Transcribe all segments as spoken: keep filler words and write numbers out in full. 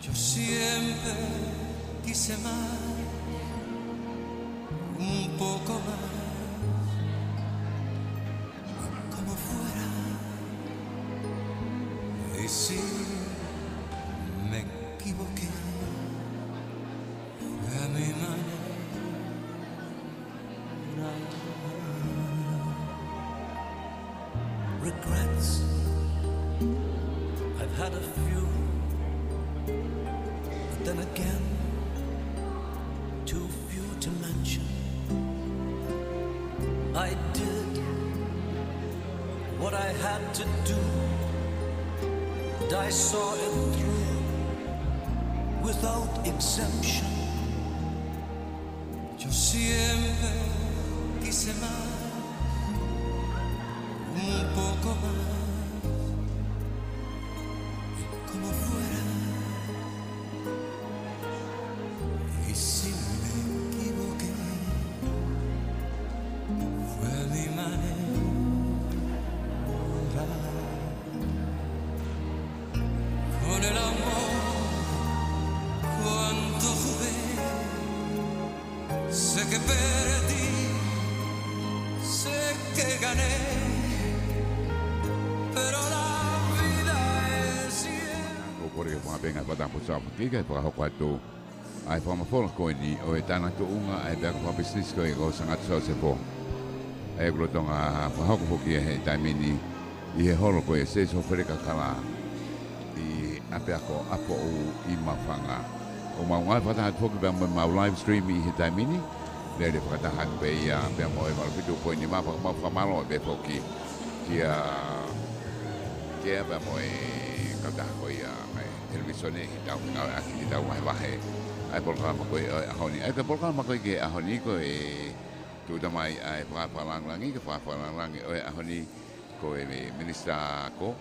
Yo siempre quise más, un poco más, como fuera. Y si me equivoqué, fue a mi manera. Regrets, I've had a few, but then again, too few to mention. I did what I had to do, and I saw it through without exemption. Yo siempre quise más, un poco más, como fuera. Y si me equivoqué, fue a mi manera. Con el amor, cuánto jugué. Sé que perdí, sé que gané, pero la vida es siempre. Ko pore ke fakapenga pata pusa ki ke fakahoko atu ʻa e fakamafola ko eni ʻo e tānaki tuʻunga ʻa e ʻApiako Fakapisinisi ko ē ko Sangata Siosefo. ʻA ia ʻoku lolotonga fakahoko foki ia he taimi ni ʻi he holo ko ia ʻa Sēsio Feleka Kala ʻi ʻApiako ʻApifoʻou ʻi Mafanga. ʻOku mau ngāue fakataha atu foki pea mo ʻemau live stream ʻi he taimi ni. Lele fakataha atu pē ia pea mo e valu fitu poini nima, pea ʻoku mau fakamālō pē foki kia, kia pea mo e kautaha ko ia ʻa e televīsone heʻetau fengāueʻaki ke tau vahevahe ʻa e polokalama ko ē ʻo e ʻaho ni. ʻA ia ko e polokalama ko ē ki he ʻaho ni ko e tuʻuta mai ʻa e fakaafe fakalāngilangi, ko e fakaafe fakalāngilangi ʻo e ʻaho ni ko e Minisitā Ako,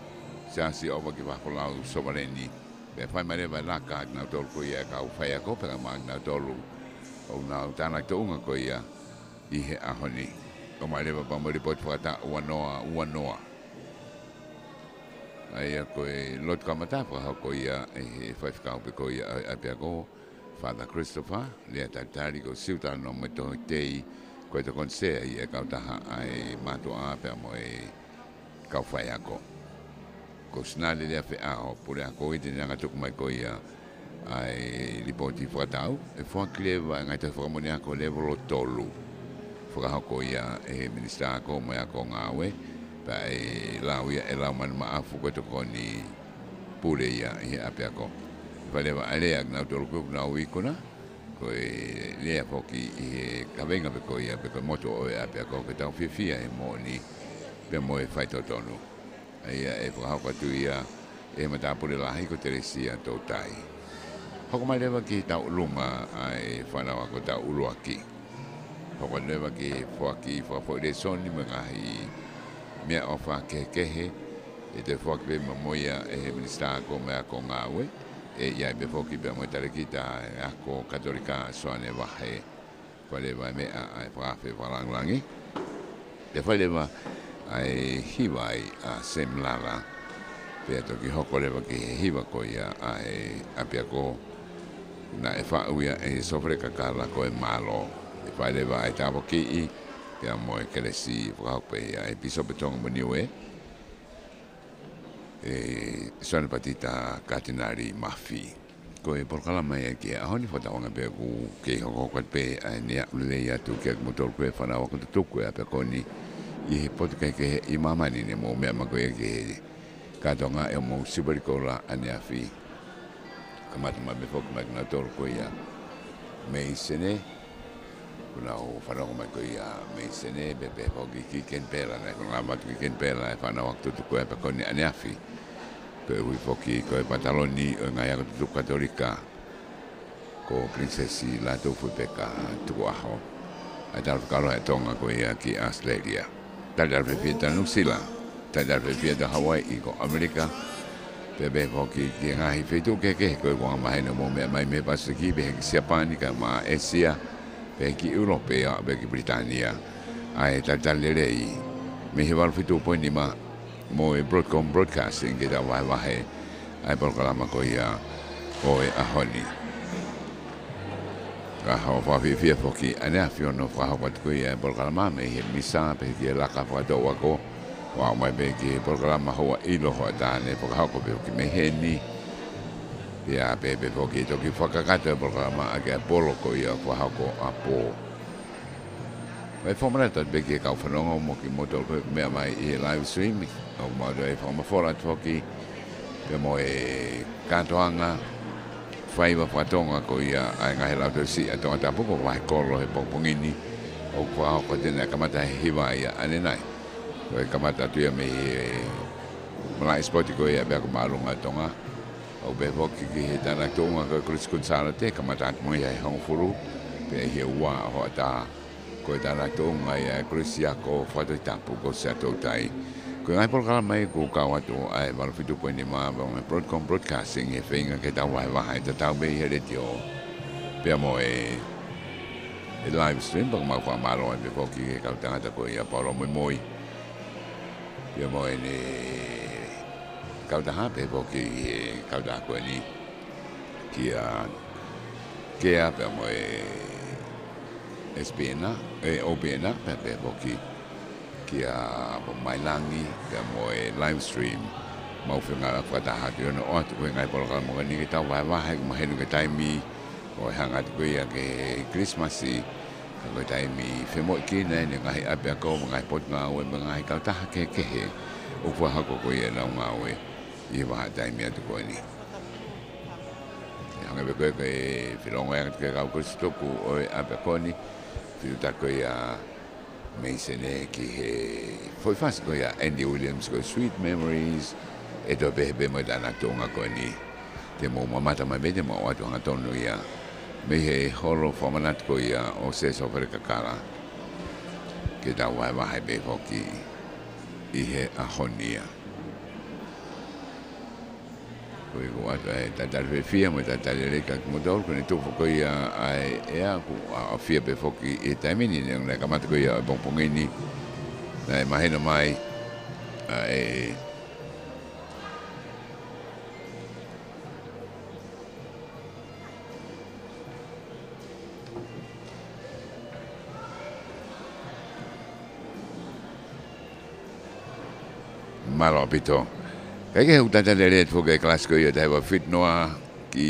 Siaosi ʻOvaki Fakafolau Sovaleni. Pea fai mai leva e laka ʻa kinautolu ko ia e kau faiako, pea mo kinautolu ʻoku nau tānaki tuʻunga ko ia ʻi he ʻaho ni. ʻOmai leva pea mo e lipooti fakataʻu ua noa ua noa. ʻA ia ko e lotu kamata fakahoko ia ʻe he faifekau pē ko ia ʻo e ʻapiako, Father Christopher, lea talitali ko Siutano mo e Tohitei, ko e tokoni sea ʻi he kautaha ʻa e mātuʻa pea mo e kau faiako. Ko Sinale Leafeʻao, puleako ʻi te ne hanga ʻo tuku mai ko ia ʻa e lipooti fakataʻu, ʻe foaki leva e ngaahi tohi fakamoʻoni ako lēvolo tolu. Fakahoko ia ʻe he Minisitā Ako mo e Ako Ngāue, pea ʻe lau ia ʻe Laumanu Maʻafu ko e tokoni pule ia ʻi he ʻapiako. Fai leva ʻa e lea ʻa kinautolu ko ē ʻoku nau ikuna, ko e lea foki ʻi he kaveinga pē ko ia, pe ko e moto ʻo e ʻapiako, ke tau fiefia he moʻoni pea mo e faitotonu. ʻA ia ʻe fakahoko atu ia ʻe he matāpule lahi ko Telesia Toutai. Hoko mai leva ki he tauʻolunga ʻa e fānau ako taʻu ʻuluaki. Hoko leva ki he foaki fakafoʻi lēsoni mo e ngaahi meʻaʻofa kehekehe, ʻe toe foaki pē mo ia ʻe he Minisitā Ako mo e Ako Ngāue, ʻe ʻi ai pē foki pea mo e talēkita ako Katolika Soane Vahe. Fai leva e meʻa ʻa e fakaafe fakalāngilangi. Pea fai leva ʻa e hiva ai ʻa Sam Lala. Pea toki hoko leva ki he hiva ko ia ʻa e ʻapiako naʻe faʻu ia ʻe Sofele Kakala ko e Mālō. Pea fai leva ʻa e tāpuakiʻi pea mo e kelesi fakahoko pē ia ʻe Pīsope Tonga mo Niue, ʻe Sione Patita Katinali Mafi. Ko e polokalama ia ki he ʻaho ni, fakatauange pē ʻoku kei hokohoko atu pē ʻa e meʻa ʻoku lelei atu kiate kimoutolu ko ē fānau ako tutuku ʻi he ʻapiako ni ʻi he potu kehekehe ʻi māmani, ne mou meʻa mai ko ia ki he kātoanga ʻo e mou Siupeli Koula ʻaneafi. Kamata mai pē foki mo kinautolu ko ia mei Senē, ʻoku nau fanongo mai ko ia mei Senē, pea pehē foki ki Kenipela, naʻe ko e ngaahi mātuʻa ki Kenipela e fānau ako tutuku ʻi he ʻapiako ni ʻaneafi. Koeʻuhi foki ko e pataloni ʻo e ngaahi ako tutuku Katolika, ko Pilinisesi Lātūfuipeka Tukuʻaho. ʻA e talafekau ʻa Tonga ko ia ki ʻAositelēlia. Talitali fiefia ʻa Nuʻusila. Talitali fiefia ʻa Hawaiʻi, ko ʻAmelika. Pea pehē foki ki he ngaahi feituʻu kehekehe ko ē ʻoku angamaheni ʻo mou meʻa mai, mei he Pasifiki, pehē ki Siapani, kae ʻumaʻā ʻĒsia, pehē ki ʻIulope, pea pehē ki Pilitānia. ʻA e talitali lelei mei he valu fitu poini nima mo e Broadcom Broadcasting ke tau vahevahe ʻa e polokalama ko ia ʻo e ʻaho ni. Ka ʻoku fakafiefia foki ʻaneafi hono fakahoko atu ko ia e polokalama mei he misa pea ki he laka fakatouʻosi ako. Ua mai pē ki he polokalama hoʻatā ʻilo hoʻatā ne fakahoko pē foki mei heni. Pea pehē pē foki ʻe toki fakakakato e polokalama ʻaki e polo ko ia fakahoko ʻapō. Ko e fakamanatu atu pē ki he kau fanongo mo kimoutolu ko ē meʻa mai ʻi he live stream, ʻoku mau toe fakamafola atu foki pea mo e kātoanga faiva faka-Tonga ko ia ʻa e ngaahi lautohi siʻi ʻa Tongatapu, ko e vahe kolo he pongipongi ni, ʻoku fakahoko atu ʻe kamata he hiva ia ʻanenai. Ko e kamata atu ia mei he malaʻe sipoti ko ia ʻa e ʻApiako Māʻolunga ʻo Tonga. ʻO pehē foki ki he tānaki tuʻunga ko e Kolisi Kuini Sālote, kamata atu mo ia he hongofulu, pea ʻi he ua ʻo hoʻatā, ko e tānaki tuʻunga ia ʻa e Kolisi Ako Fakatohitapu ko Siaʻatoutai. Ko e ngaahi polokalama ia ʻoku kau atu ʻa e valu fitu poini nima ʻa e Broadcom Broadcasting he feinga ke tau vahevahe tatau pē ʻi he letiō pea mo e, e live stream, pea ʻoku mau fakamālō ai pē foki ki he kau tangata ko ia Paolo Moimoi. Pea mo ʻene kautaha pē foki he kautaha ko eni kia Kea pea mo e S P N, e O P N, pea pē foki kia Pomailangi pea mo e live stream. Mau feinga fakataha atu ʻi hono ʻoatu ko e ngaahi polokalama ko eni ke tau vahevahe, mahino ko e taimi ʻo e hanga atu ko ia ki he Kilisimasi, ka ko e taimi femoʻuekina ʻeni e ngaahi ʻapiako mo e ngaahi potungāue mo e ngaahi kautaha kehekehe ʻoku fakahoko ko ia ʻenau ngāue ʻi he vahaʻa taimi atu ko eni. ʻE hangē pē ko e, ko e filongo atu ki he kau kolisi tuku ʻo e ʻapiako ni, fiu ta ko ia mei Senē ki he foʻi fasi ko ia Andy Williams ko e Sweet Memories, ʻe toe pehē pē mo e tānaki tuʻunga ko eni. Te mou mamata mai pē te mou ʻoatu hangatonu ia mei he holo fakamanatu ko ia ʻo Sēsō Felekakala ke tau vahevahe pē foki ʻi he ʻaho ni ia. Ko ia ʻoku ʻoatu e talitali fiefia mo e talitali lelei kiate kimoutolu, ko ʻene tufa ko ia ʻa e ʻea ʻoku ʻafio pē foki ʻi he taimi ni, neongo naʻe kamata ko ia ʻo e pongipongi ni, naʻe mahino mai ʻa e Mālō ʻaupito. Kae kehe, ʻoku talitali lelei atu foki e kalasi ko ia ʻa e taha hiva fitu noa ki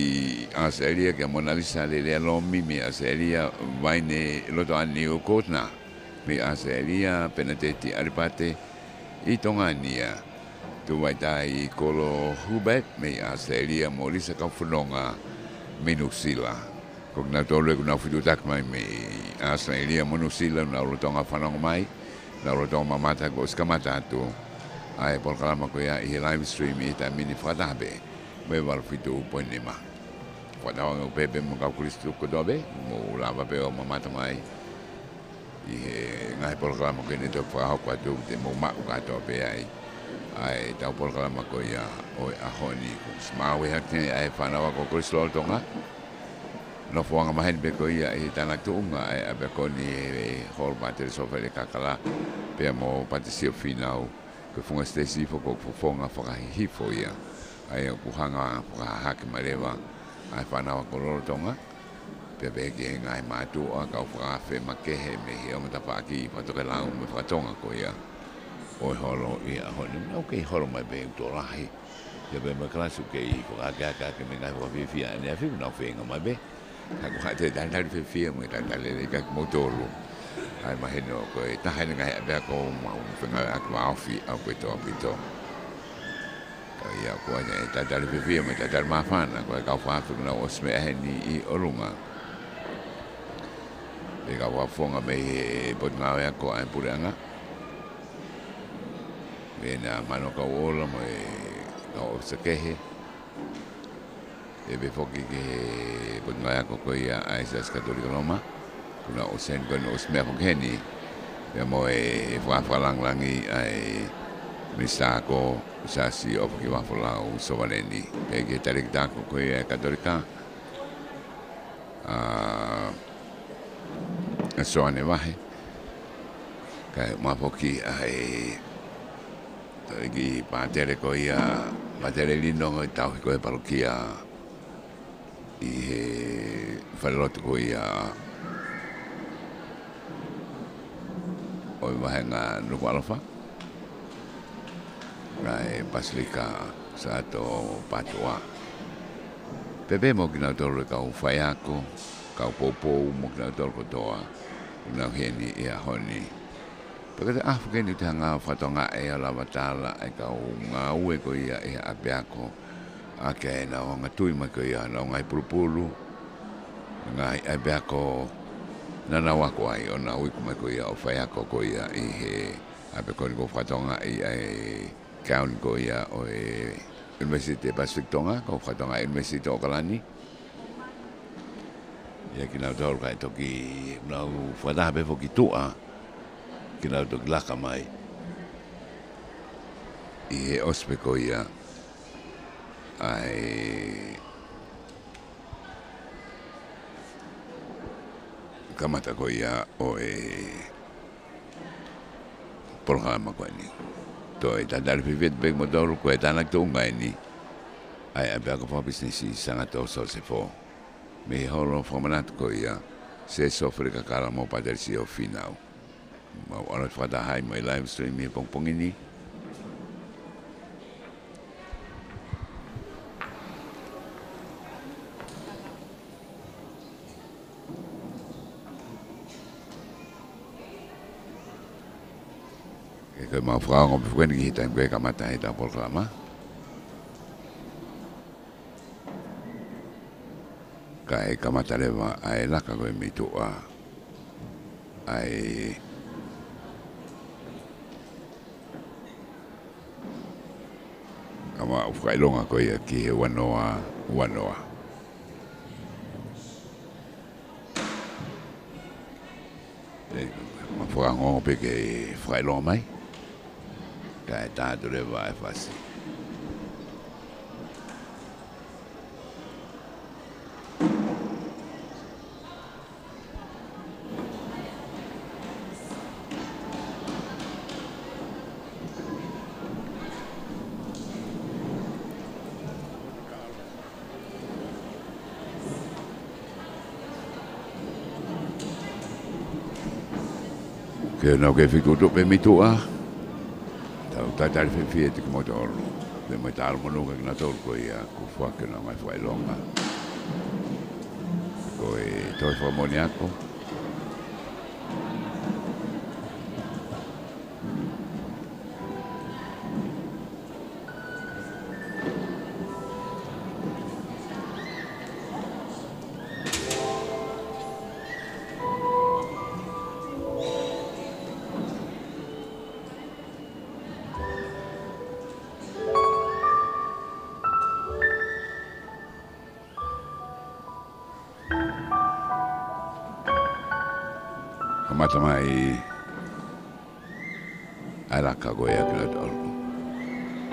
ʻAositelēlia, kia Monalisa Lelea Lomi mei ʻAositelēlia, Vaine Lotoʻani Ukotna mei ʻAositelēlia, Penateti ʻAlipate ʻi Tonga ni ia, Tuvaitai Kolo Hubert mei ʻAositelēlia, mo Lisa Kaufononga mei Nuʻusila. Ko kinautolu ʻoku nau fetuʻutaki mai mei ʻAositelēlia mo Nuʻusila, nau lolotonga fanongo mai, nau lolotonga mamata kuo ʻosi kamata atu ʻa e polokalama ko ia ʻi he live stream ʻi he taimi ni fakataha pē mo e valu fitu poini nima. Fakatauange ʻoku pehē pē mo e kau kolisi tuku kotoa pē, mou lava pē ʻo mamata mai ʻi he ngaahi polokalama ko eni ʻe toki fakahoko atu, te mou maʻu kātoa pē ai ʻa e tau polokalama ko ia ʻo e ʻaho ni. Ko e ʻosi maʻu ʻe hake ʻa e fānau ako kolisi lolotonga. Nofoʻanga maheni pē ko ia ʻi he tānaki tuʻunga ʻa e ʻapiako ni he Holo Pātele Sōfele Kakala pea mo Pātisio Fīnau. Ko e funga siteisi foki ʻoku fofonga fakahihifo ia. ʻA ia ʻoku hanga fakahahake mai leva ʻa e fānau ako lolotonga, pea pehē ki he ngaahi mātuʻa, kau fakaafe makehe mei he ongo tafaʻaki fakatokelau mo e faka-Tonga ko ia ʻo e holo ʻi he ʻaho ni. Nau kei holo mai pē ʻi he uto lahi. Ia pea mo e kalasi ʻoku kei fakahakehake ake mei he ngaahi fakafiefia ʻaneafi, nau feinga mai pē. Ka ʻoku ʻoatu e talitali fiefia mo e talitali lelei kiate kimoutolu. ʻA ia mahino ko e taha ʻeni e ngaahi ʻapiako ʻoku mau fengāueʻaki vāofi ʻaupito ʻaupito. Ka ia ko ʻene talitali fiefia mo e talitali māfana, ko e kau fakaafe kuo nau ʻosi meʻa heni ʻi ʻolunga. Pea kau fakafofonga mei he Potungāue Ako ʻa e Puleʻanga, mei he Manu Kau ʻOla mo e kau ʻōfisa kehe. Pea pehē foki ki he Potungāue Ako ko ia ʻa e Siasi Katolika Loma, kuo nau ʻosi heni, kuo nau ʻosi meʻa foki heni, pea mo e fakafakalāngilangi ʻa e Minisitā Ako, Siaosi ʻOfaki Vahaʻafolau Sovaleni. Pea ki he talēkita ako ko ia ʻa e Katolika, ʻa ʻa Soane Vahe, kae ʻumaʻā foki ʻa e talēkita pātele ko ia, Pātele Lino, ko e tauhi ko ia e palokia ʻi he falelotu ko ia ʻo e vāhenga Nukuʻalofa, ʻa e Pasilika Sāto Pātuʻa. Pea pehē mo kinautolu e kau faiako, kau poupou mo kinautolu kotoa ʻoku nau ʻi heni he ʻaho ni. Pea ko e ʻaho ko eni te u hanga ʻo fakatokangaʻi ʻo lava tala e kau ngāue ko ia ʻi he ʻapiako, ʻa ia ʻoku nau hanga ʻo tui mai ko ia honau ngaahi pulupulu, ngaahi ʻapiako naʻa nau ako ai ʻo nau iku mai ko ia ʻo faiako ko ia ʻi he ʻapiako ni. ʻOku ou fakatokangaʻi ʻa e kauni ko ia ʻo e ʻUnivēsiti Pasifiki Tonga, ʻoku ou fakatokangaʻi ʻUnivēsiti ʻAokalani. ʻIa kinautolu kae toki nau fakataha pē foki tuʻa ke nau toki laka mai ʻi he ʻosi pē ko ia ʻa e kamata ko ia ʻo e polokalama ko eni. Toe talitali fefefe pē kimoutolu, ko e tānaki tuʻunga eni ʻa e ʻapiako fakapisinisi Sangato Sosefo, mei he holo fakamanatu ko ia ʻa Sēsio Felekakala mo Patelisio Fīnau. Mau ʻalu atu fakataha ai mo e live stream ʻi he pongipongi ni. Ke, ke mau fakaongo pē foki eni ki he taimi ko ē ʻe kamata ai ʻetau polokalama. Kae kamata leva ʻa e laka ko ē mei tuʻa ʻa e kau fakaʻilonga ko ia ki he ua noa ua noa. ʻE, mau fakaongo pē ke fakaʻilonga mai. Kae tā atu leva e fasi. Ke nau kei fekutu pē mei tuʻa. Tau talitali fefefe atu kimoutolu. Pea mo e tala monū kia kinautolu ko ia kuo foaki honau ngaahi fakaʻilonga. Ko e toe fakamoʻoni ako. Kamata mai ʻa e laka ko ia kinautolu.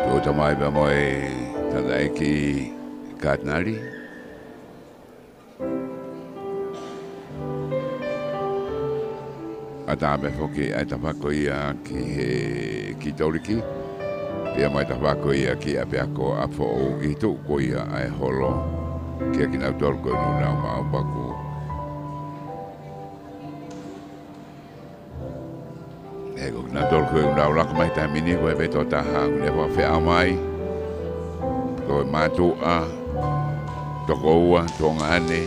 Tuʻuta mai pea mo e tangataʻeiki Katinali. ʻAtā pē foki ʻa e tafaʻaki ko ia ki he Kitoliki. Pea mo e tafaʻaki ko ia ki ʻapiako ʻa foʻou ʻi he tuʻu ko ia ʻa e holo kia kinautolu ko ē ʻoku nau maʻu paku. He ko kinautolu ko ē ʻoku nau laka mai he taimi ni ko e veto taha ʻoku ne fakafeʻao mai. Ko e mātuʻa, tokoua, tuongaʻane.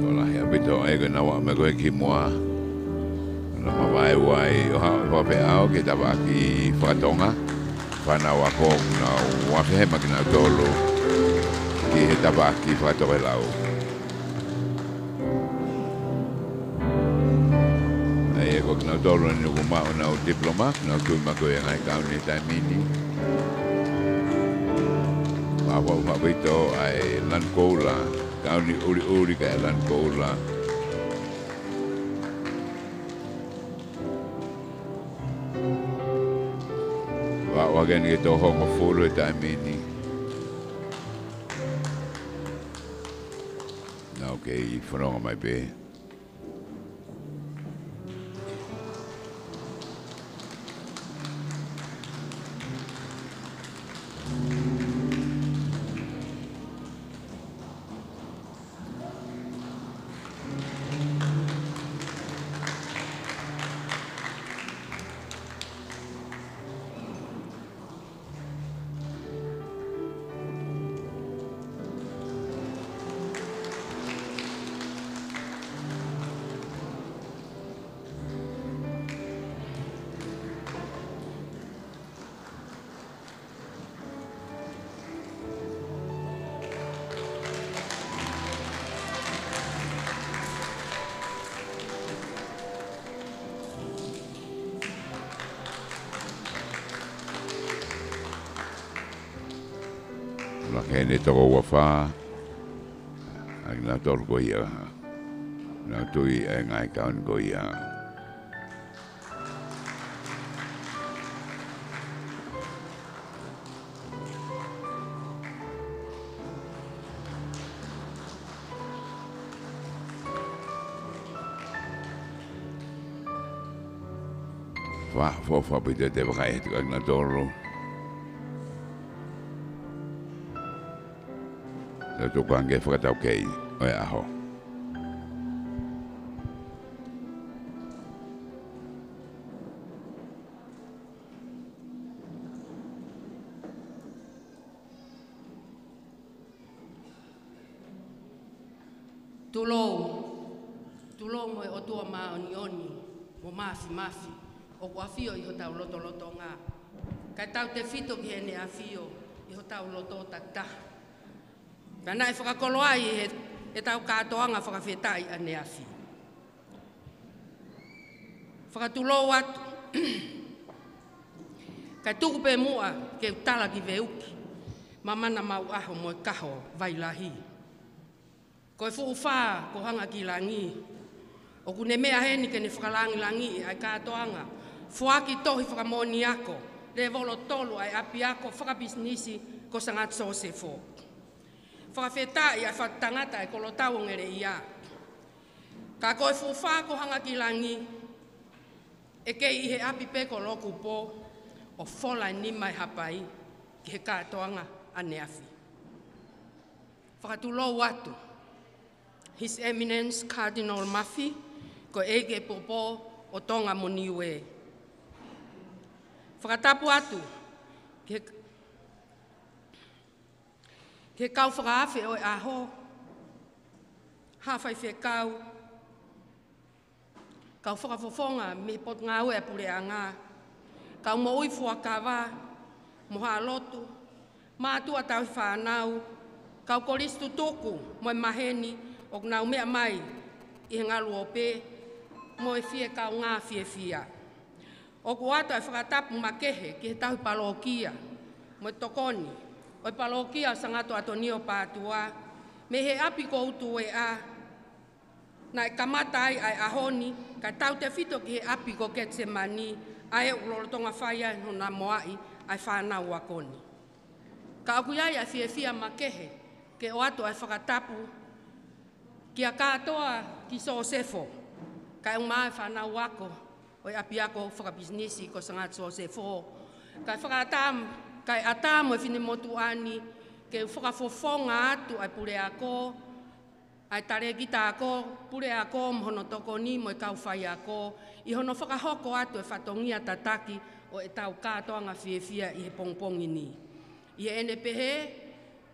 Tokolahi ʻaupito ʻa e kau nau aʻu mai ko ē ki muʻa. Nau mavae uai ʻo haʻu ʻo fakafeʻao ki he tafaʻaki faka-Tonga. Fānau ako, nau ʻave hema kinautolu ki he tafaʻaki fakatokelau. ʻA ia ko kinautolu eni ʻoku maʻu honau diploma, nau tui mai ko e ngaahi kauni he taimi ni. Maʻu ʻaupito ʻa e lanu koula, kauni ʻuliʻuli kae lanu koula. Vaʻu hake eni ki he toko hongofulu he taimi ni. Nau kei fononga mai pē. Laka eni toko ua fā, ʻa kinautolu ko ia naʻa nau tui ʻa e ngaahi kauni ko ia. Fa, fo, fa, pita te vakai atu ʻa kinautolu. Tau tuku ange fakataukei ʻo e ʻaho. Tulou, tulou mo e ʻOtua māʻoniʻoni mo māfimafi, ʻoku ʻafio ʻi hotau lotolotonga, kae tautefito ki heʻene ʻafio ʻi hotau loto takitaha. Pea naʻe fakakoloaʻi ʻe he, ʻetau kātoanga fakafetaʻi ʻaneafi. Fakatulou atu, kae tuku pē muʻa ke u tala ki Veuki, Mamana Mauʻaho mo e Kaho Vailahi. Ko e fuʻu fā ko Hanga-ki-Langi, ʻoku ne meʻa heni ke ne fakalangilangiʻi ʻa e kātoanga foaki tohi fakamoʻoni ako lēvolo tolu ʻa e ʻapiako fakapisinisi ko Sangata Sosefo. Fakafetaʻi ʻa e faʻu tangata ʻa e kolotau ʻo Ngeleʻia. Ka ko e fuʻu fā ko Hanga-ki-Langi, ʻe kei ʻi he ʻapi pē ko Lokupo, ʻo fola e nima ʻe Hapai ki he kātoanga ʻaneafi. Fakatulou atu, His Eminence Cardinal Mafi, ko e ʻEiki ʻo e Popo ʻo Tonga mo Niue. Fakatapu atu ki he, ki he kau fakaafe ʻo e ʻaho, haʻa faifekau, kau fakafofonga mei he Potungāue ʻa e Puleʻanga, kau moʻui fuakava mo haʻa lotu, mātuʻa tauhi fānau, kau kolisi tutuku mo e maheni ʻoku nau meʻa mai ʻi he ngalu ope, mo e fie kaungā fiefia. ʻOku ʻoatu ʻa e fakatapu makehe ki he tauhi palokia mo e tokoni ʻo e palokia ʻo Sangata ʻAtonio Pātua, mei he ʻapi ko Utuea, naʻe kamata ai ʻa e ʻaho ni, kae tautefito ki he ʻapi ko Ketisemani, ʻa ē ʻoku lolotonga fai ai hono namoaʻi ʻa e fānau ako ni. Ka ʻoku ʻi ai ʻa e fiefia makehe ke ʻoatu ʻa e fakatapu kia Kātoa ki Sosefo, kae ʻumaʻā e fānau ako ʻo e ʻapiako fakapisinisi ko Sangata Sosefo. Kae fakaʻatā, kae ʻatā mo e finemotuʻa ni ke u fakafofonga atu ʻa e puleako, ʻa e talēkita ako, puleako mo hono tokoni mo e kau faiako, ʻi hono fakahoko atu e fatongia tataki ʻo ʻetau kātoanga fiefia ʻi he pongipongi ni. ʻI heʻene pehē,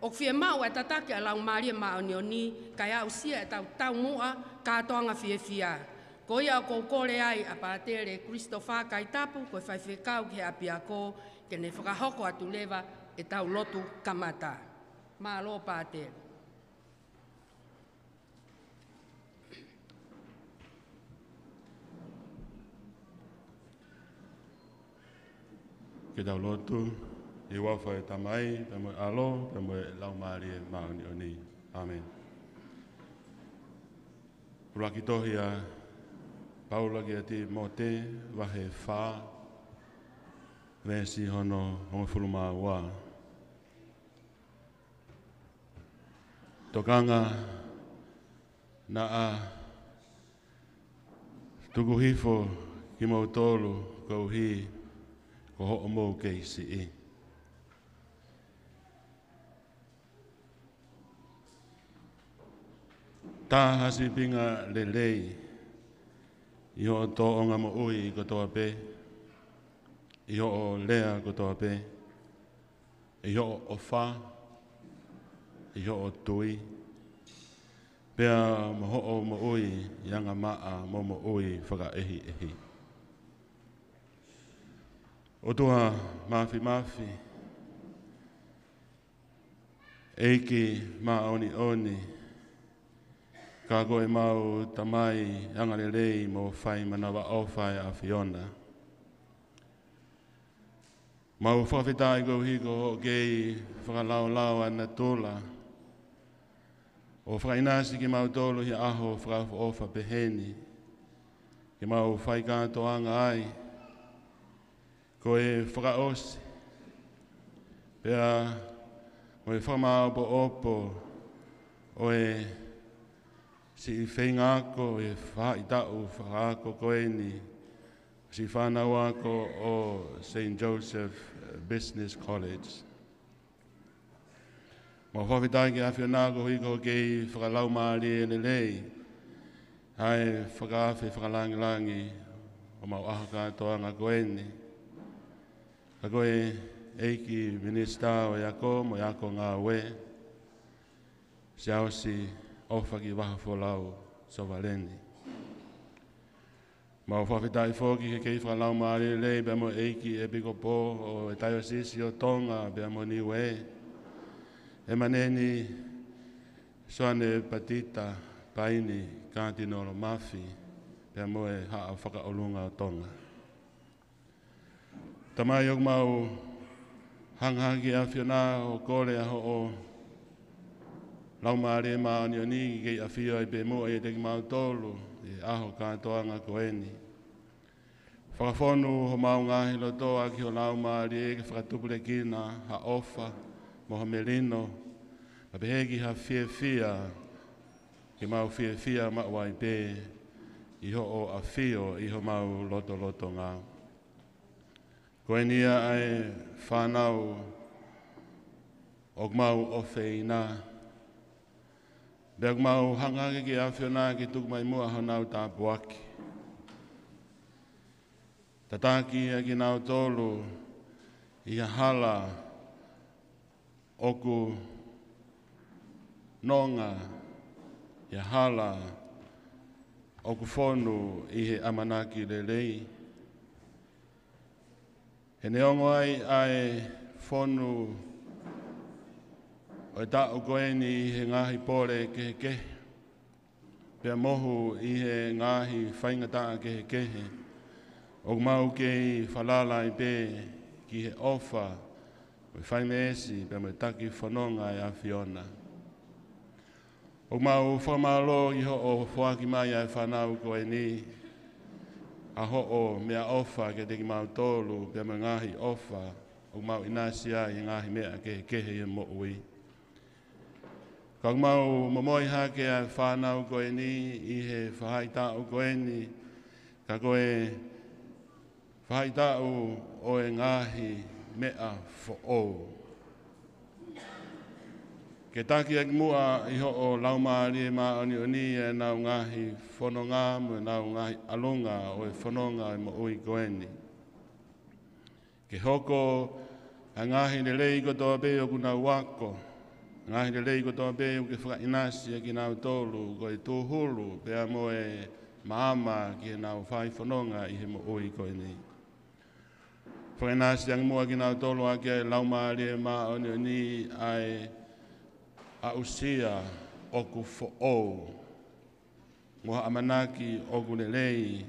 ʻoku fiemaʻu ʻa e tataki ʻa e Laumālie Māʻoniʻoni, kae aʻusia ʻetau taumuʻa kātoanga fiefia. Ko ia ʻoku ou kole ai ʻa Pātele Christopher Kaitapu, ko e faifekau ki he ʻapiako, ke ne fakahoko atu leva ʻetau lotu kamata. Mālō Pātele. Ke tau lotu. ʻI he huafa ʻo e Tamai, pea mo e ʻAlo, pea mo e Laumālie Māʻoniʻoni. ʻĀmeni. ʻUluaki tohi ʻa Paula kia Tīmote, vahe fā. Veesi hono hongofulu mā ua. Tokanga, naʻa tuku hifo kimoutolu koeʻuhi ko hoʻomou kei siʻi. Tā ha sīpinga lelei ʻi hoʻo tōʻonga moʻui kotoa pē, ʻi hoʻo lea kotoa pē, ʻi hoʻo ʻofa, ʻi hoʻo tui, pea mo hoʻo moʻui ʻi angamaʻa mo moʻui fakaʻehiʻehi. ʻOtua Māfimafi, ʻEiki Māʻoniʻoni, ka ko ʻemau Tamai angalelei mo fai manavaʻofa ʻa e ʻAfiona. Mau fakafetaʻi koeʻuhi ko hoʻo kei fakalaolao ʻa natula ʻo fakaʻinasi kimautolu ʻi he ʻaho fakaʻofoʻofa pehē ni, ke mau fai kātoanga ai, ko e fakaʻosi pea mo e fakamāopoopo ʻo e siʻi feinga ako ʻi he faʻahitaʻu fakaako ko eni, siʻi fānau ako ʻo Saint Joseph Business College. Mau fakafetaʻi ki he ʻAfiona koeʻuhi ko hoʻo kei fakalaumālie lelei ʻa e fakaafe fakalāngilangi ʻo mau ʻaho kātoanga ko eni. Ka ko e ʻEiki Minisitā ʻo e Ako mo e Ako Ngāue, Siaosi ʻOfaki Vahafolau Sovaleni. Mau fakafetaʻi foki ki he kei fakalaumālie lelei pea mo e ʻEiki ʻEpikopō ʻo e Taiosisi ʻo Tonga pea mo Niue, ʻEmaneni Soane Patita Paini Kātinolo Mafi, pea mo e Haʻa Fakaʻolunga ʻo Tonga. Tamai, ʻoku mau hanga hake ʻAfiona ʻo kole ʻa hoʻo Laumālie Māʻoniʻoni ke kei ʻafio ai pē muʻa ʻiate kimautolu ʻi he ʻaho kātoanga ko eni. Fakafonu homau ngaahi loto ʻaki ho Laumālie ke fakatupulekina ha ʻofa mo ha melino, pea pehē ki ha fiefia ke mau fiefia maʻu ai pē ʻi hoʻo ʻafio ʻi homau lotolotonga. Ko eni ia ʻa e fānau ʻoku mau ʻofeina, pea ʻoku mau hanga hake ki he ʻAfiona ke tuku mai muʻa honau tāpuaki. Tataki ʻa kinautolu ʻi ha hala ʻoku nonga, ʻi ha hala ʻoku fonu ʻi he ʻamanaki lelei. He neongo ai ʻa e fonu ʻo e taʻu ko eni ʻi he ngaahi pole kehekehe, pea mohu ʻi he ngaahi faingataʻa kehekehe, ʻoku mau kei falala ai pē ki he ʻofa mo e faimeesi pea mo e taki fononga ʻa e ʻAfiona. ʻOku mau fakamālō ʻi hoʻo foaki mai ʻa e fānau ko eni, ʻa hoʻo meʻaʻofa kiate kimautolu pea mo e ngaahi ʻofa ʻoku mau ʻinasi ai he ngaahi meʻa kehekehe ʻi he moʻui. Ka ʻoku mau momoi hake ʻa e fānau ko eni ʻi he faʻahitaʻu ko eni, ka ko e faʻahitaʻu ʻo e ngaahi meʻa foʻou. Ke taki ʻaki muʻa ʻi hoʻo Laumālie Māʻoniʻoni ʻenau ngaahi fononga mo ʻenau ngaahi ʻalunga ʻo e fononga ʻo e moʻui ko eni. Ke hoko ʻa e ngaahi lelei kotoa pē ʻoku nau ako, ngaahi lelei kotoa pē ʻoku ke fakaʻinasi ʻa kinautolu ko e tūhulu pea mo e maama ki heʻenau fai fononga ʻi he moʻui ko eni. Fakaʻinasi ange muʻa kinautolu ʻaki ʻa e Laumālie Māʻoniʻoni ʻa e aʻusia ʻoku foʻou mo ha ʻamanaki ʻoku lelei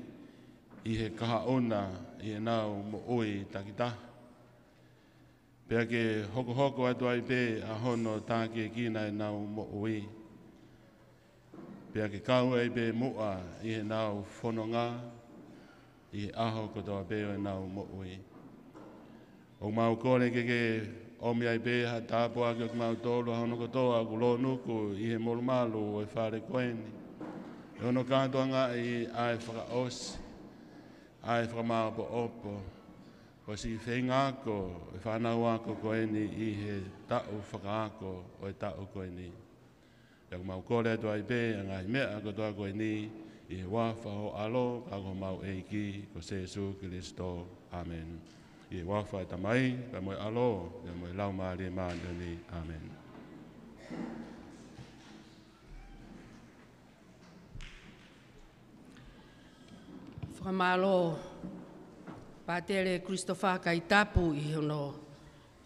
ʻi he kahaʻu na ʻi heʻenau moʻui takitaha. Pea ke hokohoko atu ai pē ʻa hono tākiekina ʻenau moʻui. Pea ke kau ai pē muʻa ʻi heʻenau fononga ʻi he ʻaho kotoa pē ʻo ʻenau moʻui. ʻOku mau kole ke ke ʻomi ai pē ha tāpuaki ʻo kimautolu ʻa hono kotoa ʻoku lōnuku ʻi he molumalu ʻo e fale ko eni. ʻI hono kātoangaʻi ʻa e fakaʻosi, ʻa e fakamāʻopoʻopo, ʻo siʻi feinga ako ʻo e fānau ako ko eni ʻi he taʻu fakaako ʻo e taʻu ko eni. Pea ʻoku mau kole atu ai pē ʻa e ngaahi meʻa kotoa ko eni ʻi he huafa ho ʻAlo, ka ko homau ʻEiki ko Sēsū Kilisitō. ʻĀmeni. ʻI he huafa ʻo e Tamai, pea mo e ʻAlo, pea mo e Laumālie Māʻoniʻoni. ʻĀmeni. Fakamālō, Pātele Christopher Kaitapu, ʻi hono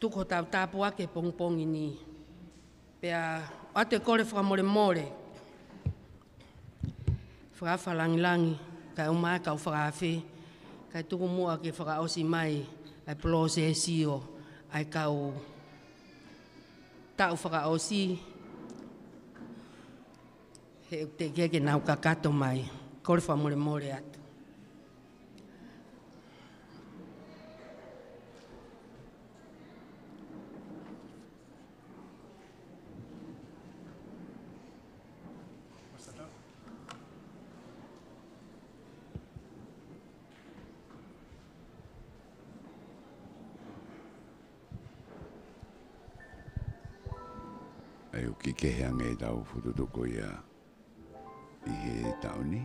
tuku hotau tāpuaki he pongipongi ni. Pea ʻoatu e kole fakamolemole, fakaafe langilangi, kae ʻumaʻā e kau fakaafe, kae tuku muʻa ke fakaʻosi mai ʻa e polosesi ʻo e kau taʻu fakaʻosi, he ʻoku teʻeki ke nau kakato mai. Kole fakamolemole atu. ʻA ia ʻoku kehe ange ʻetau fokotuʻutuʻu ko ia ʻi he taʻu ni.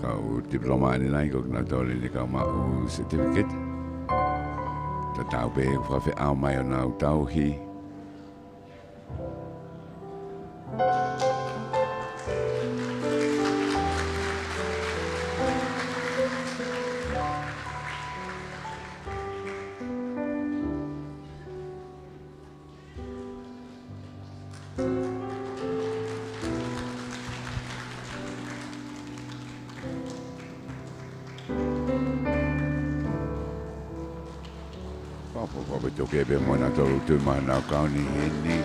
Kau tipiloma ʻanenai ko kinautolu ʻeni kau maʻu certificate. Tatau pē ʻoku fakafeʻao mai ʻo nau tauhi. Papa, papa, toke pē mo nautolu tui mai ʻenau kauni heni.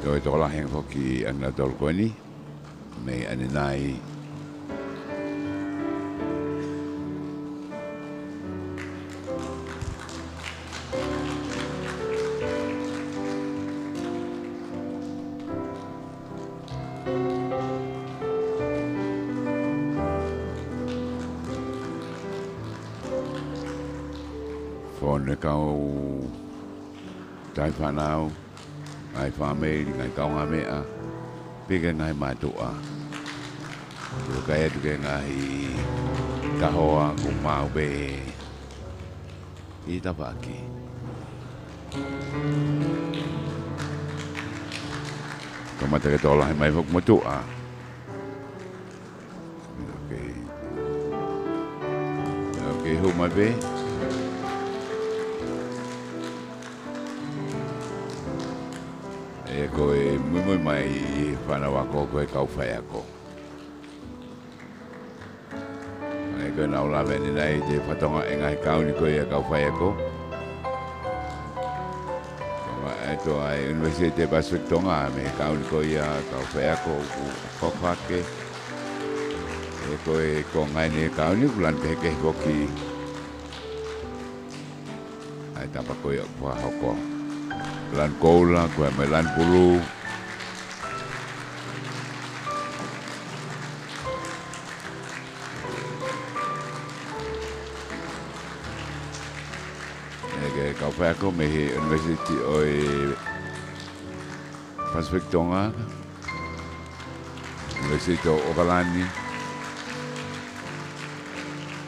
Toe tokolahi ange foki ʻa kinautolu ko eni mei ʻanenai. Fonu e kau tauhi fānau, ngaahi fāmili, ngaahi kaungāmeʻa, pea ki he ngaahi mātuʻa. Tuku kai atu ki he ngaahi kahoa kuo maʻu pē ʻi tafaʻaki. Kamata ke tokolahi mai foki motuʻa. Ok. Ok, hū mai pē. ʻE ko e muimui mai ʻi he fānau ako ko e kau faiako. ʻE ko e nau lave ʻanenai te fatongia e ngaahi kauni ko ia kau faiako. Tonga e toa e University Pacific Tonga mei he kauni ko ia kau faiako ʻoku hoko hake. ʻE ko e konga eni e kauni ʻoku lanu kehekehe foki ʻa e tapa ko ia ʻoku fakahoko. Lanu koula, ko e meʻa lanu pulū. ʻE ko e kau faiako mei he University ʻo e Pacific Tonga, University ʻo ʻOkalani,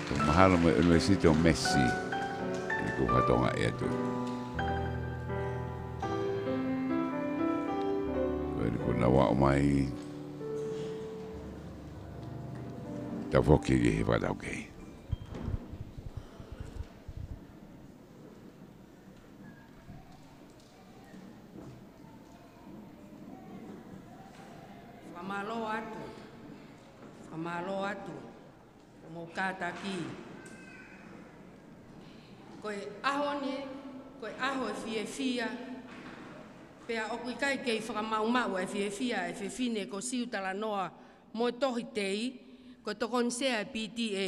ko e mahalo mo e University ʻo Massey, ʻi he kuo fatongia atu. Ko eni kuo nau aʻu mai, tafoki ki he fakataukei. Mo kātaki. Ko e ʻaho ni, ko e ʻaho ʻo e fiefia, pea ʻoku ʻikai kei fakamaʻumaʻu e fiefia ʻa e fefine ko Siu Talanoa mo e Tohi Tei, ko e tokoni sea ʻa e P T A,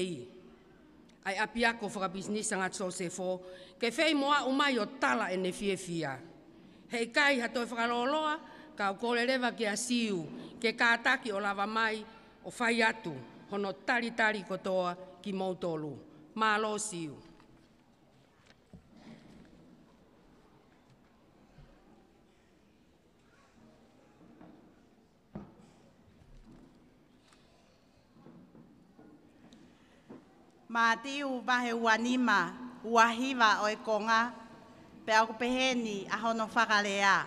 ʻa e ʻapiako fakapisinisi Sangata Sosefo, ke fai mo aʻu mai ʻo tala ʻene fiefia. He ʻikai ha toe fakalōloa, ka u kole leva kia Siu ke kātaki ʻo lava mai ʻo fai atu hono talitali kotoa kimoutolu. Mālō Siu. Mātiu vahe ua nima, ua hiva ʻo e konga, pea ʻoku peheni ʻa hono fakalea.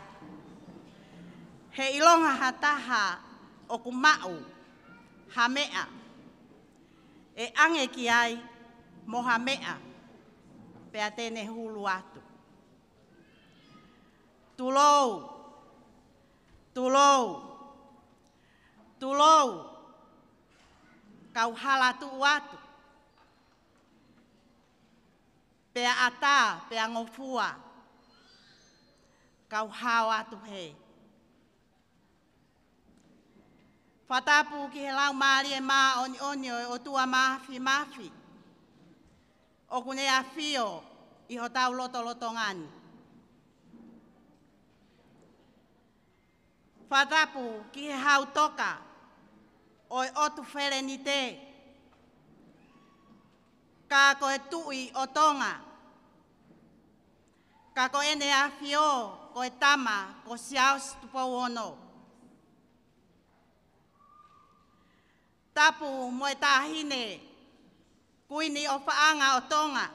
He ʻilonga ha taha ʻoku maʻu ha meʻa, ʻe ʻange ki ai mo ha meʻa, pea te ne hulu atu. Tulou, tulou, tulou, kau hala tuʻu atu. Pea ʻatā, pea ngofua, kau hao atu hē. Fakatapu ki he Laumālie Māʻoniʻoni ʻo e ʻOtua Māfimafi, ʻoku ne ʻafio ʻi hotau lotolotonga ni. Fakatapu ki he hautoka ʻo e ʻOtu Felenite, ka ko e Tuʻi ʻo Tonga, ka ko ʻEne ʻAfio ko e Tama ko Siaosi Tupou Ono. Tapu mo e Taʻahine Kuini ʻOfaʻanga ʻo Tonga,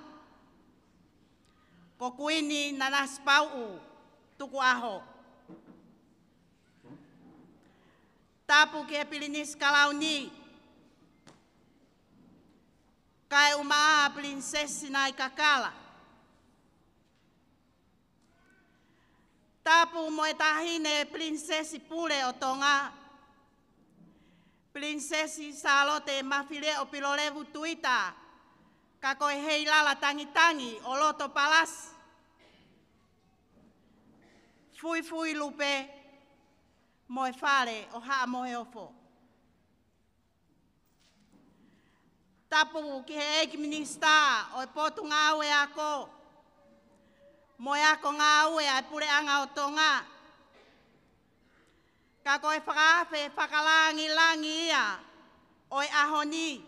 ko Kuini Nanasipauʻu Tukuʻaho. Tapu ki he Pilinisi Kalauni, kae ʻumaʻā Pilinisesi Naikakala. Tapu mo e Taʻahine Pilinisesi Pule ʻo Tonga, Pilinisesi Sālote Mafileʻo Pilolevu Tuita, ka ko e Heilala Tangitangi ʻo Loto Palasi, Fuifui Lupe, mo e Fale ʻo Haʻa Moheofo. Tapu ki he ʻEiki Minisitā ʻo e Potungāue Ako mo e Ako Ngāue ʻa e Puleʻanga ʻo Tonga. Ka ko e fakaafe fakalangilangi ia ʻo e ʻaho ni.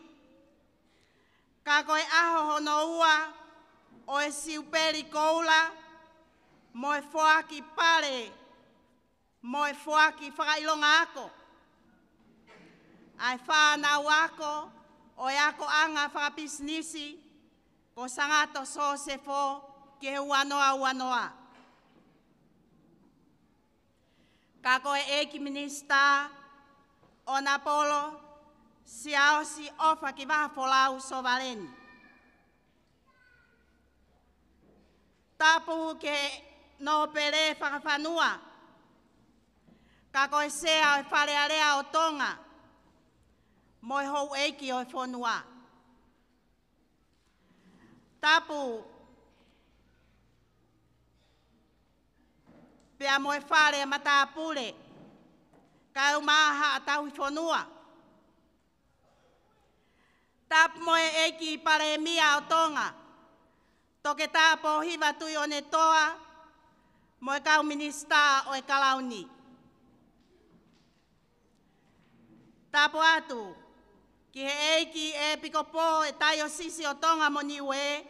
Ka ko e ʻaho hono ua ʻo e Siupeli Koula mo e foaki pale mo e foaki fakaʻilonga ako ʻa e fānau ako ʻo e akoʻanga fakapisinisi ko Sangata Sosefo ki he ua noa ua noa. Ka ko e ʻEiki Minisitā ʻOnapolo Siaosi ʻOfa Kivaha Folau Sovaleni. Tapu ki he Nōpele Fakafanua, ka ko e Sea ʻo e Fale Alea ʻo Tonga mo e houʻeiki ʻo e fonua. Tapu pea mo e Fale Matāpule, kae ʻumaʻā Haʻa Tauhi Fonua. Tapu mo e ʻEiki Palēmia ʻo Tonga, Toketā Pōhiva Tuʻiʻonetoa, mo e kau minisitā ʻo e Kalauni. Tapu atu ki he ʻEiki ʻEpikopō ʻo e Taiosisi ʻo Tonga mo Niue,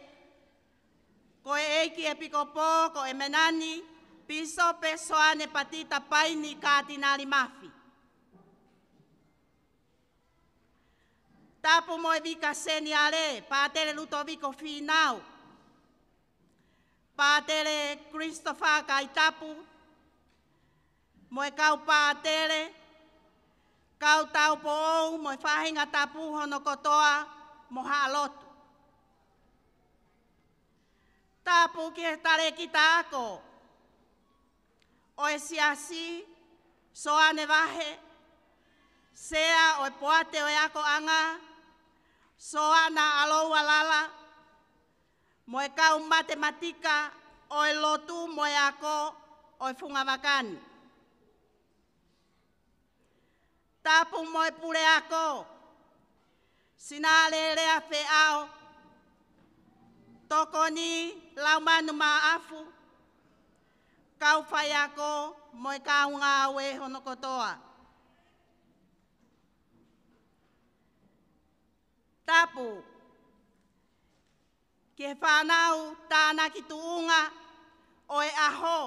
ko e ʻEiki ʻEpikopō ko ʻEmenani Pīsope Soane Patita Paini Kātinali Mafi. Tapu mo e Vika Seniale, Pātele Lutoviko Fīnau, Pātele Christopher Kaitapu, mo e kau pātele, kau taupoʻou mo e faʻahinga tapu hono kotoa mo haʻa lotu. Tapu ki he Talēkita Ako ʻo e Siasi, Soane Vahe, Sea ʻo e Poate ʻo e Akoʻanga, Soana ʻAloualala, mo e kau matematika ʻo e lotu mo e ako ʻo e fungavaka ni. Tapu mo e puleako, Sinalelea Feʻao, Tokoni Laumanu Maʻafu, kau faiako mo e kau ngāue hono kotoa. Tapu ki he fānau tānaki tuʻunga ʻo e ʻaho,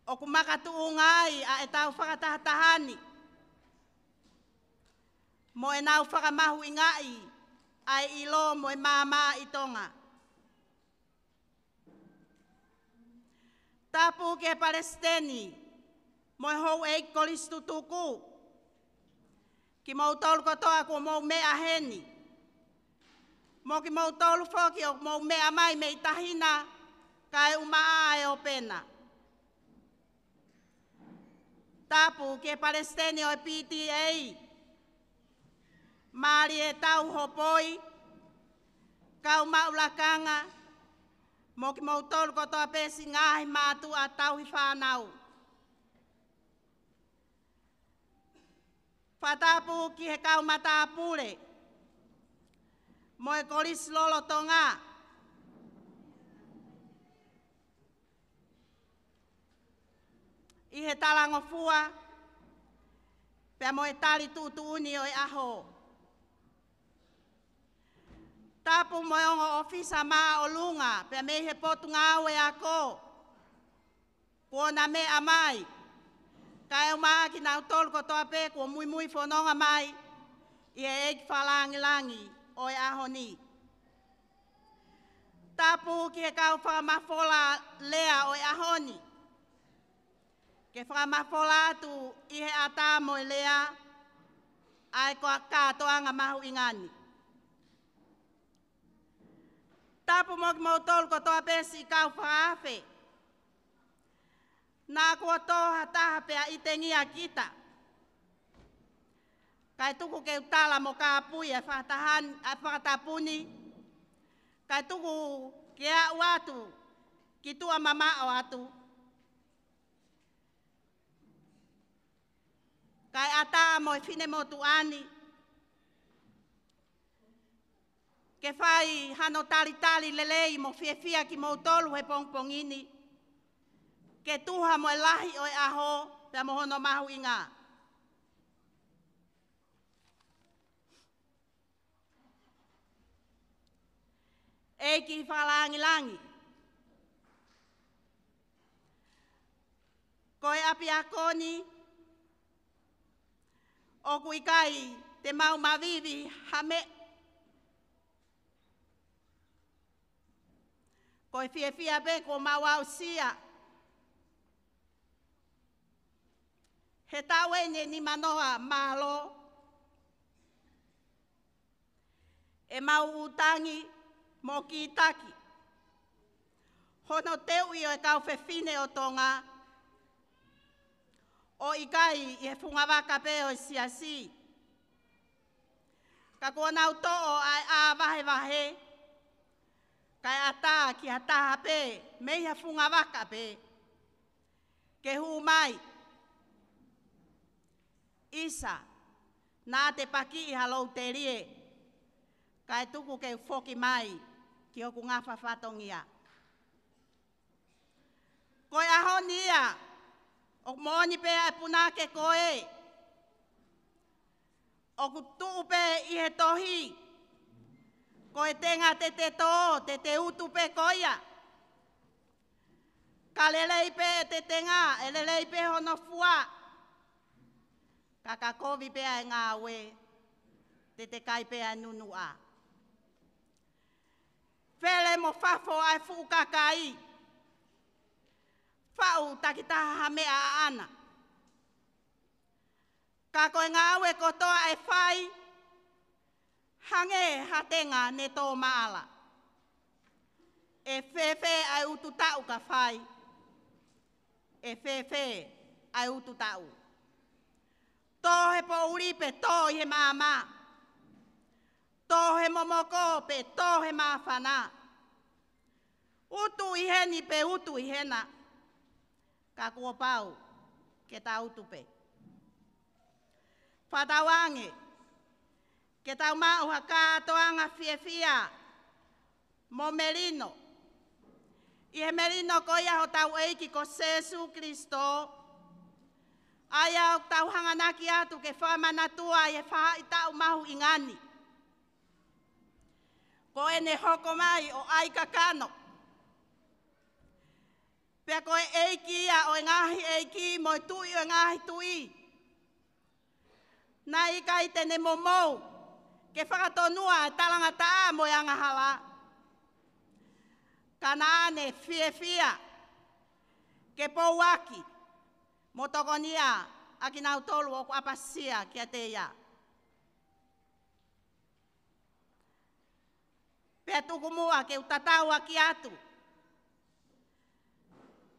ʻoku makatuʻunga ai ʻa ʻetau fakatahataha ni, mo ʻenau fakamahuʻingaʻi ʻa e ʻilo mo e maama ʻi Tonga. Tapu ki he palesiteni mo e houʻeiki kolisi tutuku, kimoutolu kotoa kuo mou meʻa heni, mo kimoutolu foki ʻoku mou meʻa mai mei tahi na kae ʻumaʻā e ʻōpena. Tapu ki he palesiteni ʻo e P T A, Mālie Tauhopoi, kau maʻu lakanga, mo kimoutolu kotoa pē siʻi ngaahi mātuʻa tauhi fānau. Fakatapu ki he kau matāpule mo e kolisi lolotonga ʻi he talangofua pea mo e tali tuʻutuʻuni ʻo e ʻaho. Tapu mo e ongo ʻōfisa māʻolunga pea mei he Potungāue Ako kuo na meʻa mai, kae ʻumaʻā kinautolu kotoa pē kuo muimui fononga mai ʻi he ʻEiki Fakalāngilangi ʻo e ʻaho ni. Tapu ki he kau fakamafola lea ʻo e ʻaho ni, ke fakamafola atu ʻi he ʻatā mo e lea ʻa e kātoanga mahuʻinga ni. Tapu mo kimoutolu kotoa pē siʻi kau fakaafe. Naʻa kuo tō ha taha pea ʻitengia kita, kae tuku ke u tala mo kāpui ʻa e fakataha ni, ʻa e fakatapu ni, kae tuku ke aʻu atu ki tuʻa mamaʻo atu, kae ʻatā mo e finemotuʻa ni ke fai hano talitali lelei mo fiefia kimoutolu he pongipongi ni, ke tuha mo e lahi ʻo e ʻaho pea mo hono mahuʻinga. ʻEiki Fakalāngilangi, ko e ʻapiako ni ʻoku ʻikai te mau mavivi ha meʻa. Ko e fiefia pē kuo mau aʻusia he taʻu eni ʻe nimanoa, mālō ʻemau ʻūtangi mo kītaki hono teuʻi ʻo e kau fefine ʻo Tonga ʻo ʻikai ʻi he fungavaka pē ʻo e siasi, ka kuo nau toʻo ʻa e ʻā vahevahe, kae ʻatā ki ha taha pē mei ha fungavaka pē ke hū mai. ʻIsa, naʻa te pakiʻi ha lōtelie, kae tuku ke u foki mai ki hoku ngafa fatongia. Ko e ʻaho ni ia, ʻoku moʻoni pē ʻa e punake ko ē ʻoku tuʻu pē ʻi he tohi, ko e tenga te te tō, te te utu pē ko ia. Ka lelei pē ʻete tenga, ʻe lelei pē hono fua. Ka ka kovi pē ʻa e ngāue, te te kai pē ʻa e nunuʻa. Fele mo fafo ʻa e fuʻu kakai, faʻu takitaha ha meʻa ʻaʻana. Ka ko e ngāue kotoa ʻe fai, hangē ha tenga ne tō maʻala. ʻE fēfē ʻa e utu taʻu ka fai? ʻE fēfē ʻa e utu taʻu? Tō he poʻuli pe tō ʻi he maama? momoko pe tō he māfana. Utu ʻi heni pe utu ʻi hena. Ka kuo pau ke tau utu pē. Fakatauange ke tau maʻu ha kātoanga fiefia mo melino. ʻI he melino ko ia hotau ʻEiki ko Sēsū Kilisitō, ʻa ia ʻoku tau hanganaki atu ke fakamanatua ʻi he faʻahitaʻu mahuʻinga ni. Ko ʻene hoko mai ʻo ʻai kakano. Pea ko e ʻEiki ia ʻo e ngaahi ʻeiki mo e Tuʻi ʻo e ngaahi tuʻi. Naʻe ʻikai te ne momou ke fakatonua e talangataʻa mo e angahala. Ka naʻa ne fiefia ke pouaki mo tokonia ʻa kinautolu ʻoku ʻapasia kiate ia. Pea tuku muʻa ke u tatauʻaki atu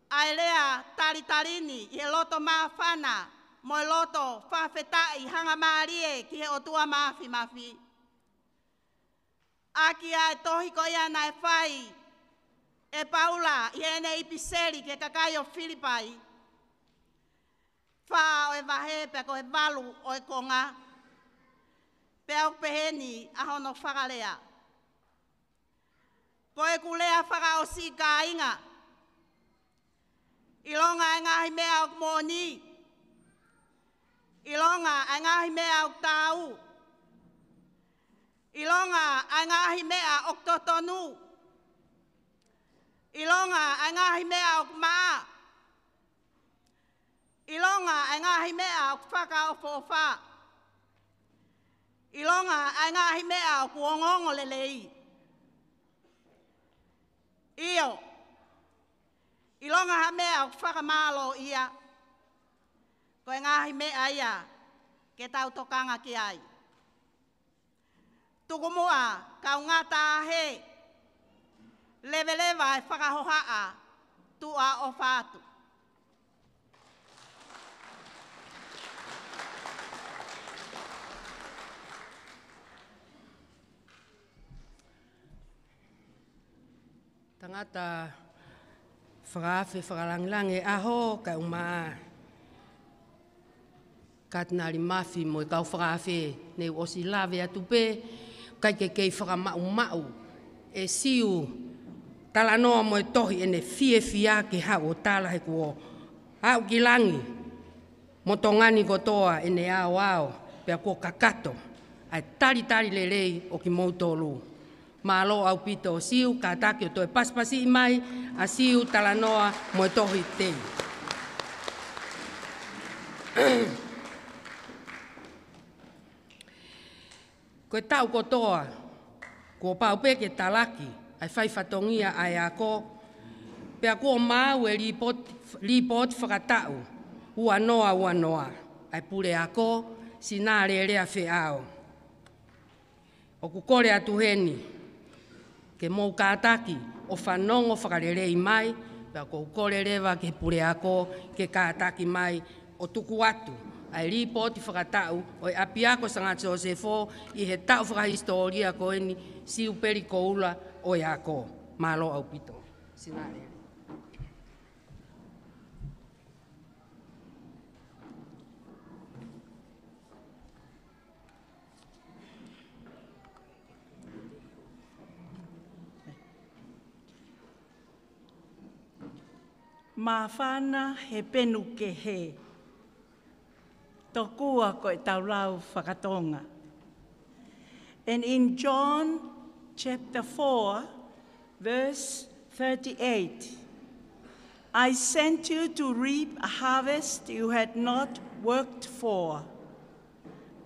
ʻa e lea talitali ni ʻi he loto māfana mo e loto fakafetaʻi hangamālie ki he ʻOtua Māfimafi. ʻAki ʻa e tohi ko ia naʻe fai ʻe Paula ʻi heʻene ʻipiseli ki he kakai ʻo Filipai. Fā ʻo e vahe pea ko e valu ʻo e konga. Pea ʻoku peheni ʻa hono fakalea. Ko ʻeku lea fakaʻosi kāinga. ʻIlonga ʻa e ngaahi meʻa ʻoku moʻoni. ʻIlonga ʻa e ngaahi meʻa ʻoku taau. ʻIlonga ʻa e ngaahi meʻa ʻoku totonu. ʻIlonga ʻa e ngaahi meʻa ʻoku maʻa. ʻIlonga ʻa e ngaahi meʻa ʻoku fakaʻofoʻofa. ʻIlonga ʻa e ngaahi meʻa ʻoku ongoongolelei. ʻIo, ʻilonga ha meʻa ʻoku fakamālōʻia, ko e ngaahi meʻa ia ke tau tokanga ki ai. Tuku muʻa, kau ngata hē, leveleva e fakahohaʻa, tuʻa ʻofa atu. Tangata fakaafe fakalāngilangi ʻaho kae ʻumaʻā Katinali Mafi mo e kau fakaafe, ne u ʻosi lave atu pē, ʻikai ke kei fakamaʻumaʻu ʻe Siu Talanoa mo e Tohi ʻene fiefia ke haʻu ʻo tala he kuo aʻu ki langi mo Tonga ni kotoa ʻene aoao, pea kuo kakato ʻa e talitali lelei ʻo kimoutolu. Mālō ʻaupito Siu, kātaki ʻo toe pasipasiʻi mai ʻa Siu Talanoa mo e Tohi Tei. Ko e taʻu kotoa, kuo pau pē ke talaki ʻa e faifatongia ʻa e ako, pea kuo maau e līpooti, līpooti fakataʻu ua noa ua noa ʻa e Puleako, Sinalelea Feʻao. ʻOku kole atu heni ke mou kātaki ʻo fanongo fakalelei mai, pea ʻoku ou kole leva ki he Puleako ke kātaki mai ʻo tuku atu ʻa e līpooti fakataʻu ʻo e ʻApiako Sangata Sosefo ʻi he taʻu fakahisitōlia ko eni, Siupeli Koula ʻo e Ako. Mālō ʻaupito. Sinalelea. Māfana he penu kehe. Tokua ko e tau lau fakatonga. And in John chapter four, verse thirty-eight, "I sent you to reap a harvest you had not worked for.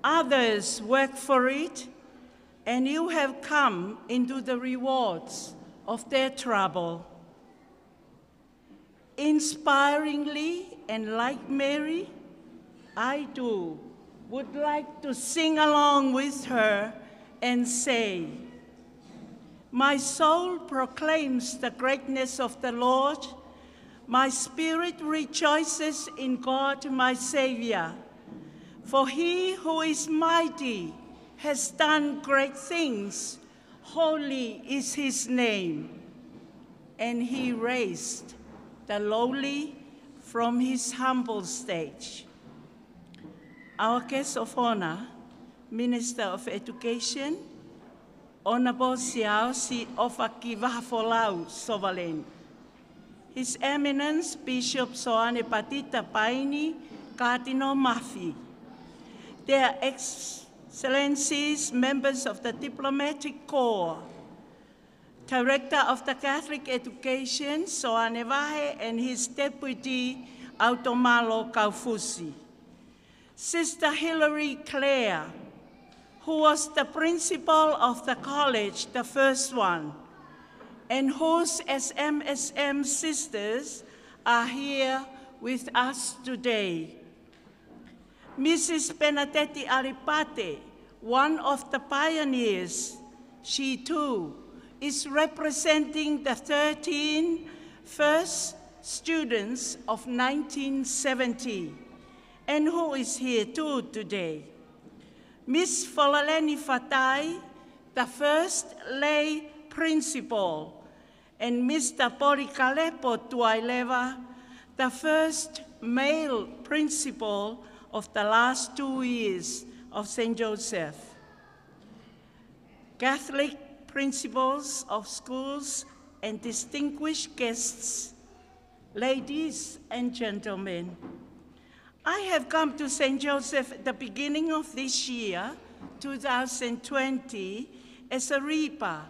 Others worked for it, and you have come into the rewards of their trouble." Inspiringly, and like Mary, I too would like to sing along with her and say, "My soul proclaims the greatness of the Lord. My spirit rejoices in God, my Savior. For he who is mighty has done great things. Holy is his name, and he raised the lowly from his humble stage. Our guest of honor, Minister of Education, Honorable Siaosi ʻOfa Kivahafolau Sovaleni. His Eminence Bishop Soane Patita Paini, Cardinal Mafi. Their Excellencies, members of the Diplomatic Corps, Director of the Catholic Education, Soane Vahe, and his Deputy, ʻAutomalo Kaufusi. Sister Hilary Clare, who was the principal of the college, the first one, and whose S M S M sisters are here with us today. Missus Penateti Alipate, one of the pioneers, she too is representing the thirteen first students of nineteen seventy, and who is here too today. Miss Folaleni Fatai, the first lay principal, and Mister Polikalepo Tuaileva, the first male principal of the last two years of Saint Joseph. Catholic principals of schools and distinguished guests, ladies and gentlemen, I have come to Saint Joseph at the beginning of this year, two thousand twenty, as a reaper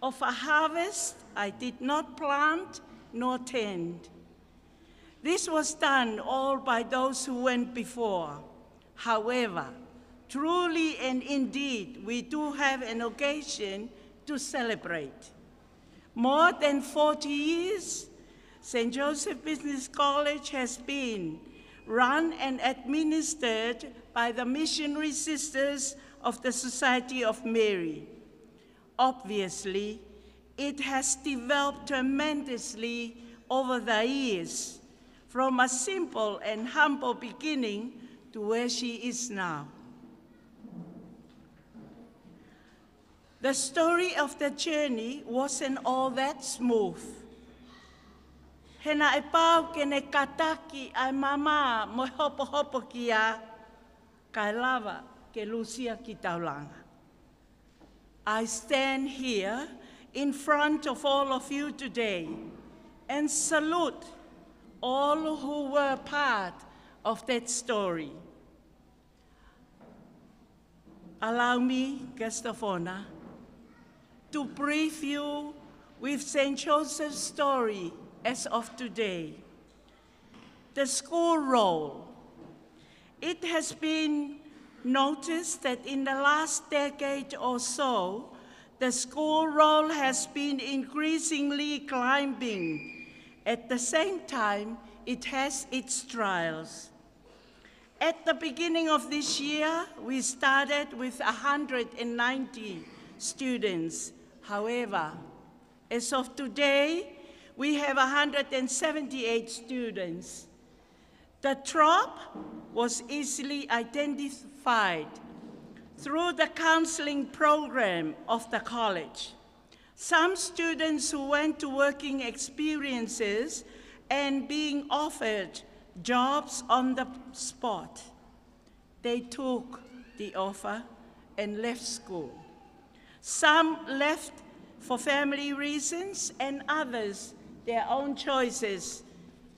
of a harvest I did not plant nor tend. This was done all by those who went before. However, truly and indeed, we do have an occasion to celebrate. More than forty years, Saint Joseph Business College has been run and administered by the Missionary Sisters of the Society of Mary. Obviously, it has developed tremendously over the years, from a simple and humble beginning to where she is now. The story of the journey wasn't all that smooth. He naʻe pau ke ne kātaki ʻa e mama mo e hopohopo kia, kae lava ke lusia ki taulanga. I stand here in front of all of you today and salute all who were part of that story. Allow me, guest of honor, to brief you with Saint Joseph's story as of today. The school roll. It has been noticed that in the last decade or so, the school roll has been increasingly climbing. At the same time, it has its trials. At the beginning of this year, we started with a hundred and ninety students. However, as of today, we have a hundred and seventy-eight students. The drop was easily identified through the counseling program of the college. Some students who went to working experiences and being offered jobs on the spot. They took the offer and left school. Some left for family reasons and others their own choices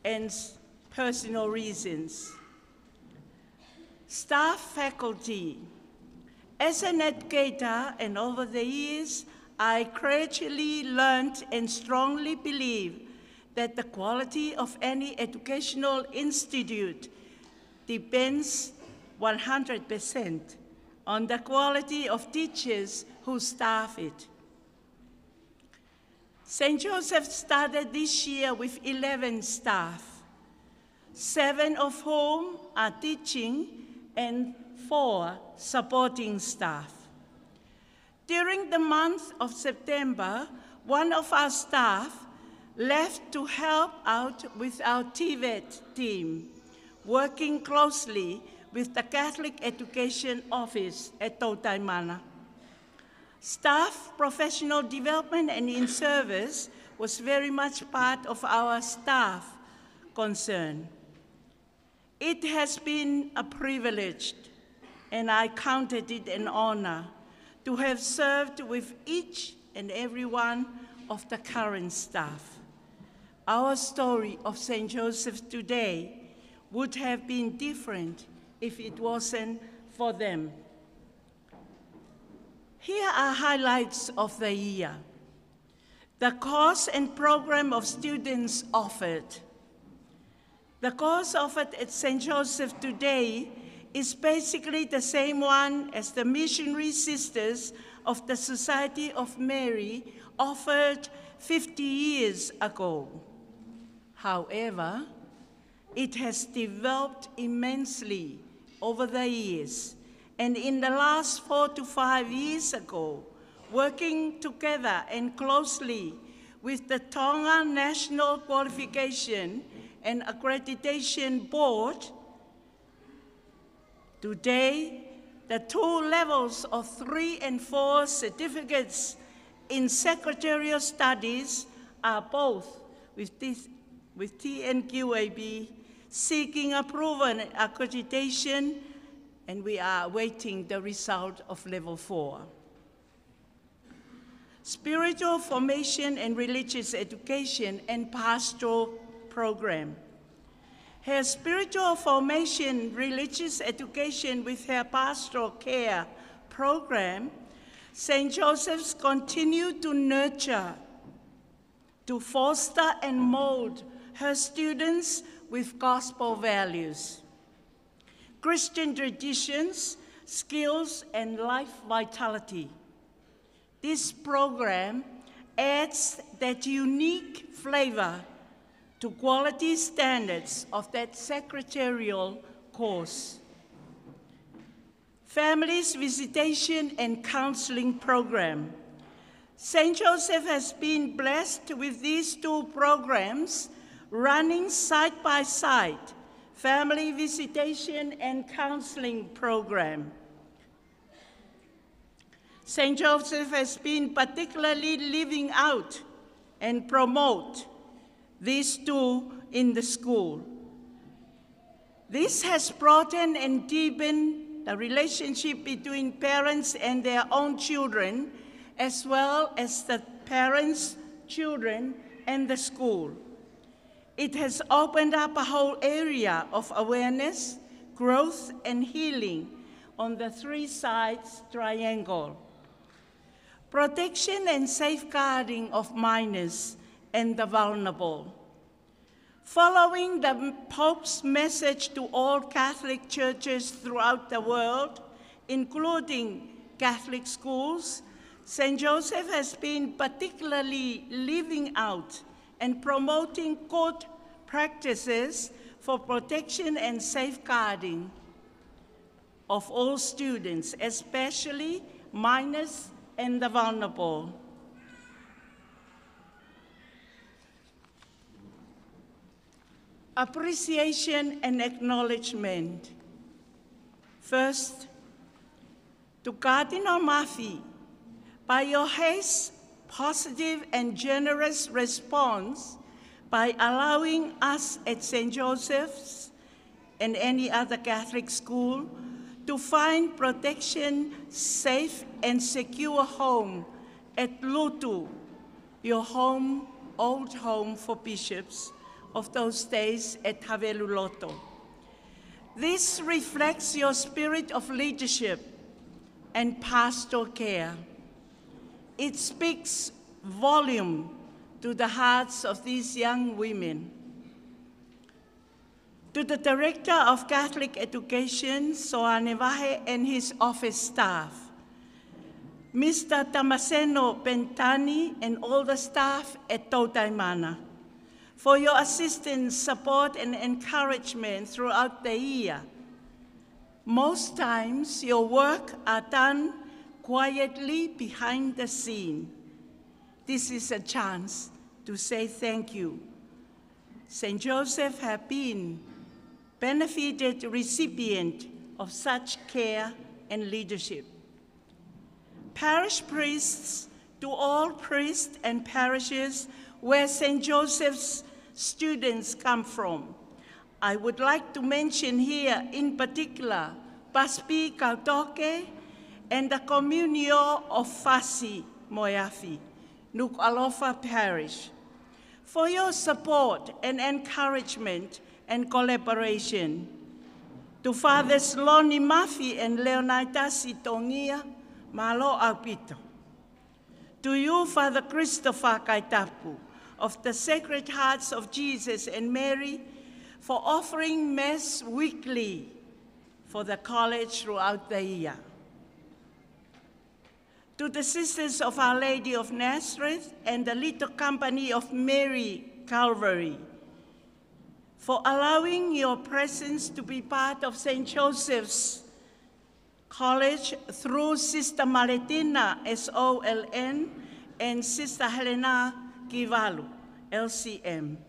and s-, personal reasons. Staff, faculty. As an educator and over the years, I gradually learned and strongly believe that the quality of any educational institute depends one hundred percent on the quality of teachers who staff it. Saint Joseph started this year with eleven staff, seven of whom are teaching and four supporting staff. During the month of September, one of our staff left to help out with our TVET team, working closely with the Catholic Education Office at Toutaimana. Staff professional development and in-service was very much part of our staff concern. It has been a privilege, and I counted it an honor, to have served with each and every one of the current staff. Our story of Saint Joseph today would have been different if it wasn't for them. Here are highlights of the year. The course and program of students offered. The course offered at Saint Joseph today is basically the same one as the missionary sisters of the Society of Mary offered fifty years ago. However, it has developed immensely over the years, and in the last four to five years ago, working together and closely with the Tonga National Qualification and Accreditation Board, today, the two levels of three and four certificates in secretarial studies are both with this, with T N Q A B seeking approval and accreditation, and we are awaiting the result of level four. Spiritual formation and religious education and pastoral program. Her spiritual formation, religious education with her pastoral care program, Saint Joseph's continued to nurture, to foster and mold her students with gospel values, Christian traditions, skills, and life vitality. This program adds that unique flavor to quality standards of that secretarial course. Families Visitation and Counseling Program. Saint Joseph has been blessed with these two programs running side by side, Family Visitation and Counseling Program. Saint Joseph has been particularly living out and promote these two in the school. This has broadened and deepened the relationship between parents and their own children, as well as the parents, children, and the school. It has opened up a whole area of awareness, growth, and healing on the three sides triangle. Protection and safeguarding of minors and the vulnerable. Following the Pope's message to all Catholic churches throughout the world, including Catholic schools, Saint Joseph has been particularly living out and promoting good practices for protection and safeguarding of all students, especially minors and the vulnerable. Appreciation and acknowledgement. First, to Cardinal Murphy, by your haste, positive and generous response by allowing us at Saint Joseph's and any other Catholic school to find protection, safe and secure home at Lutu, your home, old home for bishops of those days at Haveluloto. This reflects your spirit of leadership and pastoral care. It speaks volume to the hearts of these young women. To the Director of Catholic Education, Soane Vahe, and his office staff, Mister Tamaseno Bentani and all the staff at Totaimana, for your assistance, support, and encouragement throughout the year. Most times, your work are done quietly behind the scene. This is a chance to say thank you. Saint Joseph have been benefited recipient of such care and leadership. Parish priests, to all priests and parishes where Saint Joseph's students come from. I would like to mention here in particular Paspi Kautoke and the Communio of Fasi mo e Afi, Nukuʻalofa Parish, for your support and encouragement and collaboration. To Fathers Loni Mafi and Leonaitas Tongia, mālō ʻaupito. To you, Father Christopher Kaitapu, of the Sacred Hearts of Jesus and Mary, for offering Mass weekly for the college throughout the year. To the Sisters of Our Lady of Nazareth and the Little Company of Mary Calvary, for allowing your presence to be part of Saint Joseph's College through Sister Maletina, S O L N, and Sister Helena Kivalu, L C M.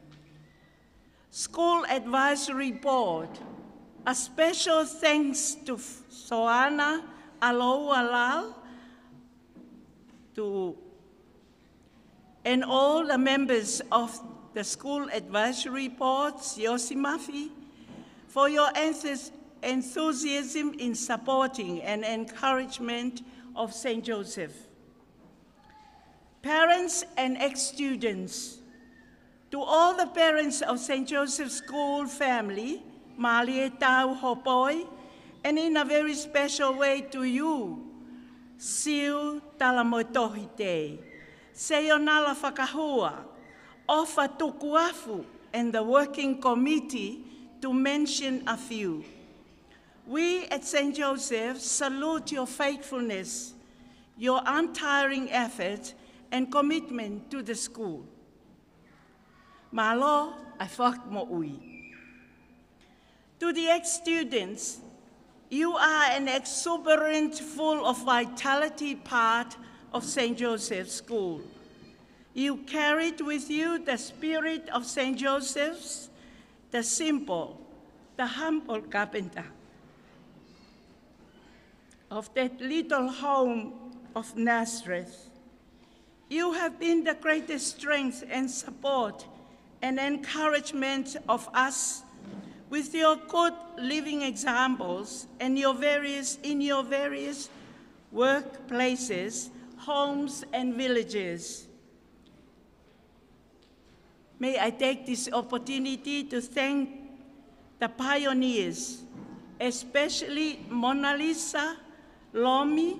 School Advisory Board, a special thanks to Soana Aloua Lal, to, and all the members of the School Advisory Board, Siosimafi, for your enthusi-, enthusiasm in supporting and encouragement of Saint Joseph. Parents and ex-students, to all the parents of Saint Joseph's School family, mālie tau hopoi, and in a very special way to you, Siu Talamoetohi Tei, Seionala Fakahua, ʻOfa Tukuafu, and the working committee, to mention a few. We at Saint Joseph salute your faithfulness, your untiring effort, and commitment to the school. Mālō ʻa e fakamoʻui. To the ex-students, you are an exuberant, full of vitality part of Saint Joseph's School. You carried with you the spirit of Saint Joseph's, the simple, the humble carpenter of that little home of Nazareth. You have been the greatest strength and support and encouragement of us with your good living examples and your various, in your various workplaces, homes and villages. May I take this opportunity to thank the pioneers, especially Mona Lisa Lomi,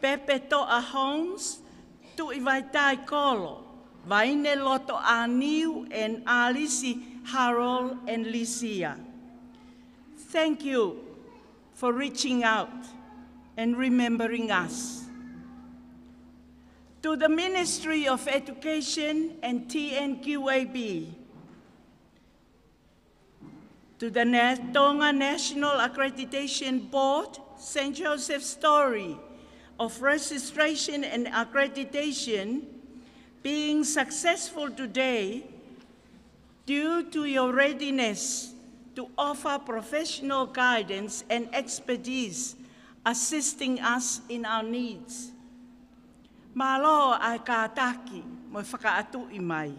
Pepe Toʻa Holmes, Tuʻi Vaitai Kolo, Vaine Loto Aniu, and Alisi Harold and Lisia. Thank you for reaching out and remembering us. To the Ministry of Education and T N Q A B, to the Na-, Tonga National Accreditation Board, Saint Joseph's story of registration and accreditation being successful today due to your readiness to offer professional guidance and expertise assisting us in our needs. Mālō ʻa e kātaki mo e fakaʻatuʻi mai.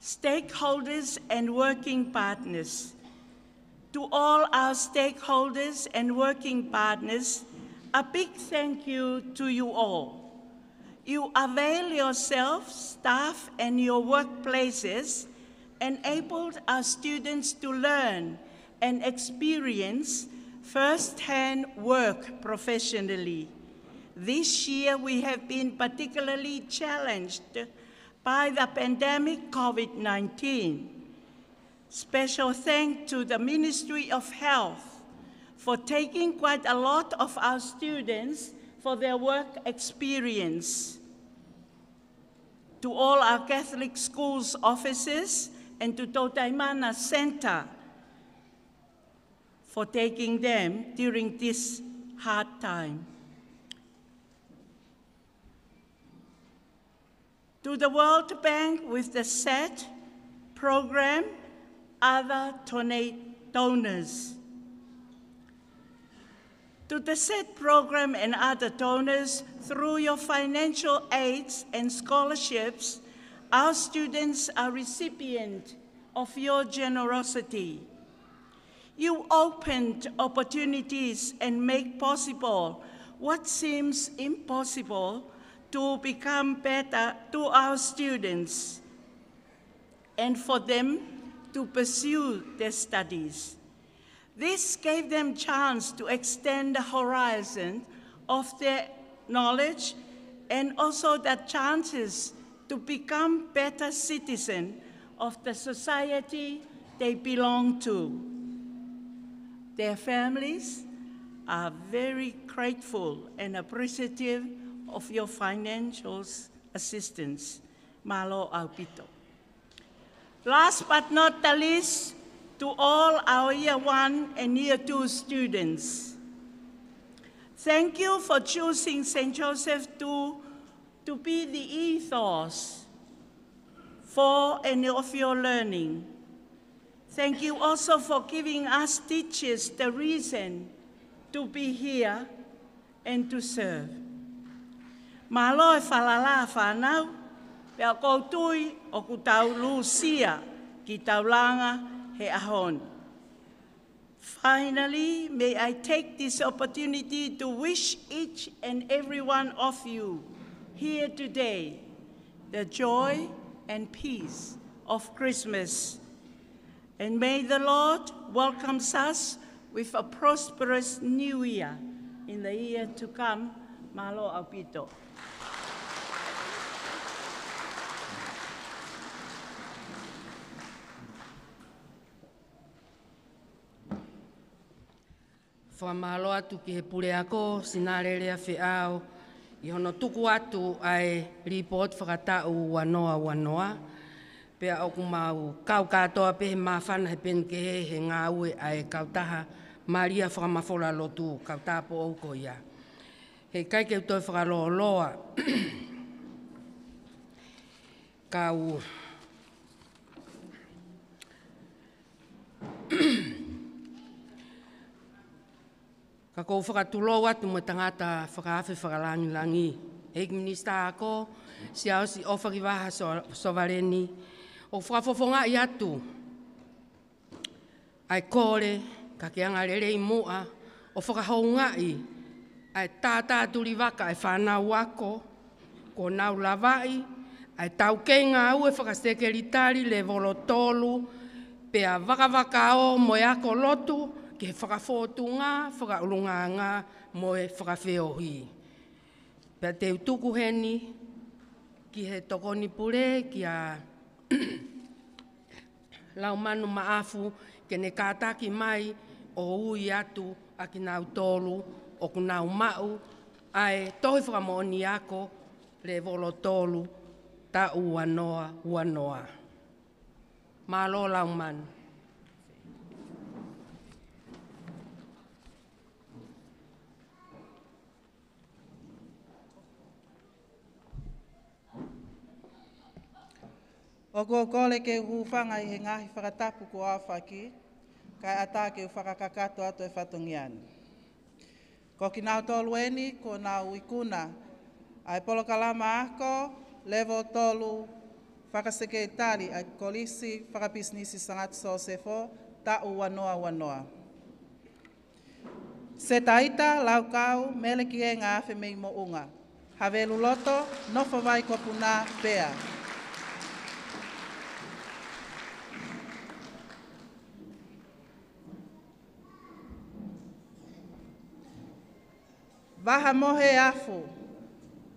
Stakeholders and working partners. To all our stakeholders and working partners, a big thank you to you all. You avail yourself, staff, and your workplaces, enabled our students to learn and experience first-hand work professionally. This year, we have been particularly challenged by the pandemic COVID nineteen. Special thanks to the Ministry of Health for taking quite a lot of our students for their work experience. To all our Catholic schools officers and to Tautaimana Centre for taking them during this hard time. To the World Bank with the set program, other donate-, donors. To the said program and other donors, through your financial aids and scholarships, our students are recipient of your generosity. You opened opportunities and make possible what seems impossible to become better to our students and for them to pursue their studies. This gave them chance to extend the horizon of their knowledge and also the chances to become better citizens of the society they belong to. Their families are very grateful and appreciative of your financial assistance. Mālō ʻaupito. Last but not the least, to all our year one and year two students. Thank you for choosing Saint Joseph to, to be the ethos for and of your learning. Thank you also for giving us teachers the reason to be here and to serve. Mālō e falala fānau, pea ʻoku ou tui ʻoku tau lūsia ki taulanga he ʻaho ni. Finally, may I take this opportunity to wish each and every one of you here today the joy and peace of Christmas. And may the Lord welcomes us with a prosperous new year in the year to come. Mālō ʻaupito. Fakamālō atu ki he puleako, Sinalele Afeʻao, ʻi hono tuku atu ʻa e lipooti fakataʻu ua noa ua noa. Pea ʻoku mau kau kātoa pē he māfana he peni kehe he ngāue ʻa e kautaha Malia Fakamafola Lotu, kau tāupoʻou ko ia. He ʻikai ke u toe fakalōloa. Kau Ka ʻoku ou fakatulou atu mo e tangata fakaafe fakalangilangi, ʻEiki Minisitā Ako, Siaosi ʻOfa Kivaha So-, Sovaleni, ʻoku fakafofongaʻi atu ʻa e kole, ka ke angalelei muʻa ʻo fakahoungaʻi ʻa e tātā tulivaka ʻa e fānau ako, kuo nau lavaʻi ʻa e taukei ngāue fakasekelitali lēvolo tolu, pea vakavakao mo e ako lotu ki he fakafōtunga, fakaʻulungaanga mo e fakafeohi. Pea te u tuku heni ki he tokoni pule kia Laumanu Maʻafu ke ne kātaki mai ʻo ui atu ʻa kinautolu ʻoku nau maʻu ʻa e tohi fakamoʻoni ako lēvolo tolu taʻu ua noa ua noa. Mālō Laumanu. ʻOku ou kole ke u hūfanga ʻi he ngaahi fakatapu kuo aofaki, kae ʻatā ke u fakakakato atu e fatongia ni. Ko kinautolu eni kuo nau ikuna ʻa e polokalama ako lēvolo tolu fakasekelitali ʻa e Kolisi Fakapisinisi Sangata Sosefo taʻu ua noa ua noa. Setaita Laukau Melekienga Afemeimoʻunga, Haveluloto, Nofovaikopuna, Pea. Vahamohe Afu,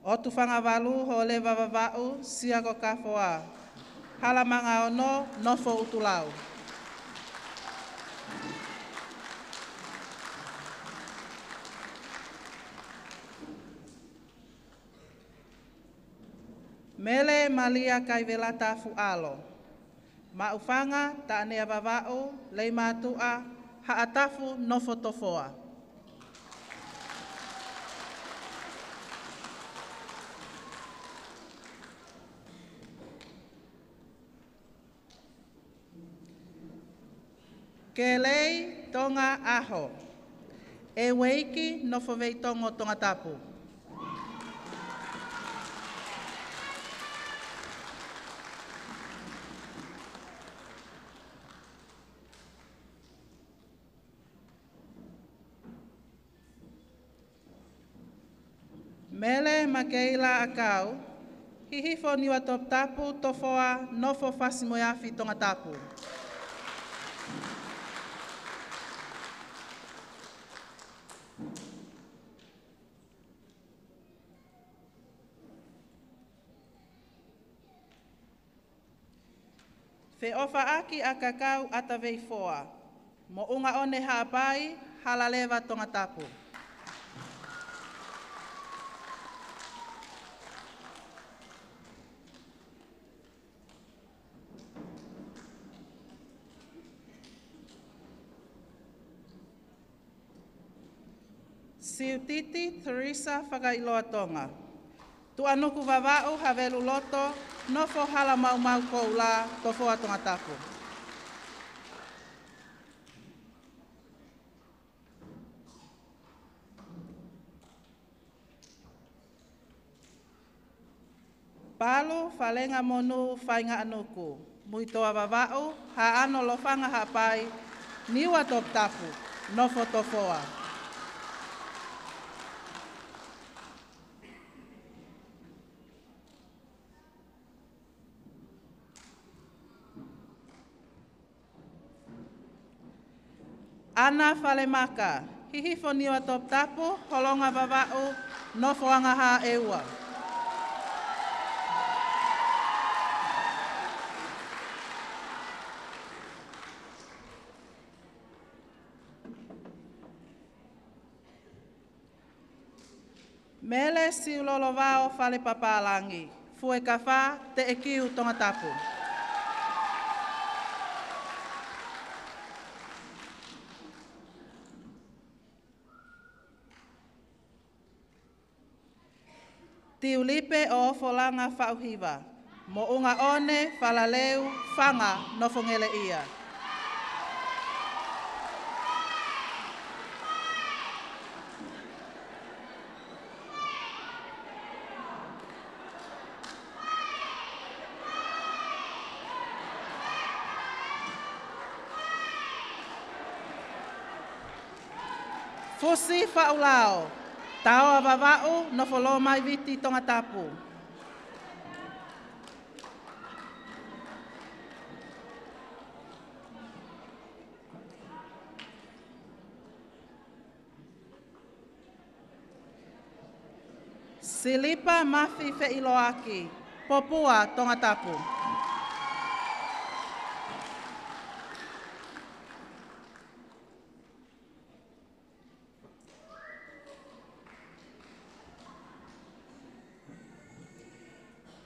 ʻOtufangavalu Holeva Vavaʻu, Siakokafoa, Halamanga Ono, Nofo ʻUtulau. Mele Malia Kaivelata Afuʻalo, Maʻufanga Taʻanea Vavaʻu, Leimātuʻa, Haʻatafu, Nofo Tofoa. Kelei Tonga ʻAho, ʻEueiki Nofo Veitongo Tongatapu. Mele Makeila ʻAkau, Hihifo Niuatoputapu Tofoa, Nofo Fasi-mo-e-Afi Tongatapu. Feʻofaʻaki ʻAkakau ʻAtaveifoa, Moʻungaʻone Haʻapai, Halaleva Tongatapu. Siutiti Teresa Fakailoa Tonga, Tuʻanuku Vavaʻu Havelu Loto, Nofo Halamaumau Koula, Tofoa Tongatapu. Palu Falengamonu Faingaʻanuku, Muitoa Vavaʻu, Haʻano Lofanga Haʻapai, Niuatoputapu, Nofo Tofoa. ʻAna Falemaka, Hihifo Niuatoputapu, Holonga Vavaʻu, Nofo Angaha ʻEua. Mele Siulolovao Falepapālangi, Fuekafa, Teʻekiu Tongatapu. Tiulipe ʻOfolanga Faʻuhiva, Moʻungaʻone Falaleu Fanga, Nofo Ngeleʻia. Fusi Faʻulao, Taoa Vavaʻu, Nofo Lomaiviti Tongatapu. Silipa Mafi Feʻiloaki, Popua Tongatapu.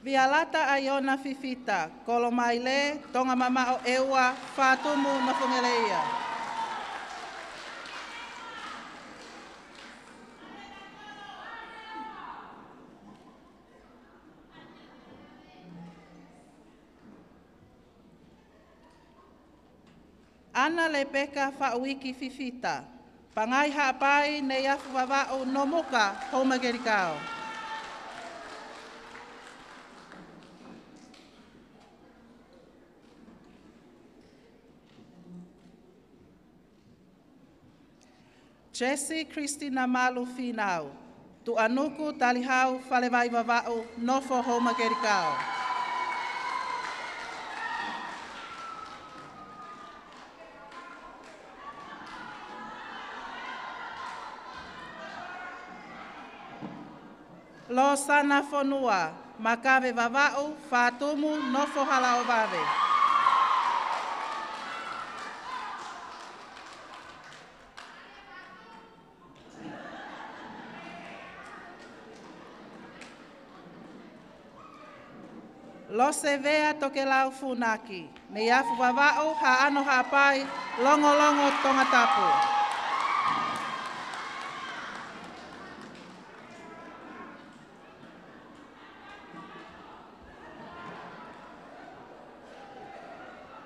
Vialata ʻAiona Fifita, Kolomaile, Tonga Mamaʻo ʻEua, Fatumu, Nofo Ngeleʻia. ʻAna Lepeka Faʻuiki Fifita, Pangai Haʻapai, Neiafu Vavaʻu, Nomuka, Houmakelikao. Jesse Christina Malu Finau, Tuʻanuku Talihau Falevai Vavaʻu, Nofo Houmakelikao. Losana Fonua, Makave Vavaʻu, Fatumu, Nofo Halaovave. Losevea Tokelau Funaki, Neiafu Vavaʻu, Haʻano Haʻapai, Longolongo Tongatapu.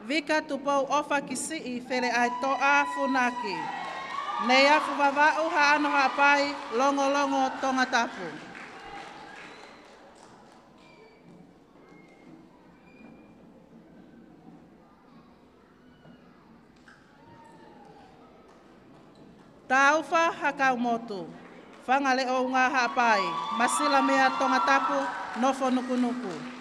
Vika Tupou ʻOfa Kisiʻi Feleʻaetoʻa Funaki, Neiafu Vavaʻu Haʻano Haʻapai, Longolongo Tongatapu. Taufa Hakaumotu, Fangaleʻounga Haʻapai, Masilamea Tongatapu, Nofonukunuku.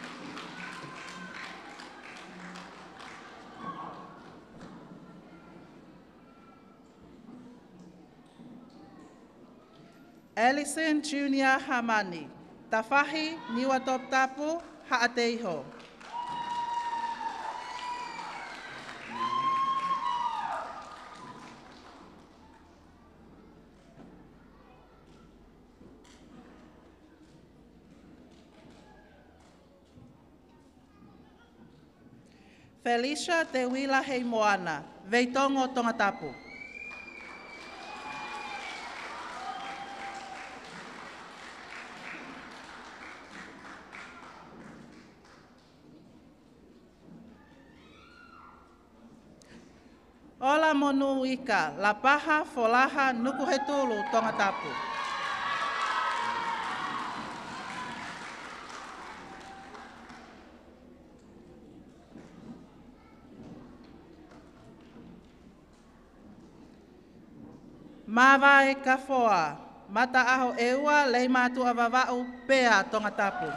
Ellison Junior Hamani, Tafahi, Niuatoputapu, Haʻateiho. Felicia Teuila Heimoana, Veitongo Tongatapu. Ola Monuika, Lapaha Folaha, Nukuhetulu Tongatapu. Mavae Kafoa, Mataʻaho ʻEua, Leimātuʻa Vavaʻu, Pea Tongatapu.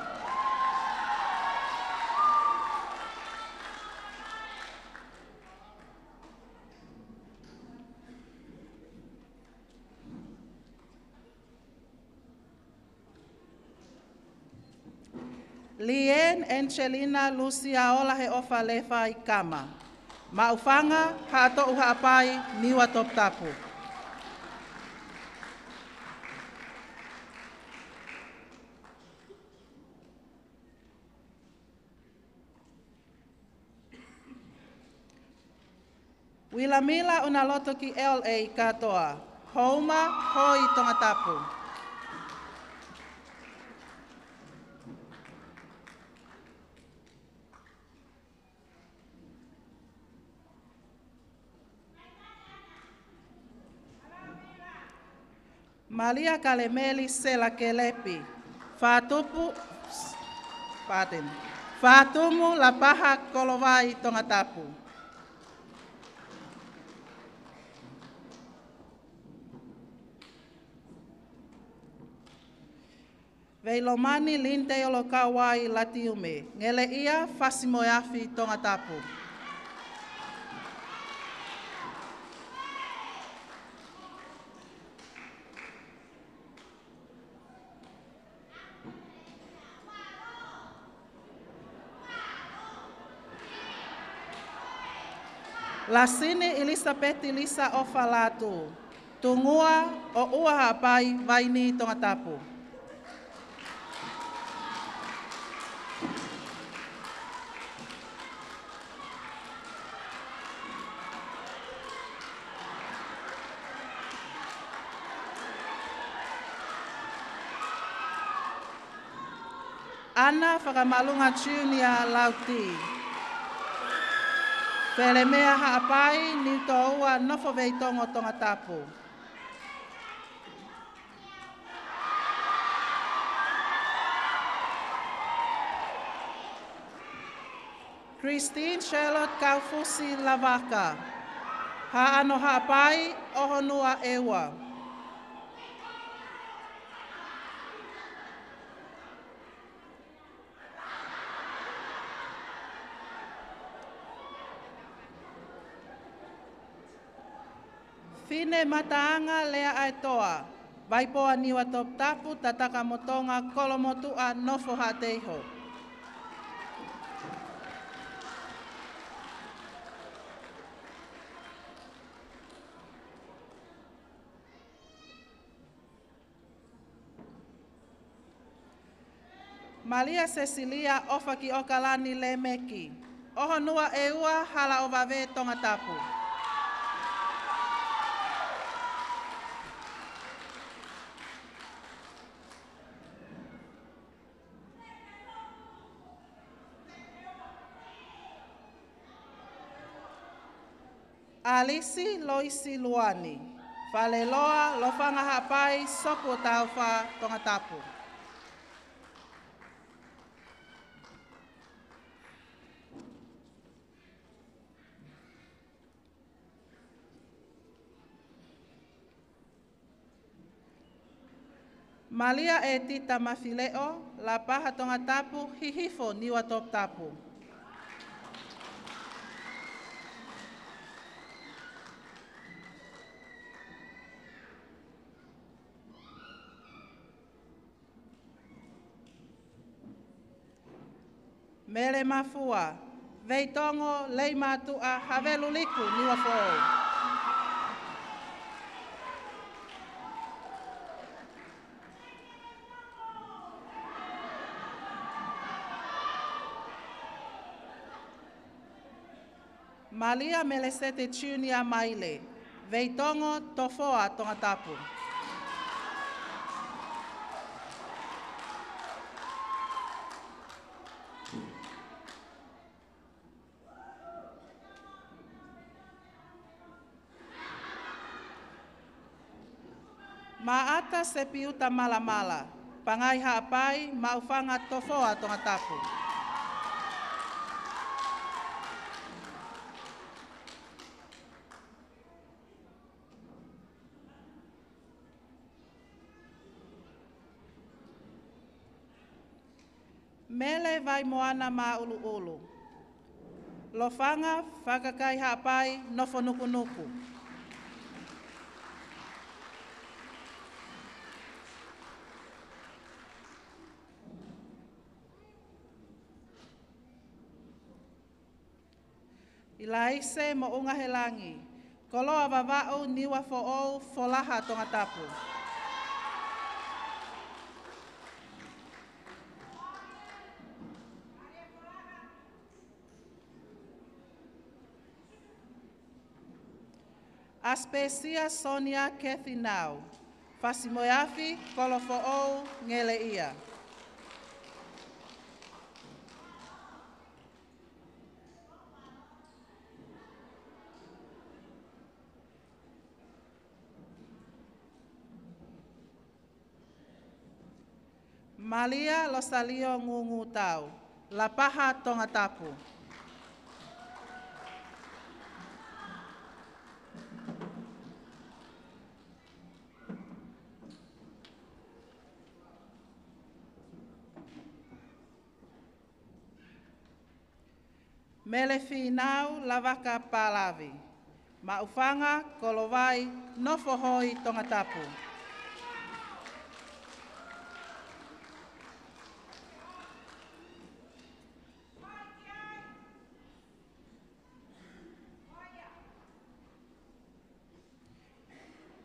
Lian Angelina Lusia Ola Heʻofa Lefai Kama, Maʻufanga, Haʻatoʻu Haʻapai, Niuatoputapu. Uilamila Unaloto ki L A kātoa, Houma, Hoi Tongatapu. Malia Kalemeli Sela Kelepi, Fatupu, pardon, Fatumu, Lapaha, Kolovai, Tongatapu. Veilomani Lindei Olokauai Latiume, Ngeleʻia, Fasimoeafi, Tongatapu. Lasini Elisapeti Lisa ʻOfa Lātū, Tungua, ʻOʻua Haʻapai, Vaini, Tongatapu. ʻAna Fakamalunga Junior Lauti, Felemea Haʻapai, Niutōua, Nofo Veitongo Tongatapu. Christine Charlotte Kaufusi Lavaka, Haʻano Haʻapai, ʻOhonua ʻEua. Fine Mataʻanga Lea ʻAetoa, Vaipoa Niuatoputapu, Tatakamotonga, Kolomotuʻa, Nofo Haʻateiho. Malia Sesilia ʻOfa ki ʻOkalani Lemeki, ʻOhonua ʻEua, Halaʻovave, Tongatapu. ʻAlisi Loisi Luani, Faleloa, Lofanga Haʻapai, Sopu ʻo Taufa, Tongatapu. Malia ʻEtita Mafileʻo, Lapaha, Tongatapu, Hihifo, Niuatoputapu. Mele Mafua, Veitongo, Leimātuʻa, Haveluliku, Niuafoʻou. Malia Melesete Junior Maile, Veitongo, Tofoa, Tongatapu. Maʻata Sepiuta Malamala, Pangai Haʻapai, Maʻufanga, Tofoa, Tongatapu. Mele Vaimoana Māʻuluʻulu, Lofanga, Fakakai Haʻapai, Nofonukunuku. ʻIlaise Moʻungahelangi, Koloa Vavaʻu, Niuafoʻou, Folaha, Tongatapu. ʻAsipesia Sonia Kathy Nau, Fasimoeafi, Kolofoʻou, Ngeleʻia. Malia Losalio Ngungutau, Lapaha, Tongatapu. Mele Fīnau Lavaka Palavi, Maʻufanga, Kolovai, Nofohoi, Tongatapu.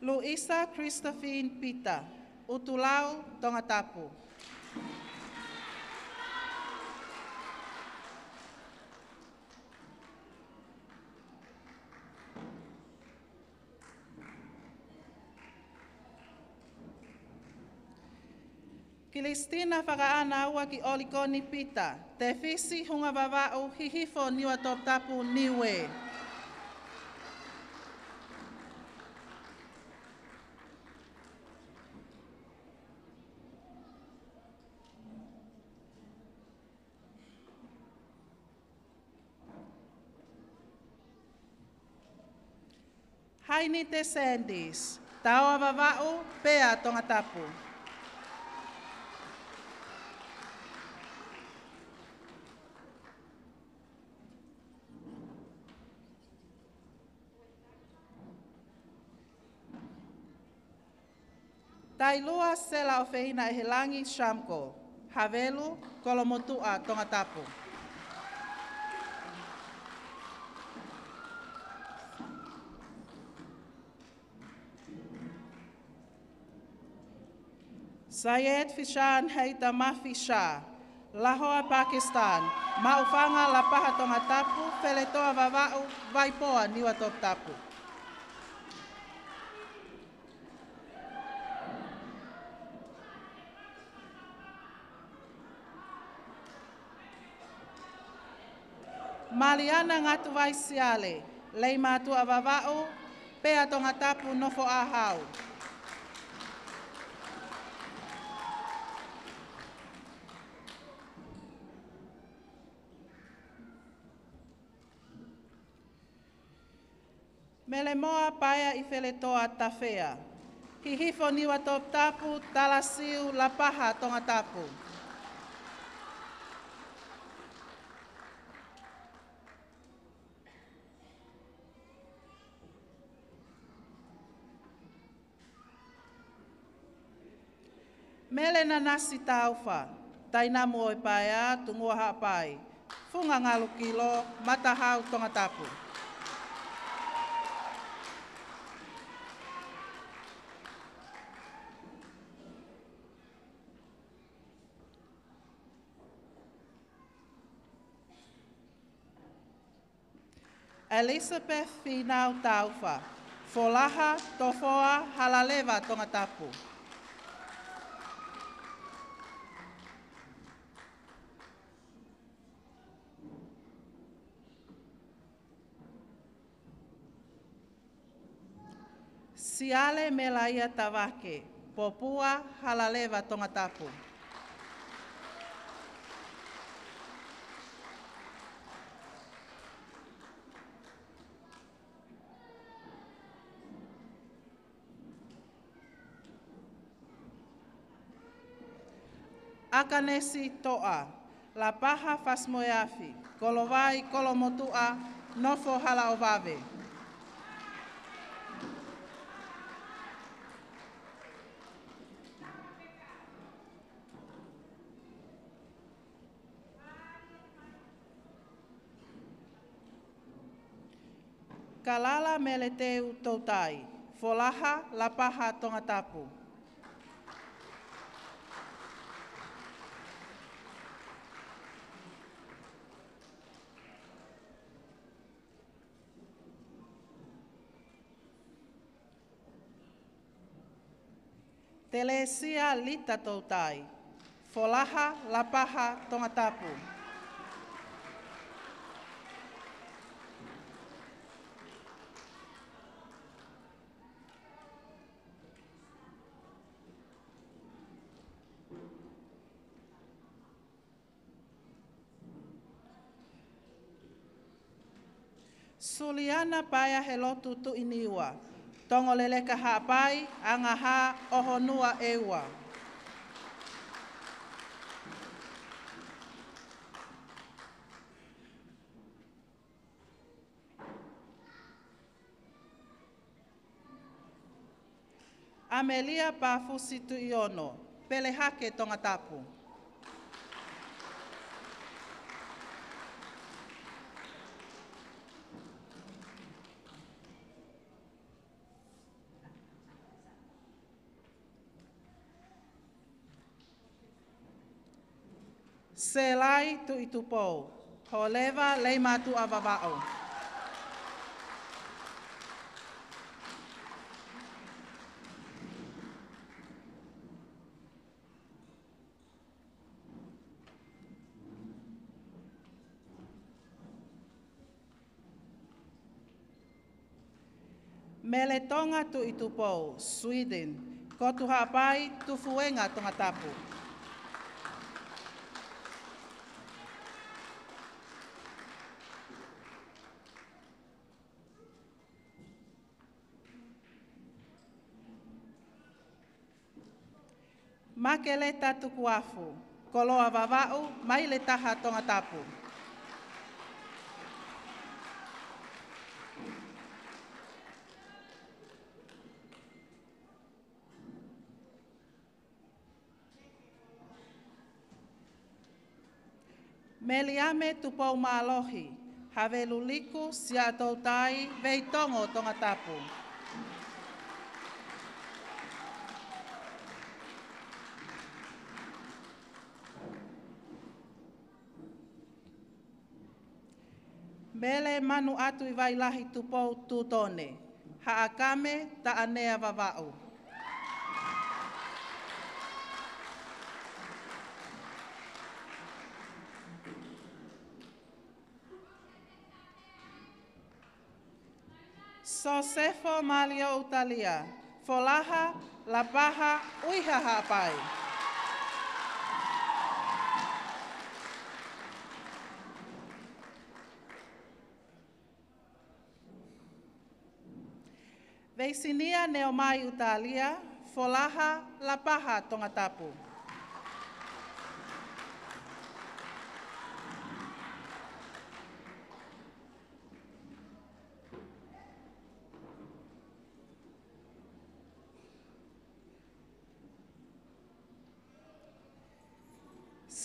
Luisa Christophine Peter, ʻUtulau, Tongatapu. Kilistina Fakaʻānaua ki ʻOlikoni Pita, Tefisi Hunga Vavaʻu, Hihifo, Niuatoputapu, Niue. Hainite Sandys, Taoa Vavaʻu, Pea, Tongatapu. Tailua Sela ʻOfeina ʻEhelangi Shamko, Havelu, Kolomotuʻa, Tongatapu. Syed Fishan Haitamafi Shah, Lahore, Pakistan, Maʻufanga, Lapaha, Tongatapu, Feletoa Vavaʻu, Vaipoa, Niuatoputapu. Maliana Ngatuvai Siale, Leimātuʻa Vavaʻu, Pea Tongatapu, nofo ʻahau. Melemoa Paea ʻi Feletoa, Tafea. Hihifo Niua Toputapu, Talasiu, Lapaha, Tongatapu. Mele Nanasi Taufa, Tainamu ʻo e Paea, Tungua Haʻapai, Funga Ngalukilo, Matahau, Tongatapu. Elizabeth Finau Taufa, Folaha, Tofoa, Halaleva, Tongatapu. Siale Melaia Tavake, Popua, Halaleva, Tongatapu. ʻAkanesi Toʻa, Lapaha, Fasi-moe-Afi, Kolovai, Kolomotuʻa, nofo Halaʻovave. Kalala Meleteu Toutai, Folaha, Lapaha, Tongatapu. Telesia Lita Toutai, Folaha, Lapaha, Tongatapu. Suliana Paea Helotu Tuʻiniua, Tongoleleka Haʻapai, Angahā, ʻOhonua ʻEua. ʻAmelia Pafusi Tuʻiono, Pelehake, Tongatapu. Selai Tuʻitupou, Holeva, Leimātuʻa, Vavaʻu. Meletonga Tuʻitupou, Sweden, Kotu Haʻapai, Tufuenga, Tongatapu. Makeleta Tukuafu, Koloa, Vavaʻu, Maile Taha, Tongatapu. Meliame Tupoumālohi, Havelu Liku, Siaʻatoutai, Veitongo, Tongatapu. Mele Manuʻatuivailahi Tupou Tutone, Haʻakame, Taʻanea, Vavaʻu. Sosefo Malio Utalia, Folaha, Lapaha, ʻUiha, Haʻapai. Veisinia Neomai Utalia, Folaha, Lapaha, Tongatapu.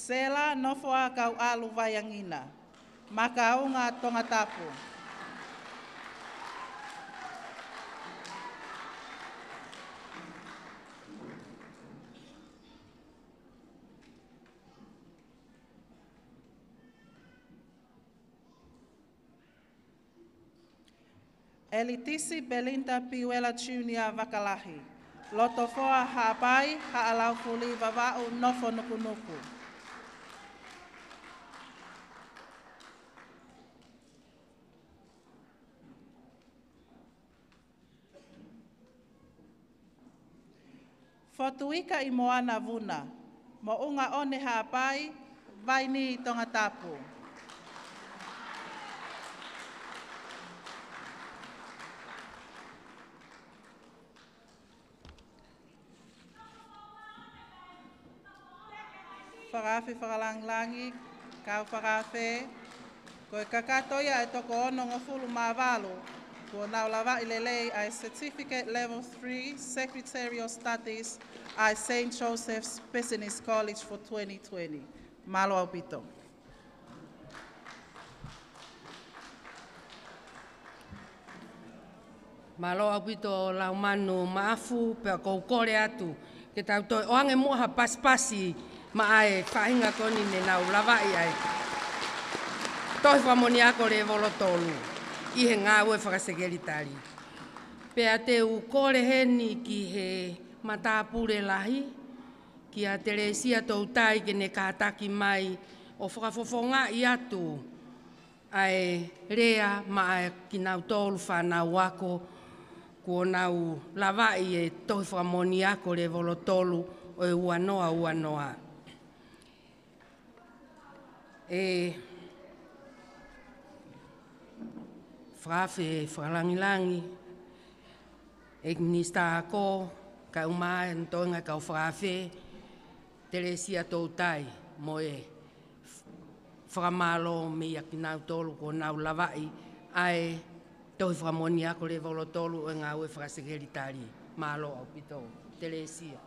Sela Nofoa Kauʻalu Vaiangina, Makaunga, Tongatapu. ʻElitisi Belinda Piuela Junior Vakalahi, Lotofoa, Haʻapai, Haʻalaufuli, Vavaʻu, Nofonukunuku. Fotuika ʻImoana Vuna, Moʻunga ʻOne, Haʻapai, Vaini, Tongatapu. Fakaafe fakalangilangi, kau fakaafe, ko e kakato ia ʻa e toko onongofulu mā valu kuo nau lavaʻi lelei ʻa e Certificate Level three Secretarial Studies ʻa e Saint Joseph's Business College for twenty twenty. Mālō ʻaupito. Mālō ʻaupito Laumanu Maʻafu, pea ʻoku ou kole atu ke tau toe ʻoange muʻa ha pasipasi maʻa e faʻahinga ko eni ne nau lavaʻi ʻa e tohi fakamoʻoni ako lēvolo tolu ʻi he ngāue fakasekelitali. Pea te u kole heni ki he matāpule lahi, kia Telesia Toutai, ke ne kātaki mai ʻo fakafofongaʻi atu ʻa e lea maʻa kinautolu fānau ako kuo nau lavaʻi e tohi fakamoʻoni ako lēvolo tolu ʻo e ua noa ua noa. ʻE fakaafe fakalangilangi ʻEiki Minisitā Ako, kae ʻumaʻā e toenga kau fakaafe, Telesia Toutai, mo e fakamālō meia kinautolu kuo nau lavaʻi ʻa e tohi fakamoʻoni ako lēvolo tolu ʻo e ngāue fakasekelitali. Mālō ʻaupito. Telesia.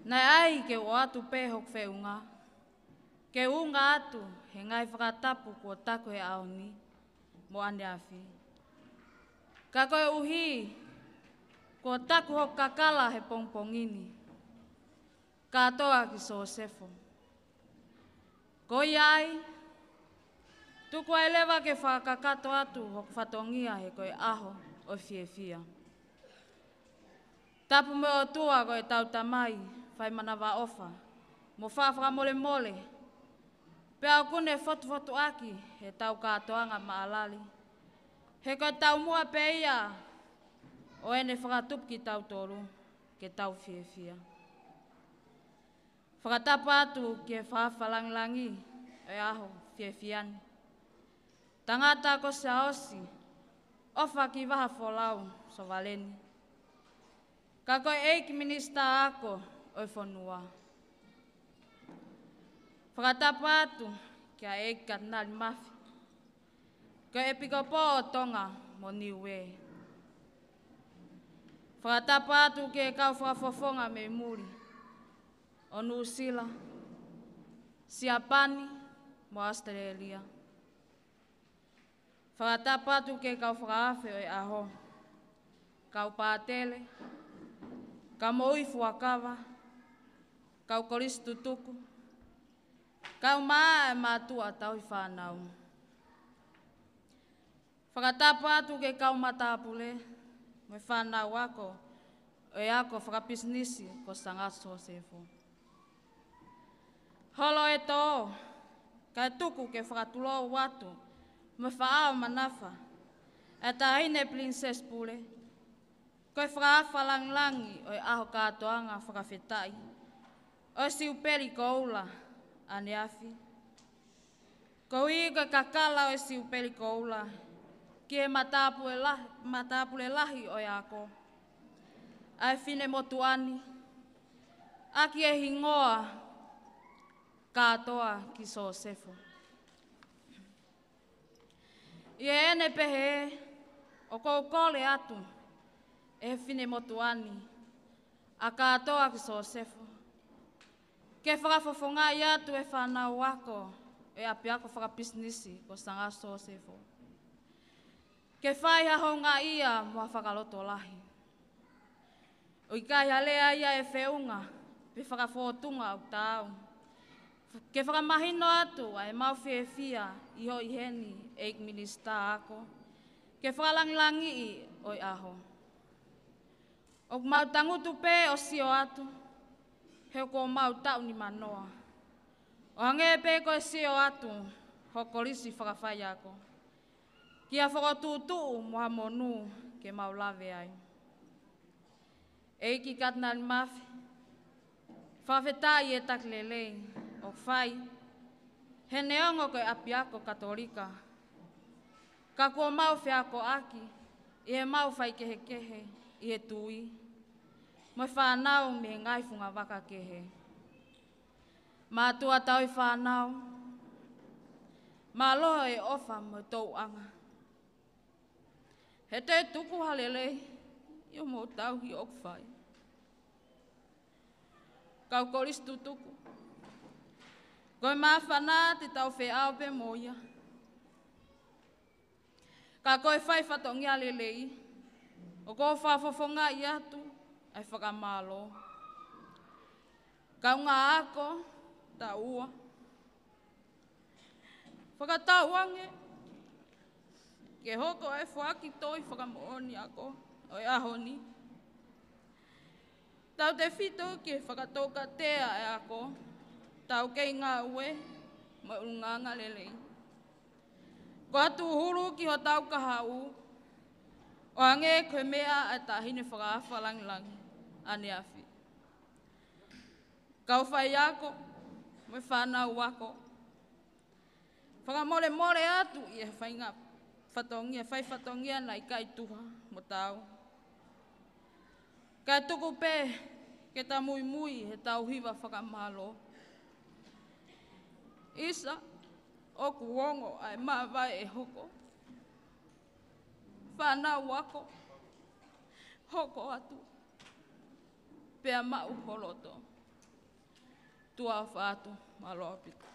Naʻe ʻai ke u ʻoatu pē hoku feʻunga, ke u unga atu he ngaahi fakatapu kuo taku he ʻaho ni mo ʻaneafi. Ka koeʻuhi kuo taku hoku kakala he pongipongi ni, kātoa ki Sosefo. Ko ia ai, tuku ai leva ke fakakakato atu hoku fatongia he ko e ʻaho ʻo e fiefia. Tapu mo e ʻOtua ko ʻetau Tamai fai manavaʻofa mo faʻa fakamolemole, pea ʻoku ne fotufotuʻaki ʻetau kātoanga maʻalali, he ko e taumuʻa pē ia ʻo ʻene fakatupu kitautolu ke tau fiefia. Fakatapu atu ki he fakaafe langilangi ʻo e ʻaho fiefia ni, tangata ko Siaosi ʻOfakivaha Folau Sovaleni, ka ko e ʻEiki Minisitā Ako ʻo e fonua. Fakatapu atu kia ʻEiki Katinali Mafi, ko e ʻEpikopō ʻo Tonga mo Niuē. Fakatapu atu ki he kau fakafofonga mei muli ʻo Nuʻusila, Siapani mo ʻAositelēlia. Fakatapu atu ki he kau fakaafe ʻo e ʻaho, kau pātele, kau moʻui fuakava, kau kolisi tutuku, kae ʻumaʻā e mātuʻa tauhi fānau. Fakatapu atu ki he kau matāpule mo e fānau ako ʻo ʻo e ako fakapisinisi ko Sanga Sosefo. Holo e tō, kae tuku ke fakatulou atu mo e faʻao manafa ʻa e Taʻahine Pilinisesi Pule, ko e fakaafe langilangi ʻo e ʻaho kātoanga fakafetaʻi ʻo e Siupeli Koula ʻaneafi. Koeʻuhi ko e kakala ʻo e Siupeli Koula ki he matāpule la-, matāpule lahi ʻo e ako, ʻa e finemotuʻa ni, ʻaki e hingoa Kātoa ki Sosefo. ʻI heʻene pehē, ʻoku ou kole atu ʻe he finemotuʻa ni ʻa Kātoa ki Sosefo ke fakafofongaʻi atu e fānau ako ʻo e ʻapiako fakapisinisi ko Sanga Sosefo ke fai ha houngaʻia mo ha fakalotolahi. ʻOku ʻikai ha lea ia ʻe feʻunga pe fakafōtunga ʻoku taau ke fakamahino atu ʻa ʻemau fiefia ʻi hoʻo ʻi heni, ʻEiki Minisitā Ako, ke fakalangilangiʻi ʻo e ʻaho. ʻOku mau tangutu pē ʻo sio atu, he kuo mau taʻu nimanoa. ʻO hangē pē ko e sio atu ho kolisi fakafaiako ki ha fokotuʻutuʻu mo ha monū ke mau lave ai. ʻEiki Katinali Mafi, fakafetaʻi e taki lelei ʻoku fai he neongo ko e ʻapiako Katolika, ka kuo mau feakoʻaki ʻi heʻemau faikehekehe ʻi he tui mo e fānau mei he ngaahi fungavaka kehe. Mātuʻa tauhi fānau, mālō e ʻofa mo e tōʻonga. He te tuku ha lelei ʻi hoʻomou tauhi ʻoku fai. Kau kolisi tutuku, ko e māfana te tau feʻao pē mo ia. Ka ko e fai fatongia lelei, ʻoku ou fakafofongaʻi atu ʻa e fakamālō. Kaungā ako, taua. Fakatauange ke hoko ʻa e foaki tohi fakamoʻoni ako ʻo e ʻaho ni. Tautefito ki he fakatoukatea ʻa e ako, taukei ngāue mo e ʻulungaanga lelei. Ko ha tūhulu ki hotau kahaʻu, ʻo hangē ko e meʻa ʻa e Taʻahine Fakaafe Langilangi ʻaneafi. Kau faiako mo e fānau ako, fakamolemole atu ʻi he faʻahinga fatongia, fai fatongia naʻe ʻikai tuha mo taau. Kae tuku pē ke ta muimui he tau hiva fakamālō. ʻIsa, ʻoku ongo ʻa e māvae ʻe hoko. Fānau ako, hoko atu pea maʻu ho loto. Tuʻa ʻofa atu, mālō ʻaupito.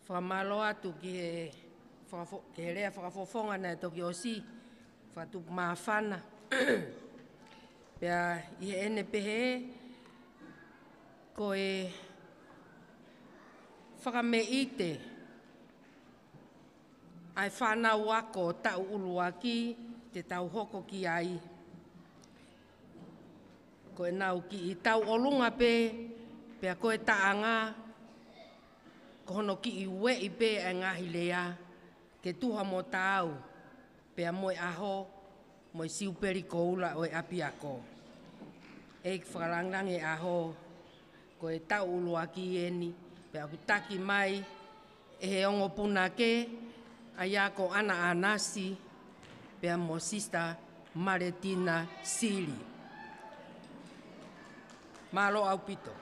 Fakamālō atu ki he fakafo-, ki he lea fakafofonga naʻe toki ʻosi, fakatupu māfana. Pea ʻi heʻene pehē, ko e fakameʻite ʻa e fānau ako taʻu ʻuluaki te tau hoko ki ai. Ko ʻenau kiʻi tauʻolunga pē, pea ko e taʻanga, ko hono kiʻi ueʻi pē ʻa e ngaahi lea, ke tuha mo taau, pea mo e ʻaho, mo e Siupeli Koula ʻo e ʻapiako. ʻEiki Fakalangilangi ʻo e ʻAho, ko e taʻu ʻuluaki eni, pea ʻoku taki mai ʻe he ongo punake, ʻa ia ko ʻAna ʻAnasi, pea mo Sister Maletina Sili. Mālō ʻaupito.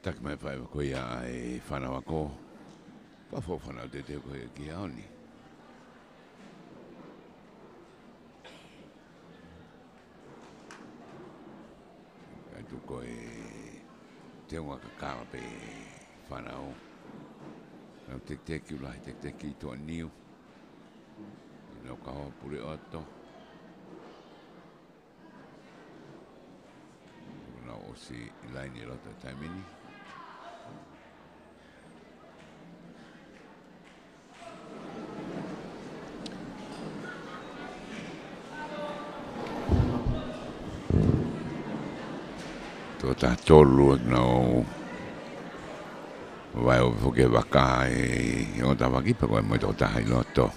Taki mai fai ko ia ʻa e fānau ako. Pea fo fānau teuteu ko ia ki he ʻaho ni. Kae tuku ko e teunga kakala pē fānau. Nau tekiteki ʻuluaki, tekiteki ʻi tuʻa niu. ʻI nau ka hoa pule ʻoto. Nau ʻosi ʻi laini ʻi loto taimi ni. Toko taha tolu nau vaeua foki e vaka ʻi he ongo tafaʻaki pea ko e mo e toko taha ʻi loto.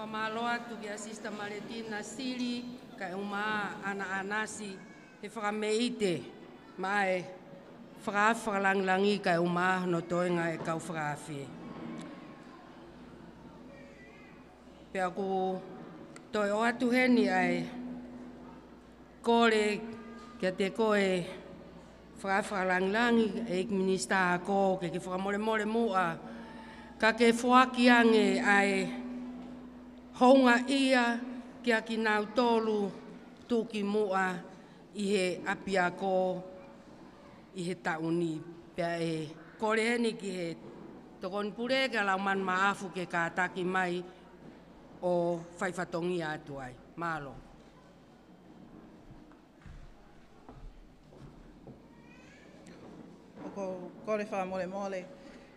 Fakamālō atu kia Sister Maletina Sili kae ʻumaʻā ʻAna ʻAnasi he fakameʻite maʻa e fakaafe fakalangilangi kae ʻumaʻā hono toenga e kau fakaafe. Pea ʻoku toe ʻoatu heni ʻa e kole kiate koe fakaafe fakalangilangi ʻEiki Minisitā Ako ke ke fakamolemole muʻa ka ke foaki ange ʻa e houngaʻia kia kinautolu tuʻukimuʻa ʻi he ʻapiako ʻi he taʻu ni. Pea ʻe kole heni ki he Tokoni Pule kia Laumanu Maʻafu ke kātaki mai ʻo fai fatongia atu ai. Mālō. ʻOku ou kole fakamolemole,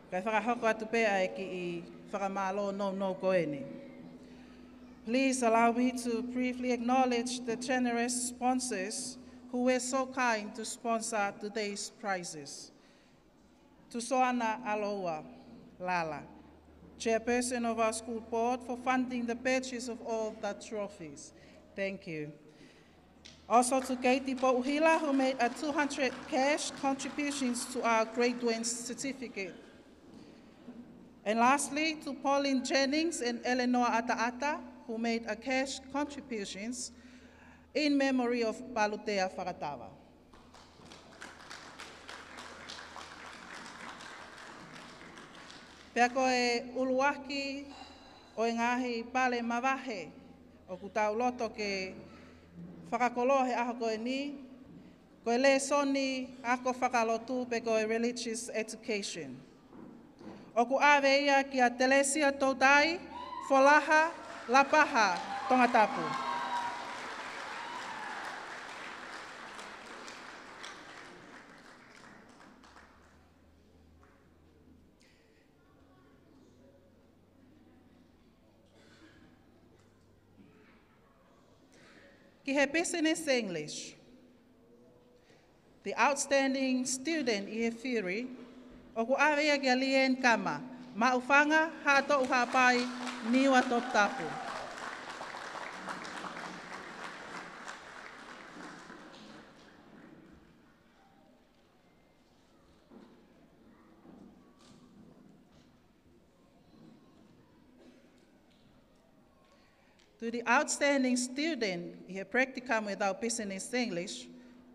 kae fakahoko atu pē ʻa e kiʻi fakamālō nounou ko eni. Please allow me to briefly acknowledge the generous sponsors who were so kind to sponsor today's prizes. To Soana Aloua Lala, Chairperson of our school board, for funding the purchase of all the trophies. Thank you. Also to Katie Pouhila, who made a two hundred cash contributions to our grade one certificate. And lastly, to Pauline Jennings and Eleanor Ataata, who made a cash contributions in memory of Palutea Fakatava. Pea ko e ʻuluaki ʻo e ngaahi pale mavahe ʻoku tau loto ke fakakoloa he ʻaho ko eni, ko e lēsoni ako fakalotu pe ko e religious education. ʻOku ʻave ia kia Telesia Toutai, Folaha, Lapaha, Tongatapu. Ki he Business English. The outstanding student ʻi he fili, ʻoku ʻave ia kia Lian Kama, Maʻufanga, Haʻatoʻu Haʻapai, Niua Toputapu. To the outstanding student ʻi he practicum with our Business English,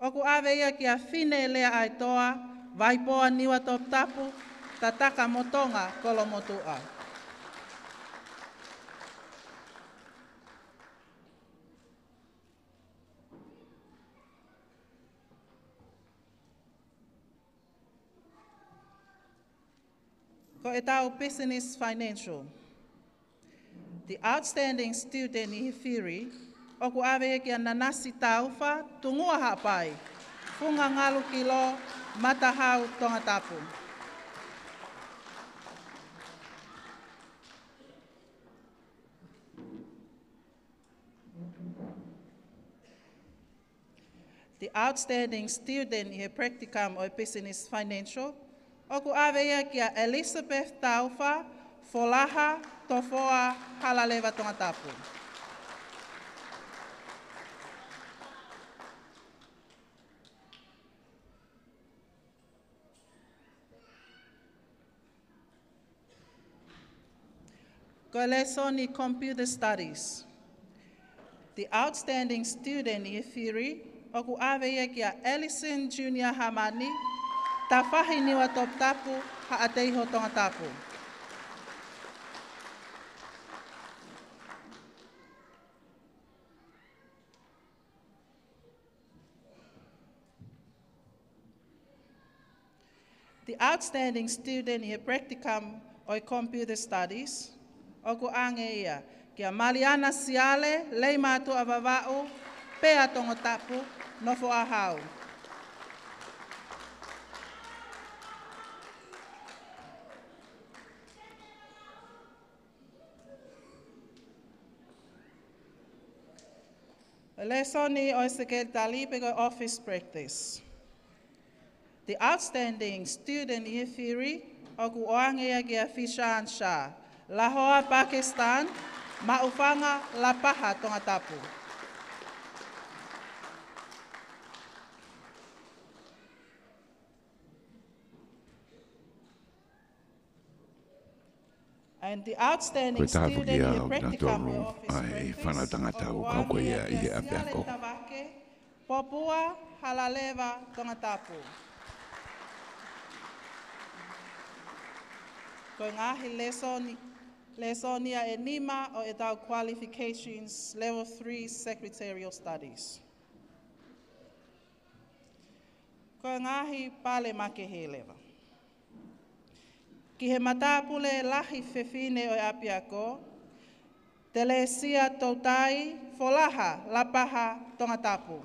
ʻoku ʻave ia kia Fine Leaʻaetoa, Vaipoa, Niua Toputapu, Tataka mo Tonga, Kolomotuʻa. Ko ʻetau Business Financial. The outstanding student ʻi he fili, ʻoku ʻave ia kia Nanasi Taufa, Tungua Haʻapai, Funga Ngalu Kilo, Matahau, Tongatapu. The outstanding student ʻi he practicum ʻo e Business Financial, ʻoku ʻave ia kia Elizabeth Taufa, Folaha, Tofoa, Halaleva, Tongatapu. Ko e lēsoni Computer Studies. The outstanding student ʻi he fili, ʻoku ʻave ia kia Ellison Junior Hamani, Tafahi, Niua Toputapu, Haʻateiho, Tongatapu. The outstanding student ʻi he practicum ʻo e Computer Studies, ʻoku ʻange ia kia Maliana Siale, Leimātuʻa Vavaʻu, Pea, Tongatapu, Nofoʻahau. Lēsoni ʻo e sekelitali pe ko e office practice. The outstanding student ʻi he fili, ʻoku ʻoange ia kia Fishan Shah, Lahoa, Pakistan, Maʻufanga Lapaha Tongatapu. And the outstanding student in the practicum of His Grace, ʻa e fana tangata ʻoku kau ko ia ʻi he ʻapiako. Popua Halaleva Tongatapu. Ko e ngaahi lēsoni, lēsoni ia ʻe nima ʻo ʻetau qualifications level three secretarial studies. Ko e ngaahi pale makehe leva. Ki he matāpule lahi fefine ʻo e ʻapiako, Telesia Toutai Folaha Lapaha Tongatapu.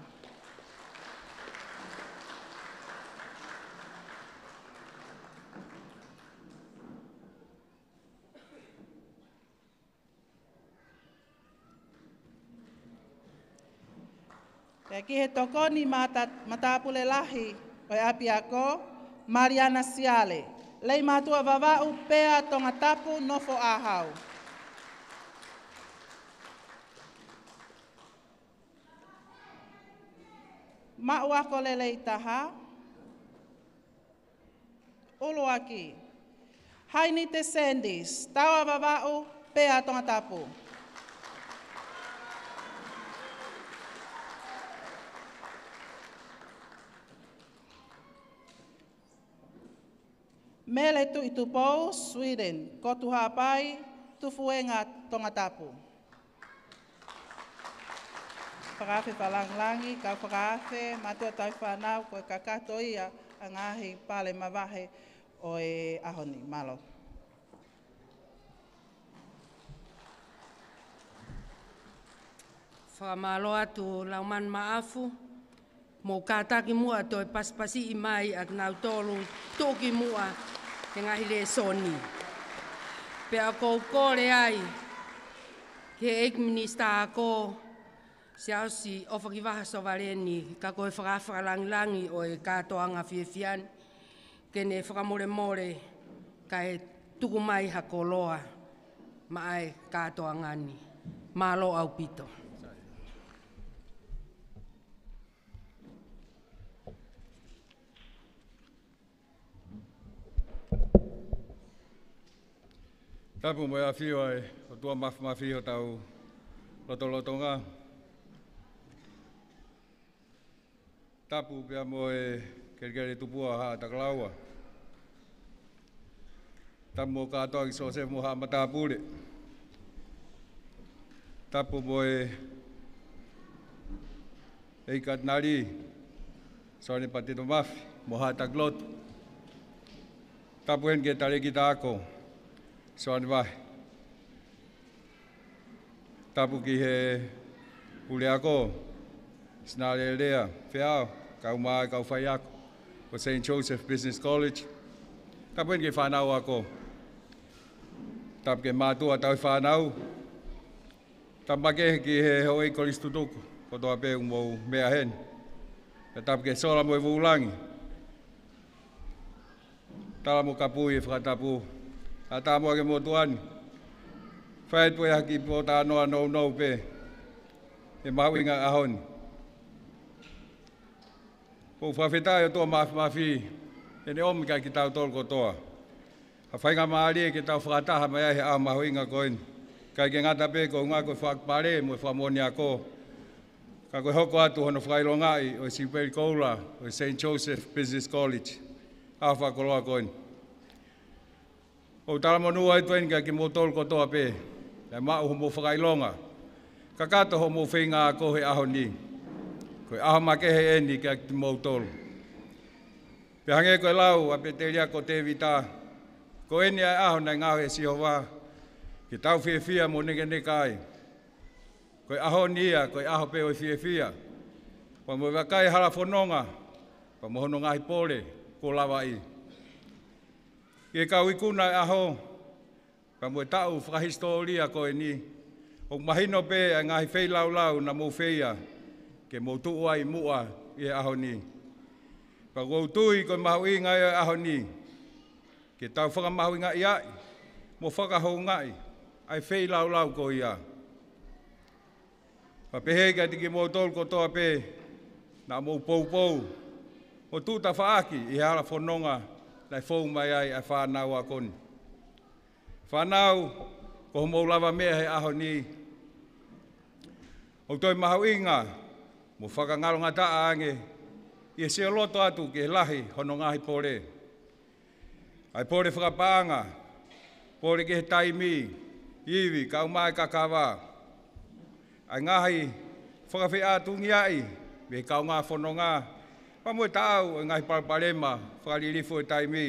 Pea ki he tokoni mata-, matāpule lahi ʻo e ʻapiako, Maliana Siale, Leimātuʻa Vavaʻu pea Tongatapu, Nofoʻāhau. Maʻu ako lelei taha. ʻUluaki, Hainite Sandys, Taoa Vavaʻu pea Tongatapu. Mele Tuʻitupou, Sweden, Kotu Haʻapai, Tufuenga, Tongatapu. Fakaafe fakalāngilangi, kau fakaafe, mātuʻa tauhi fānau, ko e kakato ia ʻa e ngaahi pale mavahe ʻo e ʻaho ni. Mālō. Fakamālō atu Laumanu Maʻafu, mou kātaki muʻa toe pasipasiʻi mai ʻa kinautolu tuʻukimuʻa ʻa e ngaahi lēsoni. Pea ʻoku ou kole ai ki he ʻEiki Minisitā Ako, Siaosi ʻOfakivaha Sovaleni, ka ko e fakaafe fakalāngilangi ʻo e kātoanga fiefia ni, ke ne fakamolemole kae tuku mai ha koloa maʻa e kātoanga ni. Mālō ʻaupito. Tapu mo e ʻafio ʻa e ʻOtua Māfimafi ʻi hotau lotolotonga. Tapu pea mo e kelekele tupuʻa Haʻa Takalaua. Tapu mo e kātoanga ʻo Siosefa mo haʻa matāpule. Tapu mo e ʻEiki Katinali Soane Patino Mafi mo haʻa takilotu. Tapu heni ki he talēkita ako Soane Vahe. Tapu ki he puleako, Sinalelea Feao, kae ʻumaʻā e kau faiako ʻo Saint Joseph Business College. Tapu heni ki he fānau ako. Tapu ki he mātuʻa tauhi fānau. Tapu makehe ki he houʻeiki kolisi tutuku kotoa pē ʻoku mou meʻa heni. Pea tapu ki he sola mo e vūlangi, tala mo kapui e fakatapu. ʻA e tā muʻa ki he motuʻa ni, fai atu ʻa e kiʻi pōtalanoa nounou pē he mahuʻinga ʻo e ʻaho ni. ʻOku ou fakafetaʻi ʻOtua Māfimafi heʻene ʻomi kiate kitautolu kotoa ha faingamālie ke tau fakataha mai ai he ʻaho mahuʻinga ko eni. ʻIkai ke ngata pē ko e ʻuhinga ko e fakapale mo e fakamoʻoni ako, ka ko e hoko atu hono fakaʻilongaʻi ʻo e Siupeli Koula ʻo e Saint Joseph Business College ʻaho fakakoloa ko eni. ʻOku ou talamonū atu eni kiate kimoutolu kotoa pē, naʻe maʻu hoʻomou fakaʻilonga kakato hoʻomou feinga ako he ʻaho ni. Ko e ʻaho makehe eni kiate kimoutolu. Pea hangē ko e lau ʻa Pēteliake ko Tēvita, ko eni ʻa e ʻaho naʻe ngaohi ʻe Sihova ke tau fiefia mo nekeneka ai. Ko e ʻaho ni ia, ko e ʻaho pē ʻo e fiefia, pea mo e vakai hala fononga, pea mo hono ngaahi pole kuo lavaʻi. ʻI he kau ikuna ʻo e ʻaho, pea mo e taʻu fakahisitōlia ko eni, ʻoku mahino pē ʻa e ngaahi feilaulau naʻa mou feia ke mou tuʻu ai muʻa ʻi he ʻaho ni. Pea ʻoku ou tui ko e mahuʻinga ia ʻo e ʻaho ni, ke tau fakamahuʻingaʻi ai mo fakahoungaʻi ʻa e feilaulau ko ia. Pea pehē kiate kimoutolu kotoa pē naʻa mou poupou mo tuʻu tafaʻaki ʻi he hala fononga naʻe fou mai ai ʻa e fānau ako ni. Fānau, ko hoʻomou lavameʻa he ʻaho ni, ʻoku toe mahuʻinga mo fakangalongataʻa ange ʻi he sioloto atu ki he lahi hono ngaahi pole. ʻA e pole fakapaʻanga, pole ki he taimi, ivi, kae ʻumaʻā e kakava. ʻA e ngaahi fakafeʻātungiaʻi mei he kaungā fononga, pea mo e taʻau ʻo e ngaahi palopalema fakalilifu ʻo e taimi,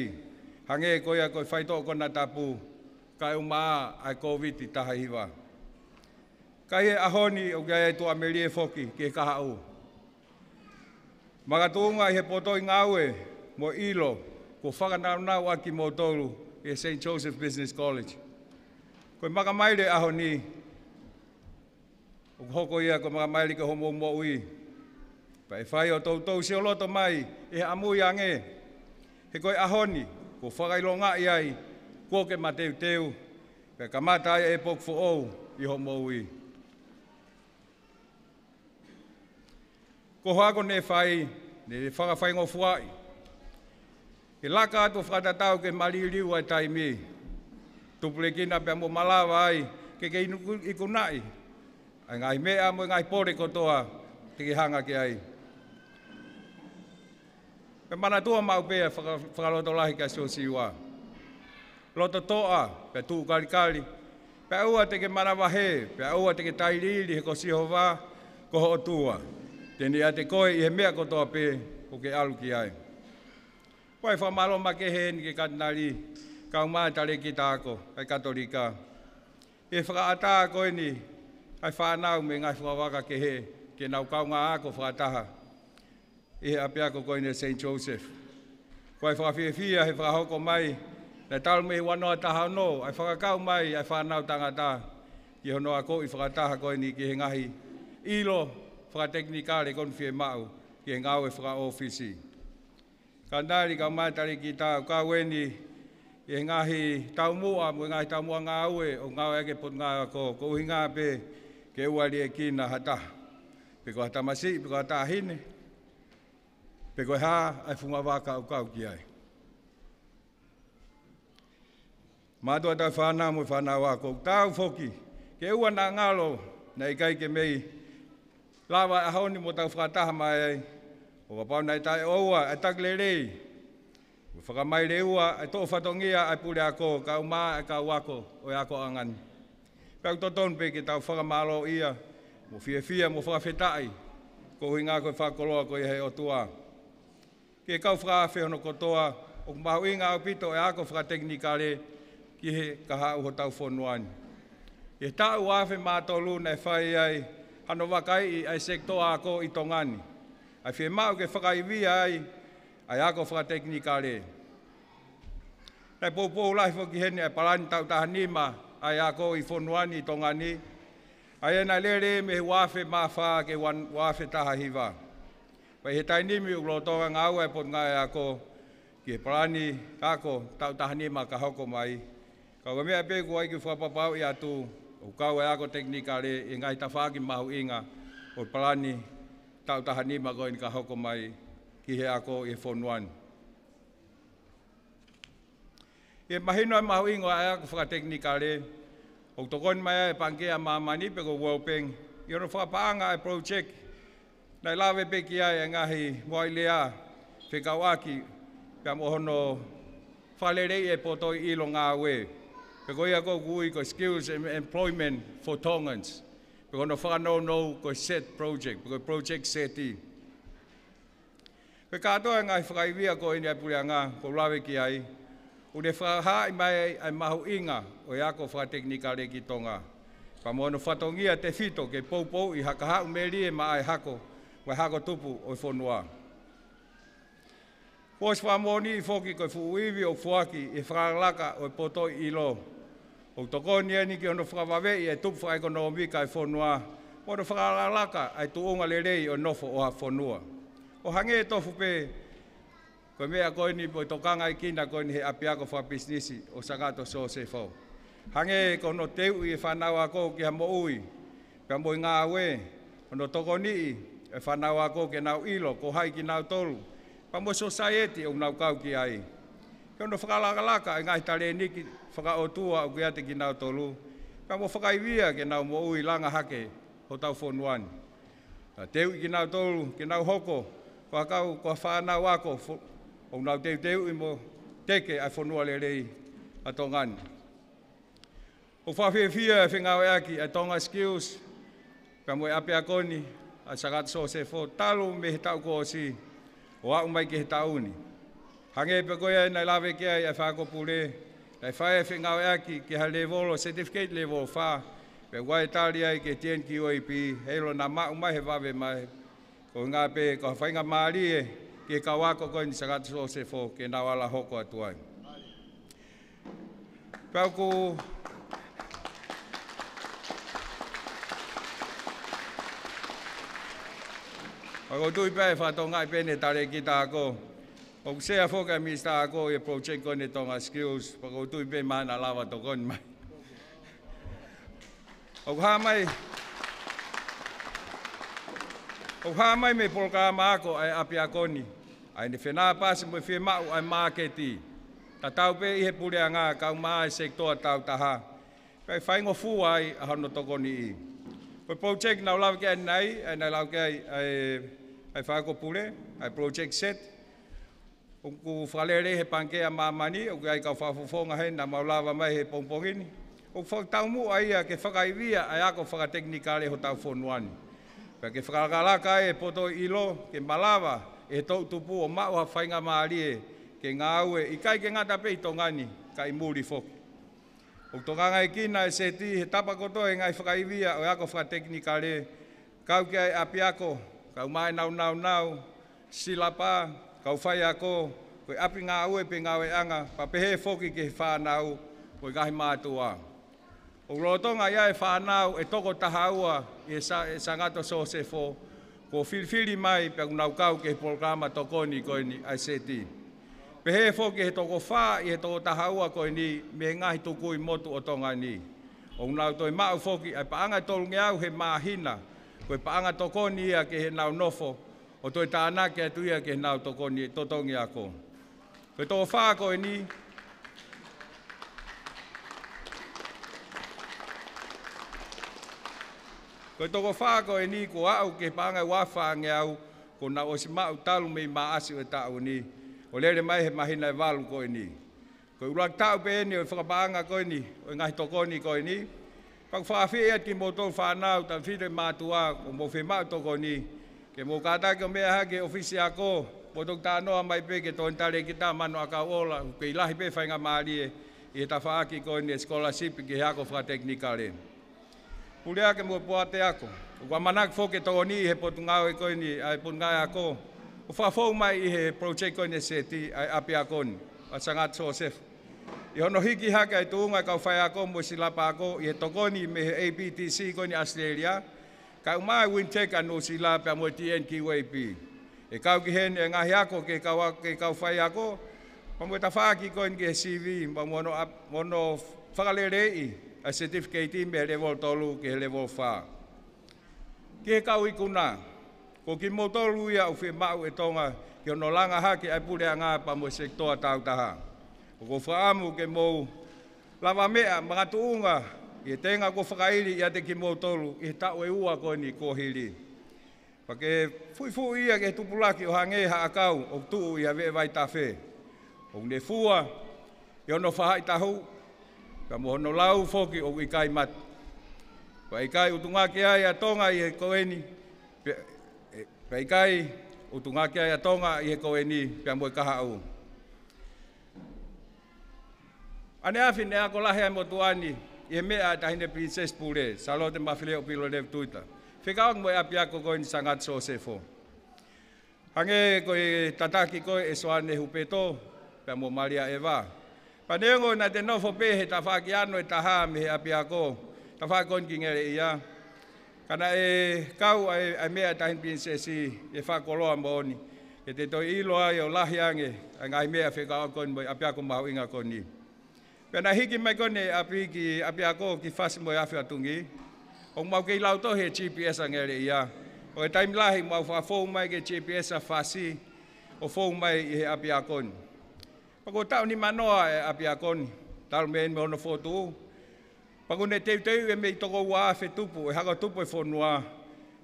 hangē ko ia ko e faitoʻo konatapu, kae ʻumaʻā ʻa e Kōviti taha hiva. Ka ʻi he ʻaho ni ʻoku ʻi ai e tuʻamelie foki ki he kahaʻu. Makatuʻunga ʻi he poto ʻi he ngāue mo e ʻilo kuo fakanaunau ʻaki kimoutolu ʻi he Saint Joseph Business College. Ko e makamaile ʻaho ni, ʻoku hoko ia ko e makamaile ki hoʻomou moʻui. Pea ʻe fai ʻo toutou sioloto mai ʻi he ʻamui ange. He ko e ʻaho ni kuo fakaʻilongaʻi ai kuo ke mateuteu, pea kamata ai e poku foʻou ʻi hoʻo moʻui. Ko hoʻo ako ne fai, ne fakafaingofuaʻi ke laka atu fakatatau ki he maliliu ʻa e taimi. Tupulekina pea mo malava ai ke ke inu-, ikunaʻi ʻa e ngaahi meʻa mo e ngaahi pole kotoa te ke hanga ki ai. Pea manatua maʻu pē ʻa e faka-, fakalotolahi kia Siosiua. Loto toʻa, pea tuʻu kalikali, pea ʻoua te ke manavahē, pea ʻoua te ke tailiili, he ko Sihova ko ho ʻOtua te ne ʻiate koe ʻi he meʻa kotoa pē ʻoku ke ʻalu ki ai. Pea ʻoku ou fakamālō makehe heni ki he Katinali, kae ʻumaʻā e talēkita ako ʻa e Katolika, ʻi he fakaʻatā ko eni ʻa e fānau mei he ngaahi fungavaka kehe ke nau kaungā ako fakataha ʻi he ʻapiako ko eni Saint Joseph. Ko e fakafiefia he fakahoko mai, naʻe talu mei he ua noa taha ono ʻa e fakakau mai ʻa e fānau tangata ki hono akoʻi fakataha ko eni ki he ngaahi ʻilo fakatekinikale ko eni fiemaʻu ki he ngāue fakaʻōfisi. Katinali, kae ʻumaʻā e talēkita, ʻoku kau eni ʻi he ngaahi taumuʻa mo e ngaahi taumuʻa ngāue ʻoku ngāueʻaki ʻe he Potungāue Ako, ko e ʻuhinga pē ke ʻoua ʻe liʻekina ha taha, pe ko ha tamasiʻi, pe ko ha taʻahine, pe ko e hā ʻa e fungavaka ʻoku kau ki ai. Mātuʻa, tau fānau mo e fānau ako, ʻoku taau foki ke ʻoua naʻa ngalo naʻe ʻikai ke mei lava e ʻaho ni mo tau fakataha mai ai, ʻo kapau naʻe taʻeʻoua ʻa e taki lelei mo e fakamaileʻi ʻa e toʻo fatongia ʻa e puleako, kae ʻumaʻā e kau ako ʻo e akoʻanga ni. Pea ʻoku totonu pē ke tau fakamālōʻia mo fiefia mo fakafetaʻi, ko e ʻuhinga ko e fakakoloa ko ia ʻa e ʻOtua ki he kau fakaafe hono kotoa, ʻoku mahuʻinga ʻaupito e ako fakatekinikale ki he kahaʻu hotau fonua ni. ʻI he taʻu ua afe mā tolu naʻe fai ai hano vakaiʻi ʻa e sekitoa ako ʻi Tonga ni, ʻa e fiemaʻu ke fakaivia ai ʻa e ako fakatekinikale. Naʻe poupou lahi foki heni ʻa e palani taʻu taha nima ʻa e ako ʻi fonua ni ʻi Tonga ni, ʻa ia naʻe lele mei he ua afe mā fā ki he ua, ua afe taha hiva. Pea ʻi he taimi ni ʻoku lolotonga ngāue ʻa e Potungāue Ako ki he palani ako taʻu taha nima ka hoko mai. Ka ko e meʻa pē ʻoku ou ʻai ke fakapapauʻi atu, ʻoku kau e ako tekinikale ʻi he ngaahi tafaʻaki mahuʻinga ʻo e palani taʻu taha nima ko eni ka hoko mai ki he ako ʻi he fonua ni. ʻI he mahino ʻa e mahuʻinga ʻo e ako fakatekinikale, ʻoku tokoni mai ai e Pangikē ʻa Māmani pe ko e World Bank ʻi hono fakapaʻanga ʻa e project naʻe lave pē ki ai e ngaahi moʻailea fekauʻaki pea mo hono fakaleleiʻi e poto ʻi ʻilo ngāue, pe ko ia ʻoku ui ko e Skills and Employment for Tongans, pe ko hono fakanounou ko e SET project, pe ko e project SETI. Pea kātoa e ngaahi fakaivia ko eni ʻa e puleʻanga ʻoku ou lave ki ai, ʻoku ne fakahaaʻi mai ai ʻa e mahuʻinga ʻo e ako fakatekinikale ki Tonga, pea mo hono fatongia tefito ke poupouʻi ha kahaʻu melie maʻa e hako, mo e hako tupu ʻo e fonua. Kuo ʻosi fakamoʻoniʻi foki ko e fuʻu ivi ʻoku foaki ʻi he fakalakalaka ʻo e poto ʻi ʻilo, ʻoku tokoni eni ki hono fakavaveʻi e tupu fakaʻekonōmika ʻa e fonua, mo hono fakalakalaka ʻa e tuʻunga lelei ʻo e nofo ʻo ha fonua. ʻO hangē tofu pē ko e meʻa ko eni mo e tokangaʻi kina ko eni he ʻapiako fakapisinisi ʻo Sakato Sosefo. Hangē ko hono teuʻi e fānau ako ki ha moʻui pea mo e ngāue, hono tokoniʻi e fānau ako ke nau ʻilo ko hai kinautolu, pea mo e sōsaieti ʻoku nau kau ki ai. Ke hono fakalakalaka e ngaahi talēniti fakaʻotua ʻoku ʻiate kinautolu, pea mo fakaivia ke nau moʻui langa hake hotau fonua ni. Naʻa teuʻi kinautolu ke nau hoko ko ha kau, ko ha fānau ako fo-, ʻoku nau teuteuʻi mo teke ʻa e fonua lelei ʻa Tonga ni. ʻOku fakafiefia e fengāueʻaki ʻa e Tonga Skills pea mo e ʻapiako ni ʻa Sir Ngata Sosefo talu mei he taʻu kuo ʻosi ʻo aʻu mai ki he taʻu ni. Hangē pē ko ia naʻe lave ki ai ʻa e Faʻahinga Pule, naʻe fai e fengāueʻaki ki ha levolo, certificate level fā, pea ʻoku ʻi ai e tali ai ki he T N Q A P, heiʻilo naʻa maʻu mai he vave mai, ko e ʻuhinga pē ko ha faingamālie ki he kau ako ko eni Sir Ngata Sosefo ke nau ala hoko atu ai. Pea ʻoku, pea ʻoku ou tui pē ʻe fakatokangaʻi pē ʻe he talēkita ako, ʻoku sea foki ʻa e Minisitā Ako ʻi he project ko eni Tonga Skills, pea ʻoku ou tui pē mahalo naʻa lava tokoni mai. ʻOku hā mai, ʻoku hā mai mei he polokalama ako ʻa e ʻapiako ni ʻa ʻene fenāpasi mo e fiemaʻu ʻa e māketi, tatau pē ʻi he puleʻanga kae ʻumaʻā e sekitoa taautaha, pea ʻe faingofua ai ʻa hono tokoniʻi. Ko e project naʻa ku lave ki ai ʻanenai, ʻa ia naʻe lave ki ai ʻa e, ʻa e Faʻahinga Pule, ʻa e project set, ʻoku fakalele he Pangikē ʻa Māmani, ʻoku ʻi ai e kau fakafofonga heni naʻa mau lava mai he pongipongi ni. ʻOku fakataumuʻa ia ke fakaivia ʻa e ako fakatekinikale hotau fonua ni, pea ke fakalakalaka ai e poto ʻilo ke malava ʻe he toʻutupu ʻo maʻu ha faingamālie ke ngāue, ʻikai ke ngata pē ʻi Tonga ni, ka ʻi muli foki. ʻOku tokangaekina e seti he tapa kotoa e ngaahi fakaivia ʻo e ako fakatekinikale, kau ki ai e ʻapiako, kae ʻumaʻā ʻenau nāunau, silapa, kau faiako, ko e ʻapi ngāue pe ngāueʻanga, pea pehē foki ki he fānau mo e ngaahi mātuʻa. ʻOku lolotonga ʻi ai e fānau ʻe toko taha ua ʻi he Sa-, ʻe Sir Ngata Sosefo, kuo filifili mai pea ʻoku nau kau ki he polokalama tokoni ko eni ʻa e seti. Pehē foki ki he toko fā ʻi he toko taha ua ko eni mei he ngaahi tukui motu ʻo Tonga ni. ʻOku nau toe maʻu foki ʻa e paʻanga ʻe tolungeau he māhina, ko e paʻanga tokoni ia ki heʻenau nofo, ʻo toe tānaki atu ia ki heʻenau tokoni totongi ako. Ko e toko fā ko eni, ko e toko fā ko eni kuo aʻu ki he paʻanga ʻe ua afe fāngeau kuo nau ʻosi maʻu talu mei Maʻasi ʻo e taʻu ni, ʻo lele mai he māhina ʻe valu ko eni. Ko e ʻuluaki taʻu pē eni ʻo e fakapaʻanga ko eni ʻo e ngaahi tokoni ko eni. Pea ʻoku fakaafeʻi atu kimoutolu fānau, tautefito ki he mātuʻa, ʻoku mou fiemaʻu tokoni, ke mou kātaki ʻo meʻa hake ki he ʻōfisi ako, mou toki talanoa mai pē ki he tokoni talēkita Manuʻakauʻola, ʻoku kei lahi pē faingamālie ʻi he tafaʻaki ko eni e scholarship ki he ako fakatekinikale. Puleako mo e poate ako, ʻoku ʻamanaki foki ke tokoniʻi ʻe he Potungāue ko eni ʻa e Potungāue Ako, ʻo fakafou mai ʻi he project ko eni e seti ʻa e ʻapiako ni ʻa Sir Ngata Sosefo, ʻi hono hiki hake ʻa e tuʻunga e kau faiako mo e silapa ako ʻi he tokoni mei he A P T C ko eni ʻAositelēlia, kae ʻumaʻā e WINTEC ʻa Nuʻusila pea mo e T N Q A P. ʻE kau ki heni e ngaahi ako ki he kau, ki he kau faiako, pea mo e tafaʻaki ko eni ki he C V, pea mo hono ʻap-, mo hono fakaleleiʻi ʻa e certificate mei he level tolu ki he level fā. Ki he kau ikuna, ko kimoutolu ia ʻoku fiemaʻu ʻe Tonga ki hono langa hake ʻa e puleʻanga pea mo e sekitoa taautaha. ʻOku ou fakaʻamu ke mou lava meʻa makatuʻunga ʻi he tenga kuo fakaʻili ʻiate kimoutolu ʻi he taʻu ʻe ua ko eni kuo hili. Pea ke fuʻifuʻi ia ke tupulaki ʻo hangē ha ʻakau ʻoku tuʻu ʻi ha veʻe vaitafe, ʻoku ne fua ʻi hono faʻahitaʻu, pea mo hono lau foki ʻoku ʻikai mate. Pea ʻikai ʻutunga ki ai ʻa Tonga ʻi he ko eni, pe-, e, pea ʻikai ʻutunga ki ai ʻa Tonga ʻi he ko eni pea mo e kahaʻu. ʻAneafi naʻe ako lahi ʻa e motuʻa ni ʻi he meʻa ʻa e Taʻahine Pilinisesi Pule, Sālote Mafileʻo Pilolevu Tuita, fekauʻaki mo e ʻapiako ko eni Sir Ngata Sosefo. Hangē ko e tataki ko ē ʻe Soane Hupeto pea mo Malia ʻEva. Pea neongo naʻa te nofo pē he tafaʻaki ano ʻe taha mei he ʻapiako, tafaʻaki ko eni ki Ngeleʻia, ka naʻe kau ai ʻa e meʻa ʻa e Taʻahine Pilinisesi ʻi he fakakoloa moʻoni, ke te toe ʻilo ai ʻo lahi ange ʻa e ngaahi meʻa fekauʻaki ko eni mo e ʻapiako mahuʻinga ko eni. Pea naʻe hiki mai ko eni ʻapi ki ʻapiako ki Fasi mo e Afi ʻo Tuʻi. ʻOku mau kei lau tohi he G P S ʻa Ngeleʻia. ʻO e taimi lahi mau fakafou mai ki he G P S ʻa Fasi ʻo fou mai ʻi he ʻapiako ni. Pea ko e taʻu nimanoa e ʻapiako ni, talu mei mo hono fotu. Pea ko ʻene teuteu e mei toko ua afe tupu, e hako tupu e fonua.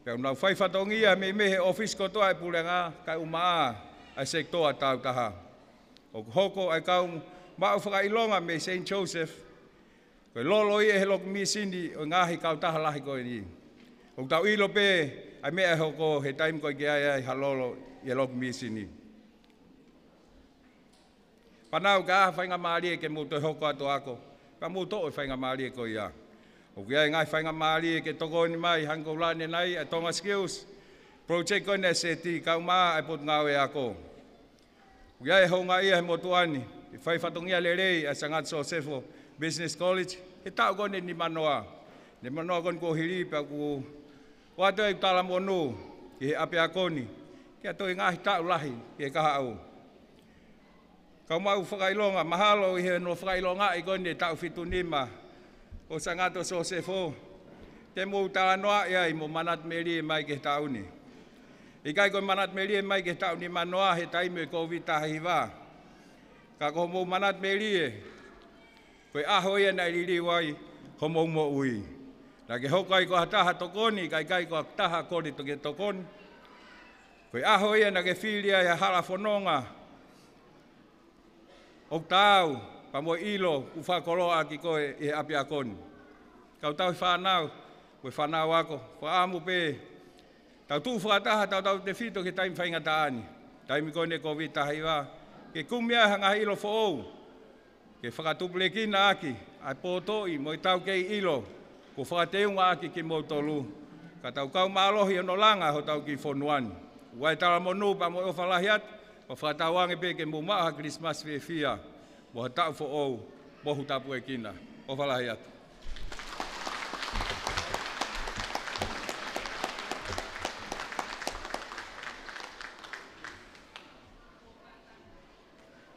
Pea ʻoku nau fai fatongia mei mei he ʻōfisi kotoa e puleʻanga, kae ʻumaʻā ʻa e sekitoa taautaha. ʻOku hoko ʻa e kau maʻu fakaʻilonga mei Saint Joseph, ko e lolo ia he loki mīsini ʻo e ngaahi kautaha lahi ko eni. ʻOku tau ʻilo pē ʻa e meʻa ʻe hoko he taimi ko ē ʻe ʻi ai ha lolo ʻi he loki mīsini. Fānau, ka ʻi ai ha faingamālie ke mou toe hoko atu ʻo ako, ka mou toʻo e faingamālie ko ia. ʻOku ʻi ai e ngaahi faingamālie ke tokoni mai, hangē ko e lau ʻanenai ʻa e Tonga Skills Project ko eni ʻa e SETI, kae ʻumaʻā ʻa e Potungāue Ako. ʻOku ʻi ai e houngaʻia he motuʻa ni, ʻi he fai fatongia lelei ʻa e Sangata Sosefo Business College, he taʻu ko eni nimanoa. Nimanoa ko eni kuo hili pea ʻoku ʻoatu ai ʻeku talamonū ki he ʻapiako ni, ke ʻoatu e ngaahi taʻu lahi ki he kahaʻu. Kau maʻu fakaʻilonga, mahalo ʻi hono fakaʻilongaʻi ko eni e taʻu fitu nima ʻo Sangata Sosefo, te mou talanoaʻi ai mo manatu melie mai ki he taʻu ni. ʻIkai ko e manatu melie mai ki he taʻu nimanoa he taimi ʻo e Kōviti taha hiva. Ka ko hoʻomou manatu melie, ko e ʻaho ia naʻe liliu ai homou moʻui. Naʻa ke hoko ai ko ha taha tokoni, kae ʻikai ko ha taha kole ke tokoni. Ko e ʻaho ia naʻa ke fili ai ha hala fononga ʻoku taau, pea mo e ʻilo ʻoku fakakoloa ʻaki koe ʻi he ʻapiako ni. Kau tauhi fānau, mo e fānau ako, fakaʻamu pē tau tuʻu fakataha, tautautefito ki he taimi faingataʻa ni, taimi ko eni Kōviti taha hiva, ke kumi ai ha ngaahi ʻilo foʻou, ke fakatupulekina ʻaki ʻa e potoʻi mo e taukei ʻilo kuo fakateunga ʻaki kimoutolu, ka tau kau mālohi ʻi hono langa hotau kiʻi fonua ni. ʻOatu e talamonū pea mo e ʻofa lahi atu, pea fakatauange pē ke mou maʻu ha Kilisimasi fiefia mo ha taʻu foʻou mohu tapuekina. ʻOfa lahi atu.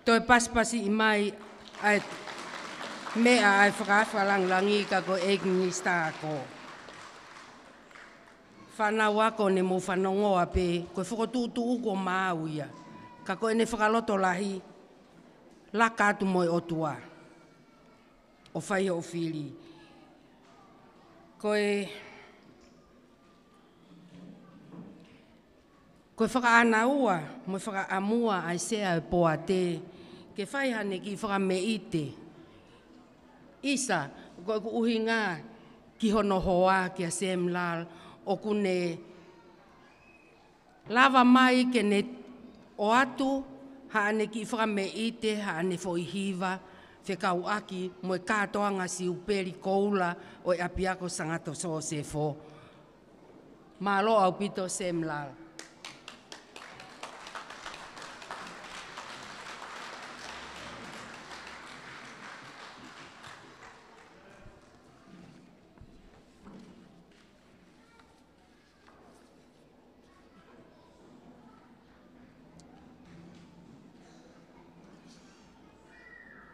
Toe pasipasiʻi mai ʻa e meʻa ʻa e fakaafe langilangi ka ko e ʻEiki Minisitā Ako. Fānau ako, ne mou fanongoa pē, ko e fokotuʻutuʻu kuo maau ia. Ka ko ʻene fakalotolahi, laka atu mo e ʻOtua ʻo fai hoʻo fili. Ko e, ko e fakaʻānaua mo e fakaʻamua ʻa e Sea ʻo e Poate ke fai haʻane kiʻi fakameʻite. ʻIsa, ko ʻeku ʻuhinga ki hono hoa, kia Sam Lal, ʻoku ne lava mai ke ne ʻoatu haʻane kiʻi fakameʻite, haʻane foʻi hiva, fekauʻaki mo e kātoanga Siupeli koula ʻo e ʻApiako Sangata Sosefo. Mālō ʻaupito, Sam Lal.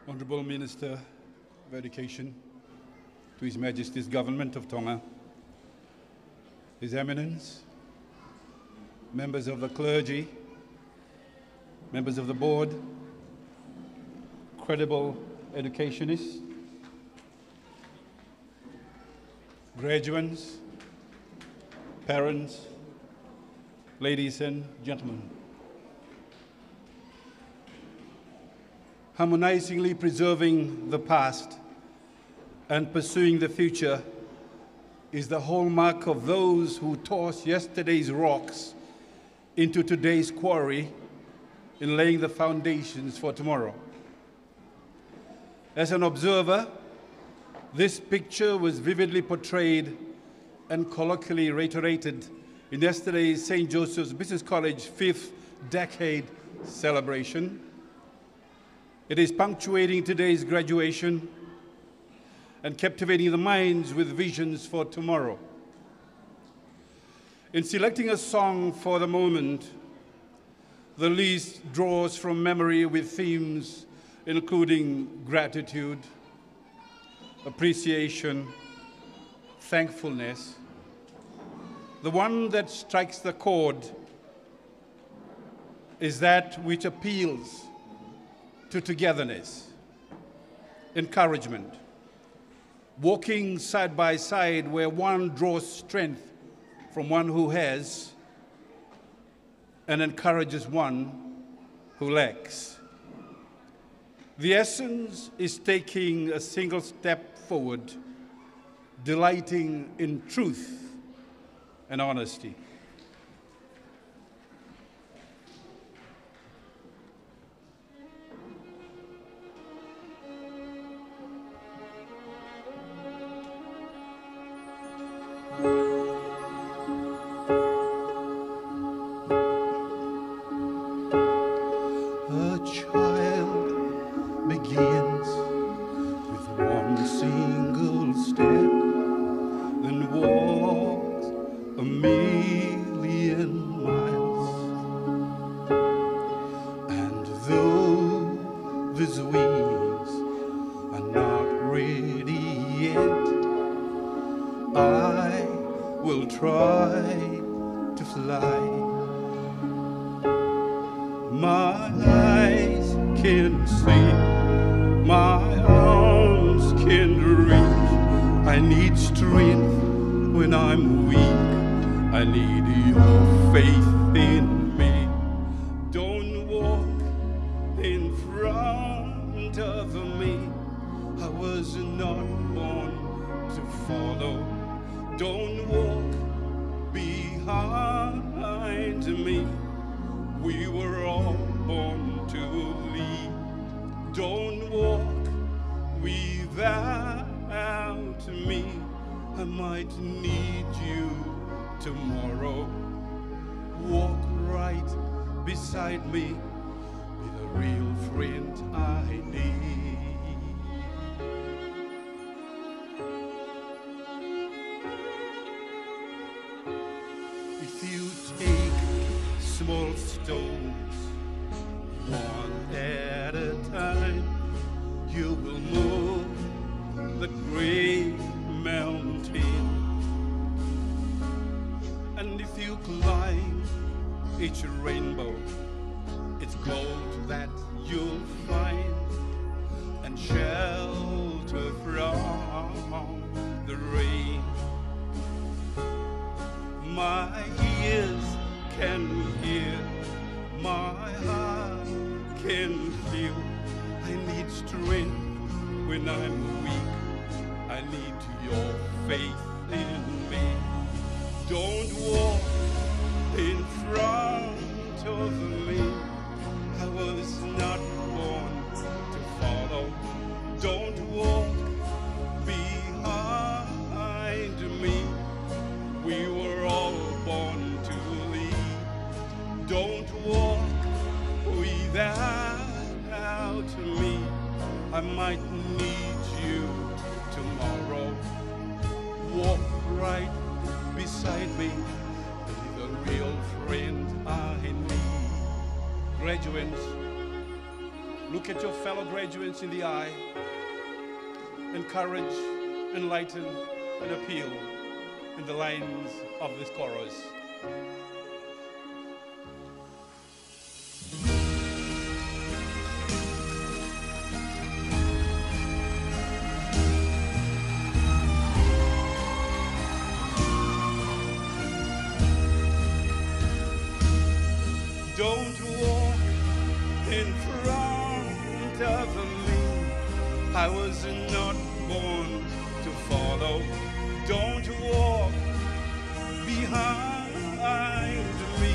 Honourable Minister of Education, to His Majesty's Government of Tonga, His Eminence, members of the clergy, members of the board, credible educationists, graduands, parents, ladies and gentlemen. Harmonizingly preserving the past and pursuing the future is the hallmark of those who toss yesterday's rocks into today's quarry in laying the foundations for tomorrow. As an observer, this picture was vividly portrayed and colloquially reiterated in yesterday's Saint Joseph's Business College fifth decade celebration. It is punctuating today's graduation and captivating the minds with visions for tomorrow. In selecting a song for the moment, the list draws from memory with themes including gratitude, appreciation, thankfulness, the one that strikes the chord is that which appeals to togetherness, encouragement, walking side by side where one draws strength from one who has and encourages one who lacks. The essence is taking a single step forward, delighting in truth and honesty. A child begins with one single step, then walks a million miles. And though these wings are not ready yet, I will try to fly. My eyes can see, my arms can reach. I need strength when I'm weak. I need your faith in me. Don't walk in front of me. I was not born to follow. Don't walk behind me. We were all born to lead. Don't walk without me. I might need you tomorrow. Walk right beside me. Be the real friend I need. If you take small stones, one at a time, you will move the great mountain. And if you climb each rainbow, it's gold that you'll find and shelter from the rain. My ears can hear, my heart can feel. I need strength when I'm weak. I need your faith in me. Don't walk in front of me. I was not born to follow. Don't walk behind me. We were all born to lead. Don't walk without me. I might need you tomorrow. Walk right beside me. Be the real friend I need. Graduates, look at your fellow graduates in the eye. Encourage, enlighten, and appeal in the lines of this chorus. Don't walk in front of me. I was not born to follow. Don't walk behind me.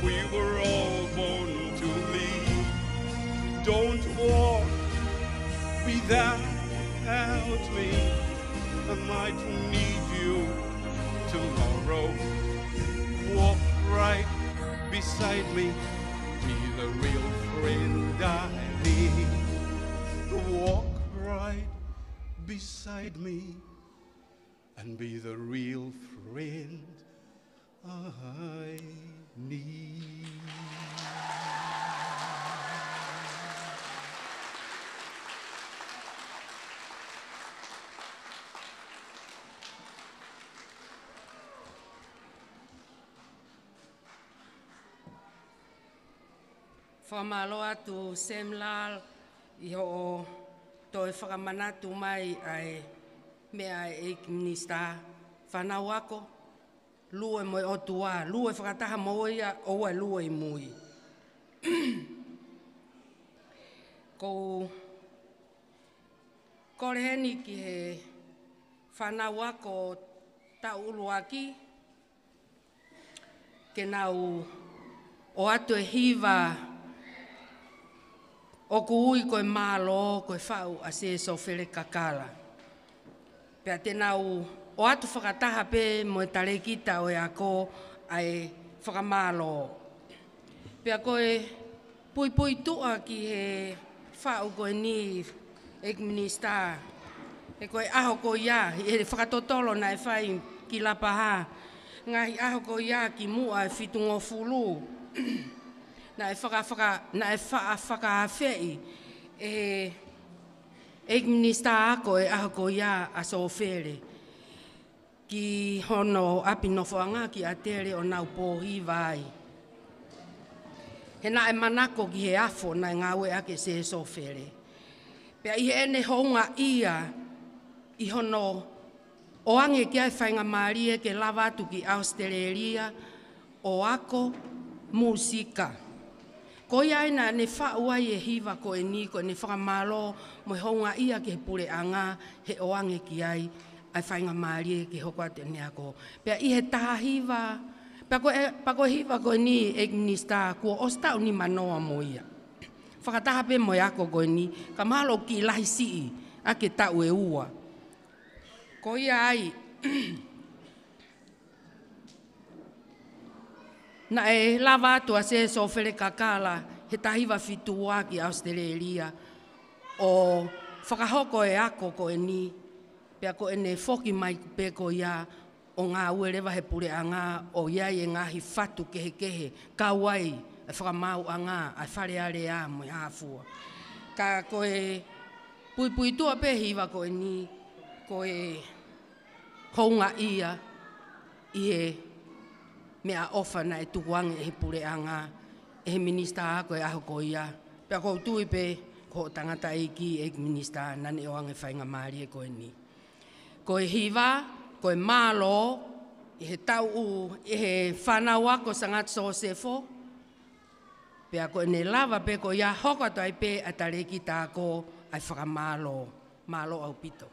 We were all born to lead. Don't walk without me. I might need you tomorrow. Walk right beside me. Be the real friend I need. Walk right beside me and be the real friend I need. Fakamālō atu Semlal ʻi hoʻo toe fakamanatu mai ʻa e meʻa ʻa e ʻEiki Minisitā. Fānau ako, lue mo e ʻOtua, lue fakataha mo ia, ʻoua ʻe lue ʻi mui. Ko u kole heni ki he fānau ako taʻu ʻuluaki, ke nau ʻoatu e hiva ʻoku ui ko e Mālō, ko e faʻu ʻa Sēsofele Kakala. Pea te nau ʻoatu fakataha pē mo e talēkita ʻo e ako ʻa e fakamālō. Pea ko e puipuituʻa ki he faʻu ko eni, ʻEiki Minisitā, he ko e ʻaho ko ia, ʻi he fakatotolo naʻe fai ki Lapaha, ngaahi ʻaho ko ia kimuʻa e fitungofulu, naʻe faka-, faka-, naʻe faʻa fakaafeʻi ʻe he ʻEiki Minisitā Ako e ʻaho ko ia ʻa Sofele ki hono ʻapi nofoʻanga ki ʻAtele ʻo nau pōhiva ai. He naʻe manako ki he afo naʻe ngāueʻaki ʻe Sēsofele. Pea ʻi heʻene houngaʻia ʻi hono ʻoange ki ai e faingamālie ke lava atu ki ʻAositelēlia ʻo ako mūsika. Ko ia ai naʻa ne faʻu ai e hiva ko eni, ko ʻene fakamālō mo e houngaʻia ki he puleʻanga he ʻoange ki ai ʻa e faingamālie ke hoko atu ʻene ako. Pea ʻi he taha hiva, pea ko e, pea ko e hiva ko eni, ʻEiki Minisitā, kuo ʻosi taʻu nimanoa mo ia. Fakataha pē mo e ako ko eni, ka mahalo ʻoku kiʻi lahi siʻi ʻaki e taʻu ʻe ua. Ko ia ai, naʻe lava atu ʻa Sēsofele Kakala he taha hiva fitu ua ki ʻAositelēlia ʻo fakahoko e ako ko eni, pea ko ʻene foki mai pē ko ia ʻo ngāue leva he puleʻanga ʻo ʻi ai e ngaahi fatu kehekehe, kau ai e fakamaauʻanga, ʻa e Fale Alea mo e hā fua. Ka ko e puipuituʻa pē hiva ko eni, ko e houngaʻia ʻi he meʻaʻofa naʻe tukuange ʻe he puleʻanga, ʻe he Minisitā Ako e ʻaho ko ia. Pea ʻoku ou tui pē ko hoʻo tangataʻeiki, ʻEiki Minisitā, naʻa ne ʻoange e faingamālie ko eni. Ko e hiva, ko e Mālō, ʻi he taʻu, ʻi he fānau ako Sangata Sosefo, pea ko ʻene lava pē ko ia hoko atu ai pē ʻa e talēkita ako ʻa e fakamālō. Mālō ʻaupito.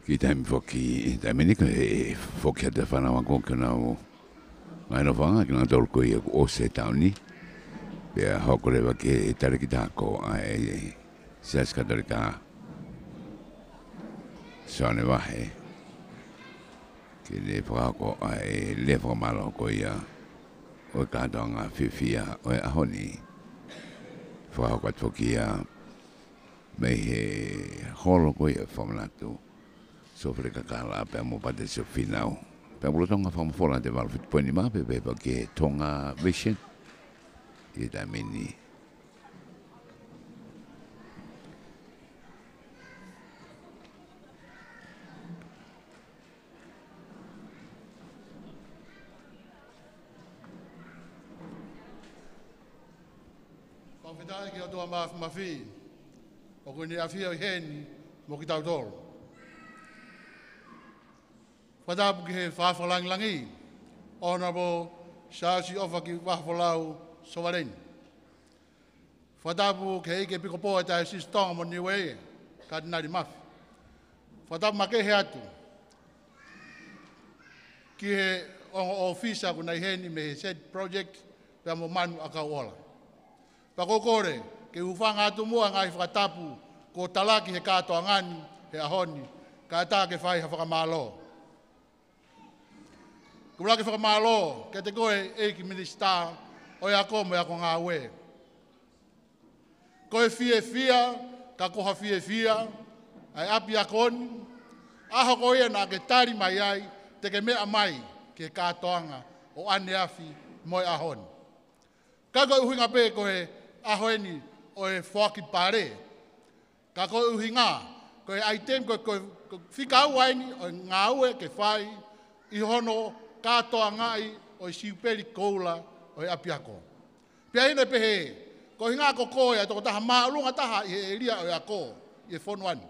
Ki he taimi foki, taimi ni ko e foki atu e fānau ako ki honau ngaahi nofoʻanga, kinautolu ko ia kuo ʻosi e taʻu ni. Pea hoko leva ki he talēkita ako ʻa e Siasi Katolika Sione Vahe, ke ne fakahoko ʻa e lea fakamālō ko ia ʻo e kātoanga fiefia ʻo e ʻaho ni. Fakahoko atu foki ia mei he holo ko ia fakamanatu Sōfele Kakala pea mo Pātele Siofina. Pea mo Lolotonga Fakamafola ʻa e valu fitu poini nima, pea pehē ki he Tonga Vision ʻi he taimi ni. Fakafetaʻi ki he ʻOtua Māfimafi, ʻoku ne ʻafio ʻi heni mo kitautolu. Fakatapu ki he Fakafofonga Lāngilangi, Honourable Siaosi ʻOfa ki Vahafolau Sovaleni. Fakatapu ki he ʻEiki ʻEpikopō ʻo e Taiosisi Tonga mo Niue, Katinali Mafi. Fakatapu makehe atu ki he ongo ʻōfisa ʻoku nau ʻi heni mei he Seti Project pea mo Manu ʻAkauʻola. Pea ʻoku ou kole ke u hūfanga atu muʻa he ngaahi fakatapu kuo talaki he kātoanga ni he ʻaho ni, kae ʻatā ke fai ha fakamālō. ʻOku ou ʻuluaki fakamālō kiate koe ʻEiki Minisitā ʻo e Ako mo e Ako Ngāue. Ko e fiefia, ka ko ha fiefia ʻa e ʻapiako ni, ʻaho ko ia naʻa ke tali mai ai te ke meʻa mai ki he kātoanga ʻo ʻaneafi mo e ʻaho ni. ʻIkai ko e ʻuhinga pē ko e ʻaho eni ʻo e foaki pale, ka ko e ʻuhinga ko e ʻaitemi, ko e, ko e, ko e fika ua eni ʻo e ngāue ke fai ʻi hono kātoangaʻi ʻo e Siupeli Koula ʻo e ʻapiako. Pea ʻi heʻene pehē, ko e ʻuhinga ko koe ʻa e tokotaha māʻolunga taha ʻi he ʻēlia ʻo e ako ʻi he fonua ni.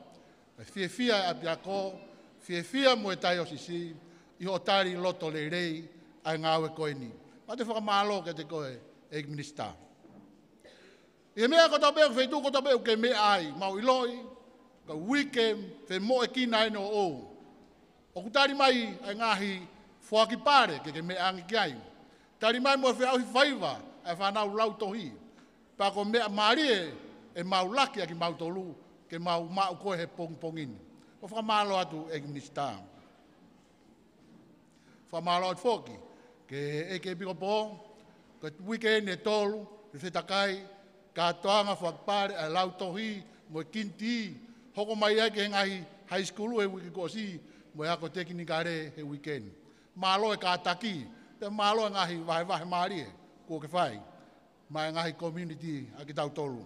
ʻE fiefia e ʻapiako, fiefia mo e taiosisi ʻi hoʻo tali loto lelei ʻa e ngāue ko eni. Mau toe fakamālō kiate koe ʻEiki Minisitā. ʻI he meʻa kotoa pē, feituʻu kotoa pē ʻoku ke meʻa ai, mau ʻiloʻi ko e uike femoʻuekina eni ʻoʻou. ʻOku tali mai ʻa e ngaahi foaki pale ke ke meʻa ange ki ai. Tali mai mo e feʻauhi faiva ʻa e fānau lautohi. Pea ko e meʻa mālie ʻemau laki ʻa kimautolu ke mau maʻu koe he pongipongi ni. ʻOku ou fakamālō atu ʻEiki Minisitā. Fakamālō atu foki ki he ʻEiki ʻEpikopō, ko e uike eni ʻe tolu, fefetakai, kātoanga foaki pale ʻa e lautohi mo e kinitī, hoko mai ai ki he ngaahi high school he uike kuo ʻosi, mo e ako tekinikale he uike ni. Mālō e kātaki, pea mālō e ngaahi vahevahe mālie kuo ke fai maʻa e ngaahi community ʻa kitautolu.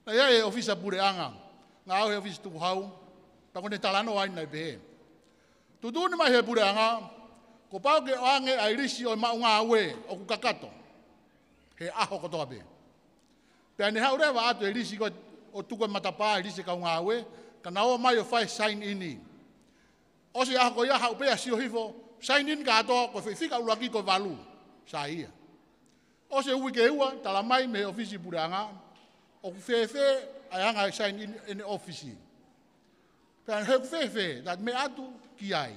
Naʻe ʻi ai e ʻōfisa puleʻanga, ngāue he ʻōfisi tukuhau, pea ko ʻene talanoa eni naʻe pehē. Tuʻutuʻuni mai he puleʻanga, kuo pau ke ʻoange ʻa e lisi ʻo e maʻu ngāue ʻoku kakato he ʻaho kotoa pē. Pea ne haʻu leva ʻo ʻoatu e lisi ko ē ʻo tuku e matapā, e lisi e kau ngāue, ka nau ō mai ʻo fai sign in. ʻOsi e ʻaho ko ia haʻu pē ʻo sio hifo, sign in kātoa ko e foʻi fika ʻuluaki ko e valu. Sai ia. ʻOsi e uike ʻe ua, tala mai mei he ʻōfisi puleʻanga, ʻoku fēfē ʻa e anga e sign in ʻene ʻōfisi. Pea he ʻoku fēfē, naʻa te meʻa atu ki ai.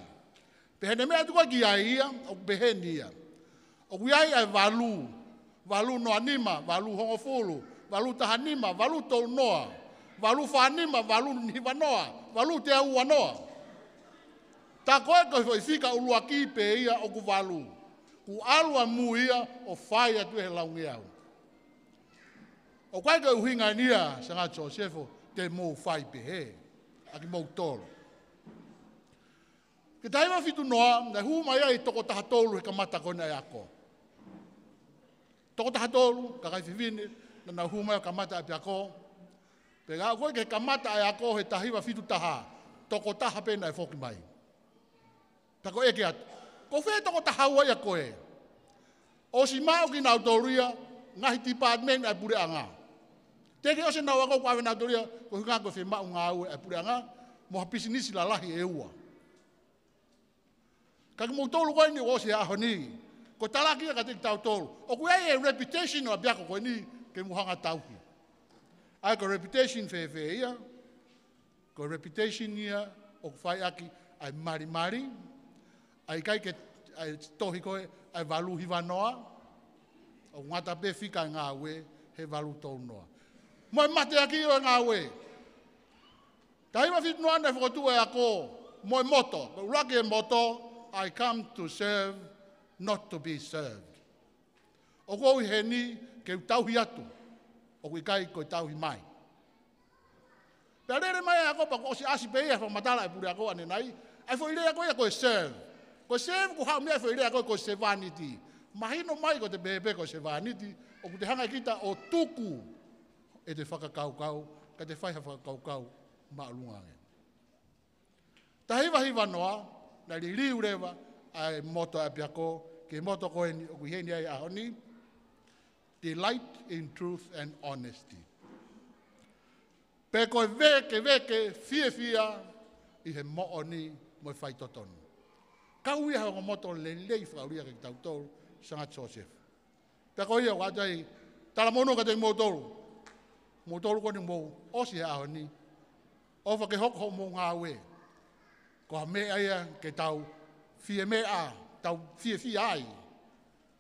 Pea heʻene meʻa atu ko ē ki ai ia, ʻoku peheni ia. ʻOku ʻi ai ʻa e valu, valu noa nima, valu hongofulu, valu taha nima, valu tolu noa, valu fā nima, valu hiva noa, valu teau ua noa. Tā ko ē ko e foʻi fika ʻuluaki pē ia ʻoku valu. Kuo ʻalu ʻamui ia ʻo fai atu he laungeau. ʻOku ʻikai ko e ʻuhinga eni ia, Sangata Sosefo, te mou fai pehē ʻa kimoutolu. Ki he taha hiva fitu noa, naʻe hū mai ai e toko taha tolu he kamata ko ena e ako. Toko taha tolu, kakai fefine, naʻa nau hū mai ʻo kamata ʻapiako. Pea ka ko ē ki he kamata e ako he taha hiva fitu taha, toko taha pē naʻe foki mai. Pea ko e ʻeke atu, ko fē toko taha ua ia ko ē? ʻOsi maʻu kinautolu ia, ngaahi department ʻa e puleʻanga. Teʻeki ʻosi ʻenau ako kuo ʻave nautolu ia, ko e ʻuhinga ko e fiemaʻu ngāue ʻa e puleʻanga, mo ha pisinisi lalahi ʻe ua. Ka kimoutolu ko eni ʻoku ʻosi he ʻaho ni, ko e talaki ia kiate kitautolu. ʻOku ʻi ai e reputation ʻo e ʻapiako ko eni ke mou hanga ʻo tauhi. ʻA ia ko e reputation fēfē ia? Ko e reputation ia ʻoku fai ʻaki ʻa e malimali, ʻa e ʻikai ke, ʻa e tohi ko ē ʻa e valu hiva noa, ʻoku ngata pē fika e ngāue he valu tolu noa. Mo e mateaki ʻo e ngāue. Taha hiva fitu noa naʻe fokotuʻu e ako mo e moto. Ko e ʻuluaki e moto, "I come to serve, not to be served." ʻOku ou ʻi heni ke u tauhi atu, ʻoku ʻikai ko e tauhi mai. Pea lele mai e ako pea kuo ʻosi ʻasi pē ia he fakamatala ʻa e puleako ʻanenai, ʻa e foʻi lea ko ia ko e serve. Ko e serve ʻoku haʻu mei ai e foʻi lea ko ē ko e sevaniti. Mahino mai ko ʻete pehē pē ko e sevaniti, ʻoku te hanga ʻe kita ʻo tuku ʻete fakakaukau, ka te fai ha fakakaukau māʻolunga ange. Taha hiva hiva noa, naʻe liliu leva ʻa e moto ʻa e ʻapiako ki he moto ko eni ʻoku ʻi heni ai he ʻaho ni, "Delight in truth and honesty." Pe ko e vēkeveke fiefia ʻi he moʻoni mo e faitotonu. Kau ia he ongo moto lelei fakaʻulia kiate kitautolu, Sangata Sosefo. Pea ko ia ʻoku ʻoatu ai e talamonū kiate kimoutolu. Moutolu ko eni mou ʻosi he ʻaho ni. ʻOfa ke hoko hoʻomou ngāue ko ha meʻa ia ke tau fie meʻa, tau fiefia ai.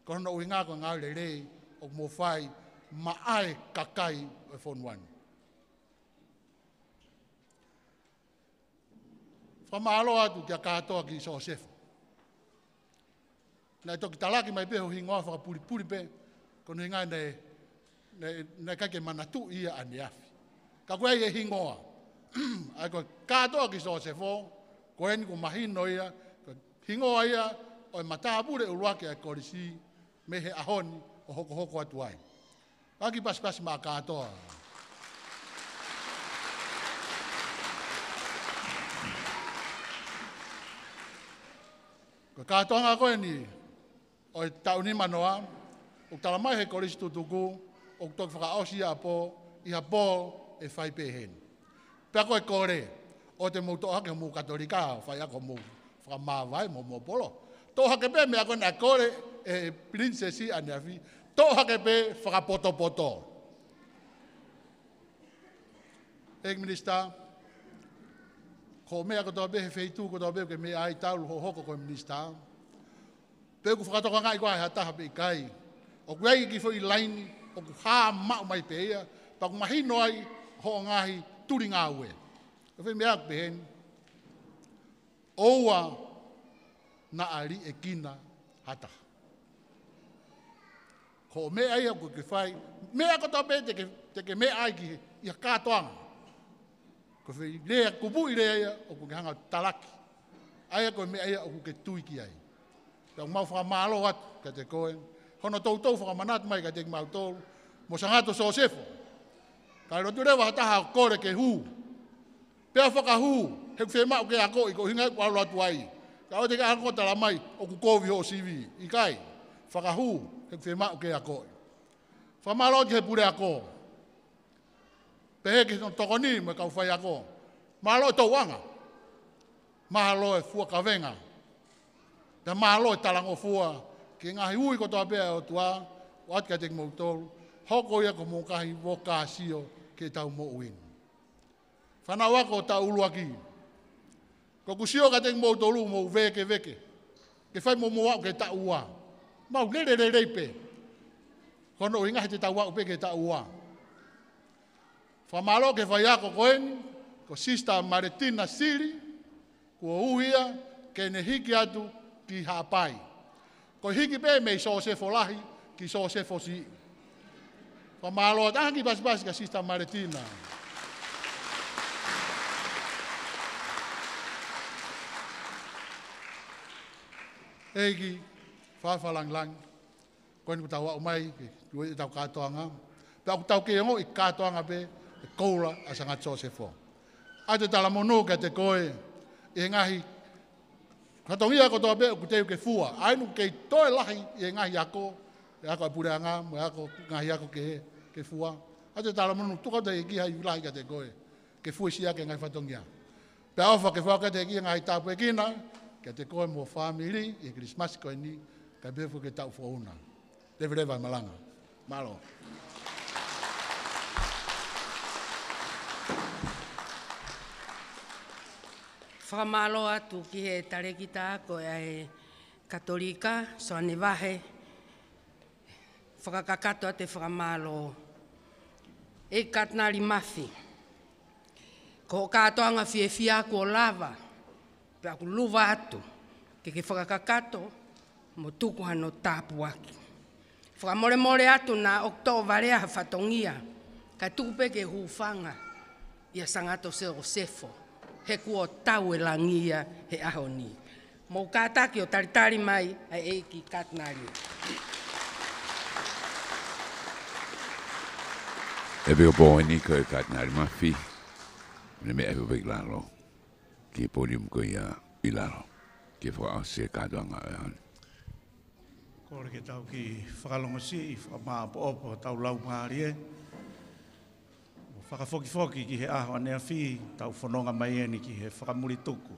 Ko hono ʻuhinga ko e ngāue lelei ʻoku mou fai maʻa e kakai ʻo e fonua ni. Fakamālō atu kia Kātoa ki Sosefo. Naʻe toki talaki mai pē ho hingoa fakapulipuli pē, ko hono ʻuhinga naʻe, naʻe, naʻe ʻikai ke manatuʻi ia ʻaneafi. Ka ko e hingoa. ʻA ia ko Kātoa ki Sosefo, ko eni kuo mahino ia, ko e hingoa ia ʻo e matāpule ʻuluaki ʻa e kolisi, mei he ʻaho ni ʻo hokohoko atu ai. Kiʻi pasipasi maʻa Kātoa. Ko e kātoanga ko eni ʻo e taʻu nima noa, ʻoku tala mai he Kolisi Tutuku, ʻoku toki fakaʻosi ia ʻapō, ʻi ha pō ʻe fai pē heni. Pea ko e kole, ʻoua te mou toʻo hake homou Katolika, ʻo faiako homou fakamāvae mo homou polo. Toʻo hake pē meʻa ko ē naʻe kole ʻe he pilinisesi ʻaneafi, toʻo hake pē fakapotopoto. ʻEiki Minisitā, ko e meʻa kotoa pē he feituʻu kotoa pē ʻoku ke meʻa ai talu hoʻo hoko ko e Minisitā. Pe ʻoku fakatokangaʻi koā ʻe ha taha pe ʻikai, ʻoku ʻi ai e kiʻi foʻi laini ʻoku hā maʻu mai pē ia, pea ʻoku mahino ai hoʻo ngaahi tulingāue. Ko e foʻi meʻa ʻoku pehē ni, ʻoua naʻa liʻekina ha taha. Ko e meʻa ia ʻoku ke fai, meʻa kotoa pē te ke, te ke meʻa ai ki he, ʻi ha kātoanga. Ko e foʻi lea, kupuʻi lea ia ʻoku ke hanga ʻo talaki. ʻA ia ko e meʻa ia ʻoku ke tui ki ai. Pea ʻoku mau fakamālō atu kiate koe hono toutou fakamanatu mai kiate kimautolu mo Sangata Sosefo. Ka ʻi loto leva ha taha ʻo kole ke hū, pea fakahū, he ʻoku fiemaʻu ke akoʻi, ko e ʻuhinga ia ʻoku ʻalu atu ai. Ka ʻoua te ke ako tala mai ʻoku kovi hoʻo sivi, ʻikai. Fakahū, he ʻoku fiemaʻu ke akoʻi. Fakamālō ki he puleako. Pehē ki hono tokoni mo e kau faiako. Mālō e tauʻanga. Mālō e fua kavenga. Pea mālō e talangofua ki he ngaahi ui kotoa pē ʻa e ʻOtua, ʻoatu kiate kimoutolu, hoko ia ko homou ngaahi vokāsio ki heʻetau moʻui ni. Fānau ako taʻu ʻuluaki. Ko ʻeku sio kiate kimoutolu mou vēkeveke ke fai mo mou aʻu ki he taʻu ua. Mau lele lelei pē. Ko hono ʻuhinga he te tau aʻu pē ki he taʻu ua. Fakamālō ki he faiako ko eni, ko Sister Maletina Sili, kuo ui ia ke ne hiki atu ki Haʻapai. Ko e hiki pē mei Sosefo Lahi ki Sosefo Siʻi. Fakamālō atu, kiʻi pasipasi kia Sister Maletina. ʻEiki, Faʻē Langilangi, ko eni kuo tau aʻu mai ki he tuʻu ʻetau kātoanga. Pea ʻoku tau kei ongoʻi kātoanga pē e koula ʻa Sangata Sosefo. ʻOatu e talamonū kiate koe ʻi he ngaahi fatongia kotoa pē ʻoku teu ke fua. ʻA ia ʻoku kei toe lahi ʻi he ngaahi ako, e ako ʻa e puleʻanga mo e ako, ngaahi ako kehe ke fua. ʻOatu e talamonū, tuku atu e ʻEiki ha ivi lahi kiate koe ke fuesia ʻaki e ngaahi fatongia. Pea ʻofa ke fua kiate koe e ngaahi tāpuekina kiate koe mo e fāmili ʻi he Kilisimasi ko eni, kae pehē foki ki he taʻu foʻou na. Leveleva e malanga. Mālō. Fakamālō atu ki he talēkita ako ʻa e Katolika, Soane Vahe, fakakakato atu e fakamālō. ʻEiki Katinali Mafi, ko hoʻo kātoanga fiefia ʻoku lava, pea ʻoku lava atu, ke ke fakakakato, mo tuku hano tāpuaki. Fakamolemole atu naʻa ʻoku toʻo vale ha fatongia, kae tuku pē ke hūfanga ʻia Sangato Siosefo, he kuo tau e langi ia he ʻaho ni. Mou kātaki ʻo talitali mai ʻa e ʻEiki Katinali. ʻE pehē ʻo pō eni ko e Katinali Mafi, ne meʻa ʻi lalo, ki he podium ko ia ʻi lalo, ke fakaʻosi e kātoanga ʻo e ʻaho ni. Kole ke tau kiʻi fakalongosiʻi, fakamāʻopoʻopo hotau laumālie. Mo fakafokifoki ki he ʻaho ʻaneafi, tau fononga mai eni ki he fakamulituku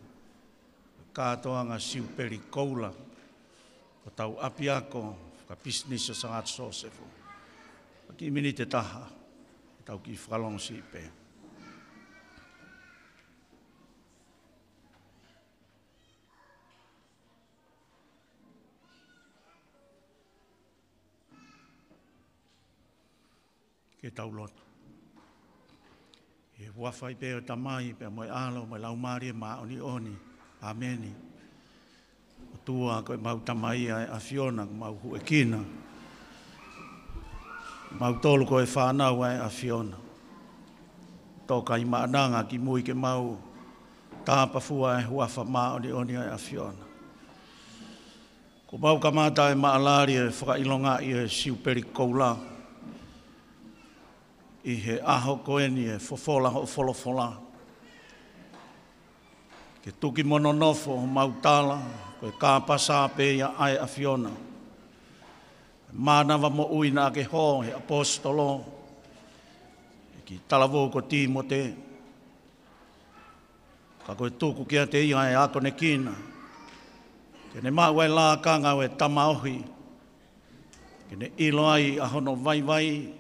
kātoanga Siupeli Koula ʻo hotau ʻapiako fakapisinisi ʻo Sangato Siosefo. Kiʻi miniti ʻe taha, tau kiʻi fakalongosiʻi pē. Ke tau lotu. ʻI he huafa pē ʻo e Tamai, pea mo e ʻAlo, mo e Laumālie Māʻoniʻoni. ʻĀmeni. ʻOtua ko ʻemau Tamai ʻa e ʻAfiona, ko ʻemau Huʻekina. Mau tolu ko e fānau ʻa e ʻAfiona. Tō kai maʻananga kimui ke mau tāpafua e huafa māʻoniʻoni ʻa e ʻAfiona. Kuo mau kamata e maʻalali e fakaʻilongaʻi e Siupeli Koula ʻi he ʻaho ko eni e fofola hoʻo folofola. Ke tuki mo nonofo homau tala, ko e kāpasa pē ia ʻa e ʻAfiona. Mānava moʻui naʻa ke hō he ʻaposetolo, ʻEiki talavou ko Tīmote. Ka ko e tuku kiate ia e akonekina, ke ne maʻu e lakanga ʻo e tamaohi, ke ne ʻilo ai ʻa hono vaivai,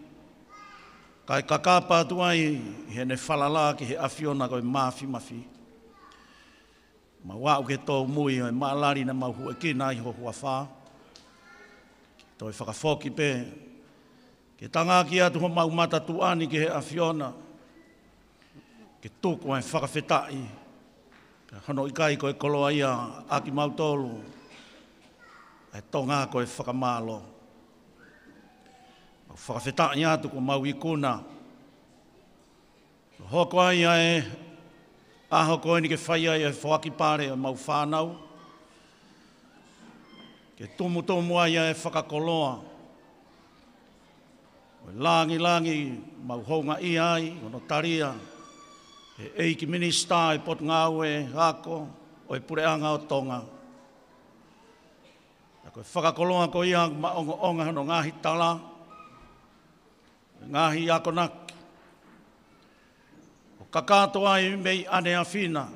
kae kakapa atu ai ʻi heʻene falala ki he ʻAfiona ko e Mafimafi. Mau aʻu ki he tōmui ʻo e maʻalali naʻa mau huʻekina ai ho huafa. Toe fakafoki pē, ke tangaki atu homau mata tuʻa ni ki he ʻAfiona, ke tuku e fakafetaʻi, ka hono ʻikai ko e koloa ia ʻa kimautolu, ʻa e Tonga ko e fakamālō. Mau fakafetaʻi atu kuo mau ikuna, ʻo hoko ai ʻa e ʻaho ko eni ke fai ai e foaki pale ʻo ʻemau fānau, ke tumutumu ai ʻa e fakakoloa ʻo e langilangi, mau houngaʻia ai, hono talia ʻe he ʻEiki Minisitā ʻo e Potungāue Ako ʻo e Puleʻanga ʻo Tonga. Ka ko e fakakoloa ko ia maʻongoʻonga hono ngaahi tala, ngaahi akonaki, ʻo kakato ai mei ʻaneafi na,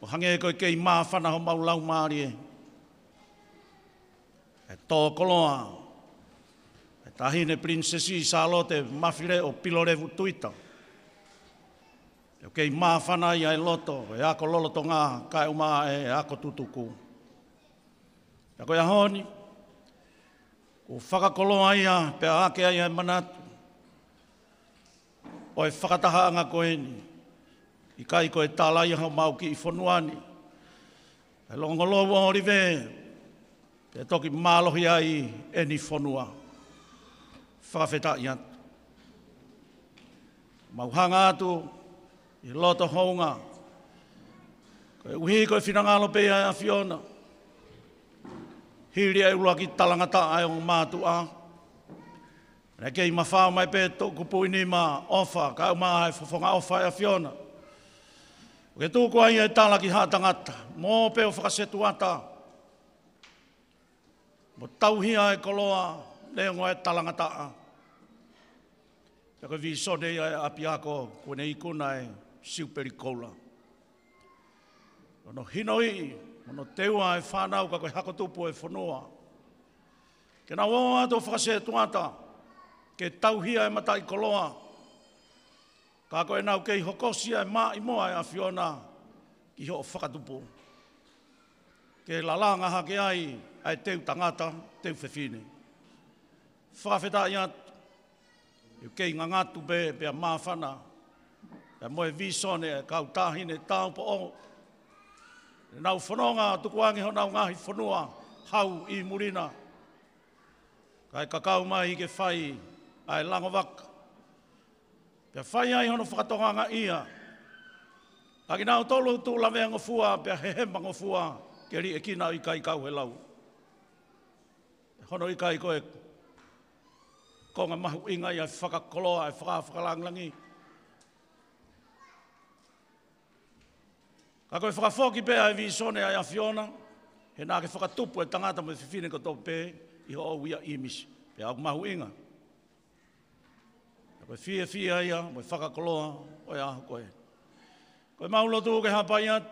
ʻo hangē ko e kei māfana homau laumālie. ʻE tō koloa ʻa e Taʻahine Pilinisesi Sālote Mafileʻo Pilolevu Tuita, ʻoku kei māfana ai ʻa e loto ʻo e ako lolotonga kae ʻumaʻā e ako tutuku. Ka ko e ʻaho ni, kuo fakakoloa ia pea ʻohake ai ʻa e manatu ʻo e fakatahaʻanga ko eni. ʻIkai ko e tala ia homau kiʻi fonua ni, ʻa e Longolou ʻo ʻŌlive, pea toki mālohi ai ʻeni fonua. Fakafetaʻi atu. Mau hanga atu ʻi he loto hounga, koeʻuhi ko e finangalo pē ia ʻa e ʻAfiona. Hili ʻa e ʻuluaki talangataʻa ʻa e ongo mātuʻa, naʻe kei mafao mai pē toʻukupu ʻi nima ʻofa, kae ʻumaʻā e fofonga ʻofa ʻa e ʻAfiona, ʻo ke tuku ai e tala ki haʻa tangata, mo pē ʻo fakasetuata, mo tauhi ʻa e koloa neongo e talangataʻa. Pea ko e vīsone ia ʻa e ʻapiako kuo ne ikuna e Siupeli Koula. Hono hinoiʻi, hono teua e fānau ka ko e hako tupu e fonua, ke nau ō atu ʻo fakasetuata, ke tauhi ʻa e mataʻikoloa. Ka ko ʻenau kei hokosia e maʻimoa ʻa e ʻAfiona, ʻi hoʻo fakatupu, ke lalanga hake ai ʻa e teu tangata, teu fefine. Fakafetaʻi atu, ʻoku kei ngangatu pē pea māfana, pea mo e vīsone ʻa e kau taʻahine taupoʻou. Nau fononga tukuange honau ngaahi fonua hau ʻi muli na. Kae kakau mai ke fai ʻa e langovaka. Pea fai ai hono fakatokangaʻi ʻa kinautolu ʻoku tuʻu lavea ngofua, pea hehema ngofua, ke liʻekina ʻo ʻikai kau he lau. Hono ʻikai ko e konga mahuʻinga ia ʻa e fakakoloa, ʻa e faka-, fakalangilangi. Ka ko e fakafoki pē ʻa e vīsone ʻa e ʻAfiona, he naʻa ke fakatupu e tangata mo e fefine kotoa pē ʻi hoʻo uia ʻīmisi. Pea ʻoku mahuʻinga. Ka ko e fiefia ia, mo e fakakoloa ʻo e ʻaho ko ē. Ko e mau lotu ke hapai atu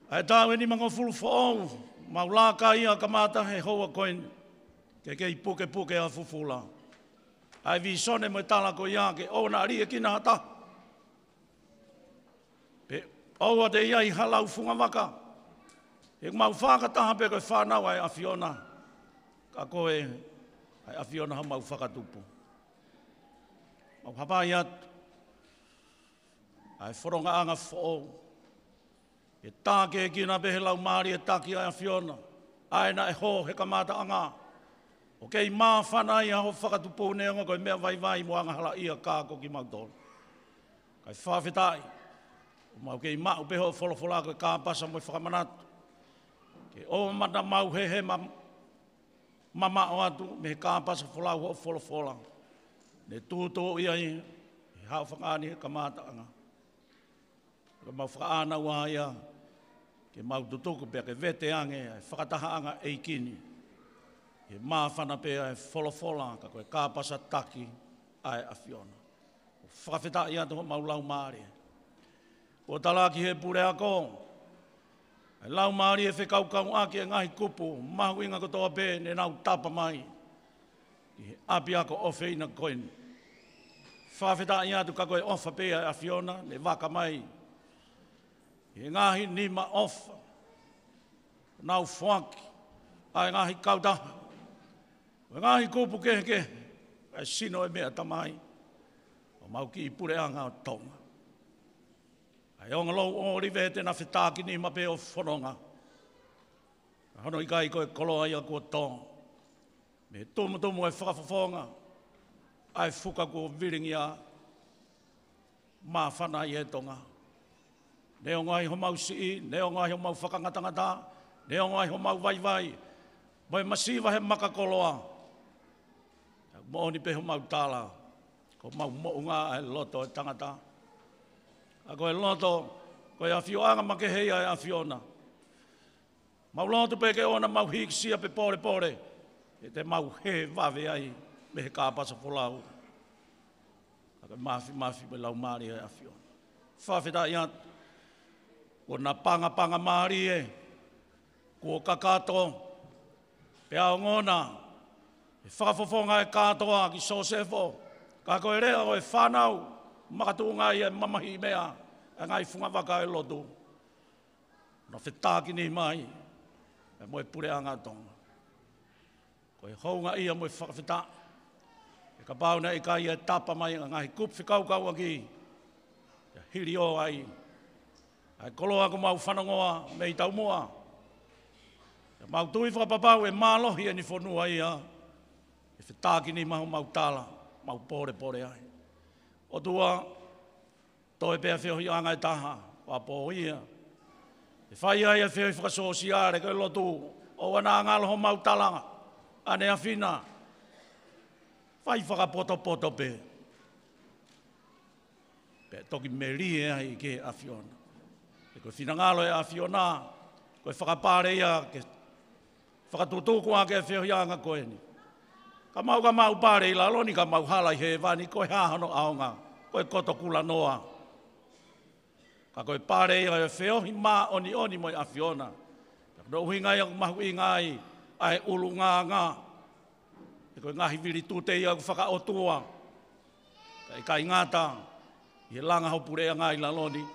ʻa e taʻu ʻe nimangofulu foʻou, mau laka ia kamata he houa ko eni, ke kei pukepuke ʻa fufula. ʻA e vīsone mo e tala ko ia ke ʻoua naʻa liʻekina ha taha. Pe ʻoua te ʻi ai ha lau fungavaka. He mau fakataha pē ko e fānau ʻa e ʻAfiona. Ka ko e ʻa e ʻAfiona homau fakatupu. Mau hapai atu ʻa e fonongaʻanga foʻou. ʻE tākiekina pē he Laumālie Taki ʻa e ʻAfiona ʻa ē naʻe hō he kamataʻanga. ʻO kei māfana ai ʻa hoʻo fakatupu neongo ko e meʻa vaivai mo angahalaʻia ka ko kimautolu. Kae fakafetaʻi, ʻoku mau kei maʻu pē hoʻo folofola ko e kāpasa mo e fakamanatu. Ke ʻoua naʻa mau hehema mamaʻo atu mei he kāpasa folau hoʻo folofola. Ne tūtūʻi ai ʻe he haʻofanga ni he kamataʻanga. Ka mau fakaʻānaua ia, ke mau tutuku pea ke vete ange ʻa e fakatahaʻanga ʻeiki ni. Ke māfana pē ʻa e folofola, ka ko e kāpasa taki ʻa e ʻAfiona. ʻOku fakafetaʻi atu homau laumālie. Kuo talaki he puleako ʻa e laumālie fekaukauʻaki ʻa e ngaahi kupu mahuʻinga kotoa pē ne nau tapa mai ki he ʻapiako ʻofeina ko eni. Fakafetaʻi atu ka ko e ʻofa pē ʻa e ʻAfiona ne vaka mai ʻi he ngaahi nima ʻofa, nau foaki ʻa e ngaahi kautaha, ʻo e ngaahi kupu kehekehe, ʻa e sino ʻo e meʻa tamai ʻo mau kiʻi puleʻanga ʻo Tonga. ʻA e ongo lou ʻōlive te na fetākinima pē ʻo fononga. Ka hono ʻikai ko e koloa ia kuo tō mei he tumutumu ʻo e fakafofonga ʻa e fuka kuo vilingia. Māfana ai ʻe Tonga. Neongo ai homau siʻi, neongo ai homau fakangatangata, neongo ai homau vaivai, mo e masiva he makakoloa. Moʻoni pē homau tala, ko homau moʻunga ʻa e loto ʻo e tangata. Ka ko e loto, ko e ʻafioʻanga makehe ia ʻa e ʻAfiona. Mau lotu pē ke ʻoua naʻa mau hīkisia pe polepole, he te mau hē vave ai mei he kāpasa folau. Ka ko e māfimafi mo e laumālie ʻa e ʻAfiona. Fakafetaʻi atu, kuo napangapanga mālie, kuo kakato, pea ongona ʻe he fakafofonga ʻa e kātoa kia Sosefo, ka ko e leʻo ʻo e fānau makatuʻunga ia ʻa e mamahiʻi meʻa ʻa e ngaahi fungavaka ʻo e lotu. Na fetākinima ai ʻa e mo e puleʻanga ʻo Tonga. Ko e houngaʻia mo e fakafetaʻi. He kapau naʻe ʻikai ʻa e tapa mai ʻa e ngaahi kupu fekaukauʻaki, ʻe hili ʻo ai ʻa e koloa kuo mau fanongoa mei taumuʻa. Pea mau tui fakapapau ʻe mālohi ʻeni fonua ia, ʻe fetākinima homau tala, mau polepole ai. ʻOtua, toe pē ʻa e feohiʻanga ʻe taha, ʻo apo ia. ʻE fai ai ʻa e feohi fakasōsiale, ko e lotu, ʻoua naʻa ngalo homau tala ʻaneafi na. Fai fakapotopoto pē. Pea toki melie ai ki he ʻAfiona. He ko e finangalo ʻo e ʻAfiona, ko e fakapale ia ke fakatutuku ʻa e feohiʻanga ko eni. Ka mau ka mau pale ʻi lalo ni ka mau hala ʻi hēvani ko e hā hono ʻaonga, ko e koto kulanoa. Ka ko e pale ia ʻo e feohi māʻoniʻoni mo e ʻAfiona. Ka ko hono ʻuhinga ia ʻoku mahuʻinga ai ʻa e ʻulungaanga. He ko e ngaahi vilitute ia ʻoku fakaʻotua. Ka ʻikai ngata ʻi he langa ho puleʻanga ʻi lalo ni.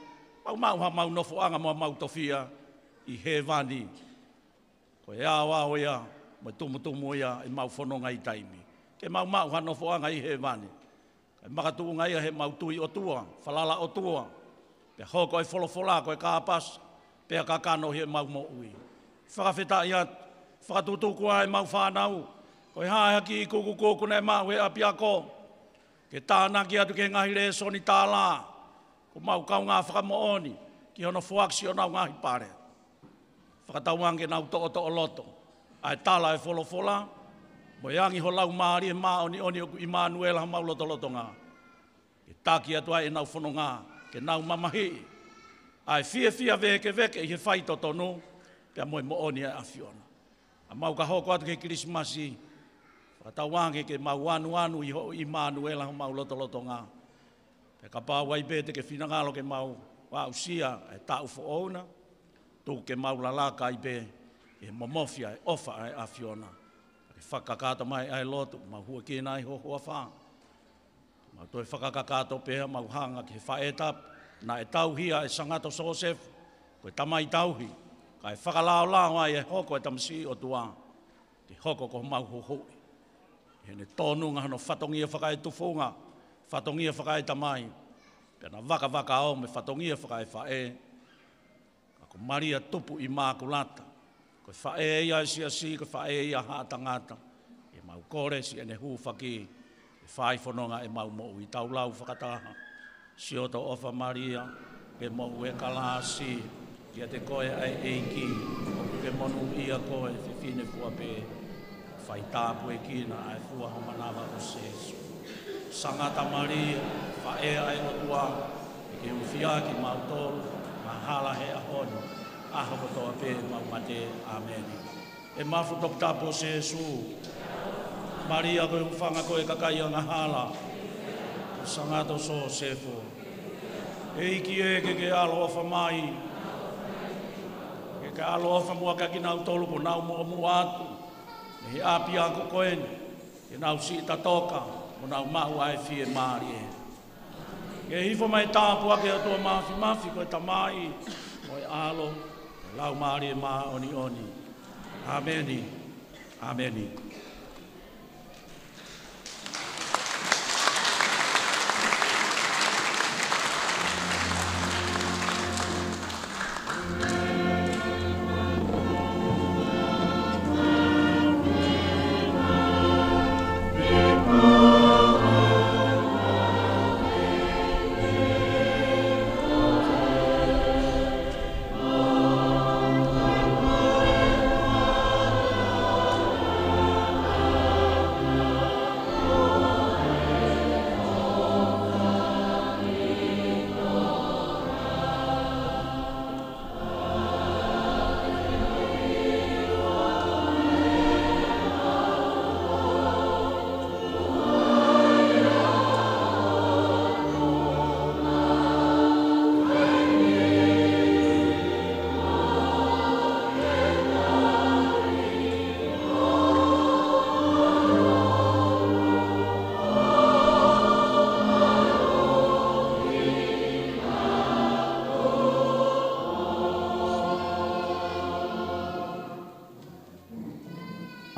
Mau maʻu ha mau nofoʻanga mo mau tofiʻa ʻi hēvani. Ko e aoao ia, mo e tumutumu ia ʻemau fononga ʻi taimi. Ke mau maʻu ha nofoʻanga ʻi hēvani. Kae makatuʻunga ia heʻemau tui ʻOtua, falala ʻOtua. Pea hoko e folofola ko e kāpasa, pea kakano ʻi heʻemau moʻui. Fakafetaʻi atu, fakatutuku ʻa ʻemau fānau. Ko e hā ha kiʻi kukukuku naʻe maʻu he ʻapiako. Ke tānaki atu ki he ngaahi lēsoni tālā. Ko ʻemau kaungā fakamoʻoni, ki hono foaki siʻonau ngaahi pale. Fakatauange ke nau toʻotoʻo loto. ʻA e tala e folofola, mo e angi ho Laumālie Māʻoniʻoni ʻoku ʻImanuela homau lotolotonga. Ke taki atu ai ʻenau fononga, ke nau mamahiʻi. ʻA e fiefia vēkeveke ʻi he faitotonu, pea mo e moʻoni ʻa e ʻAfiona. ʻA mau ka hoko atu ki he Kilisimasi, fakatauange ke mau anuanu ʻi hoʻo ʻImanuela homau lotolotonga. Pea kapau ʻe ʻi ai pē te ke finangalo ke mau aʻusia ʻa e taʻu foʻou na, tuku ke mau lalaka ai pē, ʻi he momofia ʻa e ʻofa ʻa e ʻAfiona. Ke fakakakato mai ʻa e lotu, mau huʻakina ʻi ho huafa. Mau toe fakakakato pē ʻa mau hanga ki he faʻē tapu, naʻe tauhi ʻa e Sangato Sosefo, ko e tamai tauhi, kae fakalaolao ai ʻa e hoko ʻa e tamasiʻi ʻOtua, ke hoko ko homau huhuʻi. ʻI heʻene tōnunga hono fatongia fakaetufunga, fatongia fakaetamai, pea na vakavakaʻi mo e fatongia fakaefaʻē. Ka ko Malia Tupu ʻImākulata, ko e faʻē ia ʻa e siasi, ko e faʻē ia ʻa haʻa tangata. ʻE mau kole siʻene hūfaki, ke fai fononga ʻemau moʻui. Tau lau fakataha. Siʻoto ʻofa Malia, ke moʻui ʻa e kalasi, ʻiate koe ʻa e ʻEiki, ʻoku ke monūʻia koe ʻi he fefine fua pē, faitāpuekina ʻa e fua ho manava ko Sēsū. Sangata Malia, faʻē ʻa e ʻOtua, ʻe ke hūfia kimautolu, angahala he ʻaho ni, ʻaho kotoa pē ʻemau mate. ʻĀmeni. ʻE mafu toputapu ʻo Sēsū. Malia ko e hūfanga ko e kakai angahala. Sangato Sosefo. ʻEiki ē ke ke ʻaloʻofa mai. Ke ke ʻaloʻofa muʻa kiate kinautolu kuo nau muʻomuʻa atu. Mei he ʻapiako ko eni. Ke nau siʻi tatoka. Mo nau maʻu ʻa e fiemālie. Ke hifo mai tāpuaki ʻa e ʻOtua Māfimafi ko e Tamai, mo e ʻAlo, mo e Laumālie Māʻoniʻoni. ʻĀmeni. ʻĀmeni.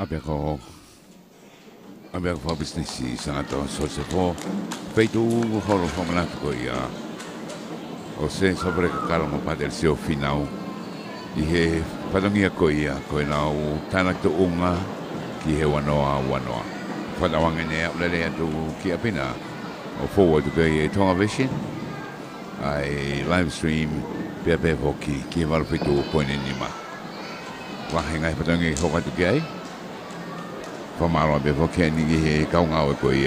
ʻApiako, ʻapiako fakapisinisi Sangato Sosefo, feituʻu holo fakamanatu ko ia ʻo Sēsā Velekakala mo Pātelesio Fīnau, ʻi he fatongia ko ia ko ʻenau tānaki tuʻunga ki he ua noa ua noa. Fakatauange ne aʻu lelei atu ki ʻapi na, ʻo fou atu ko ia ʻi Tonga Vision, ʻa e live stream, pea pehē foki ki he valu fitu poini nima. Vahenga he fatongia ʻe hoko atu ki ai. Fakamālō pē foki eni ki he kau ngāue ko ia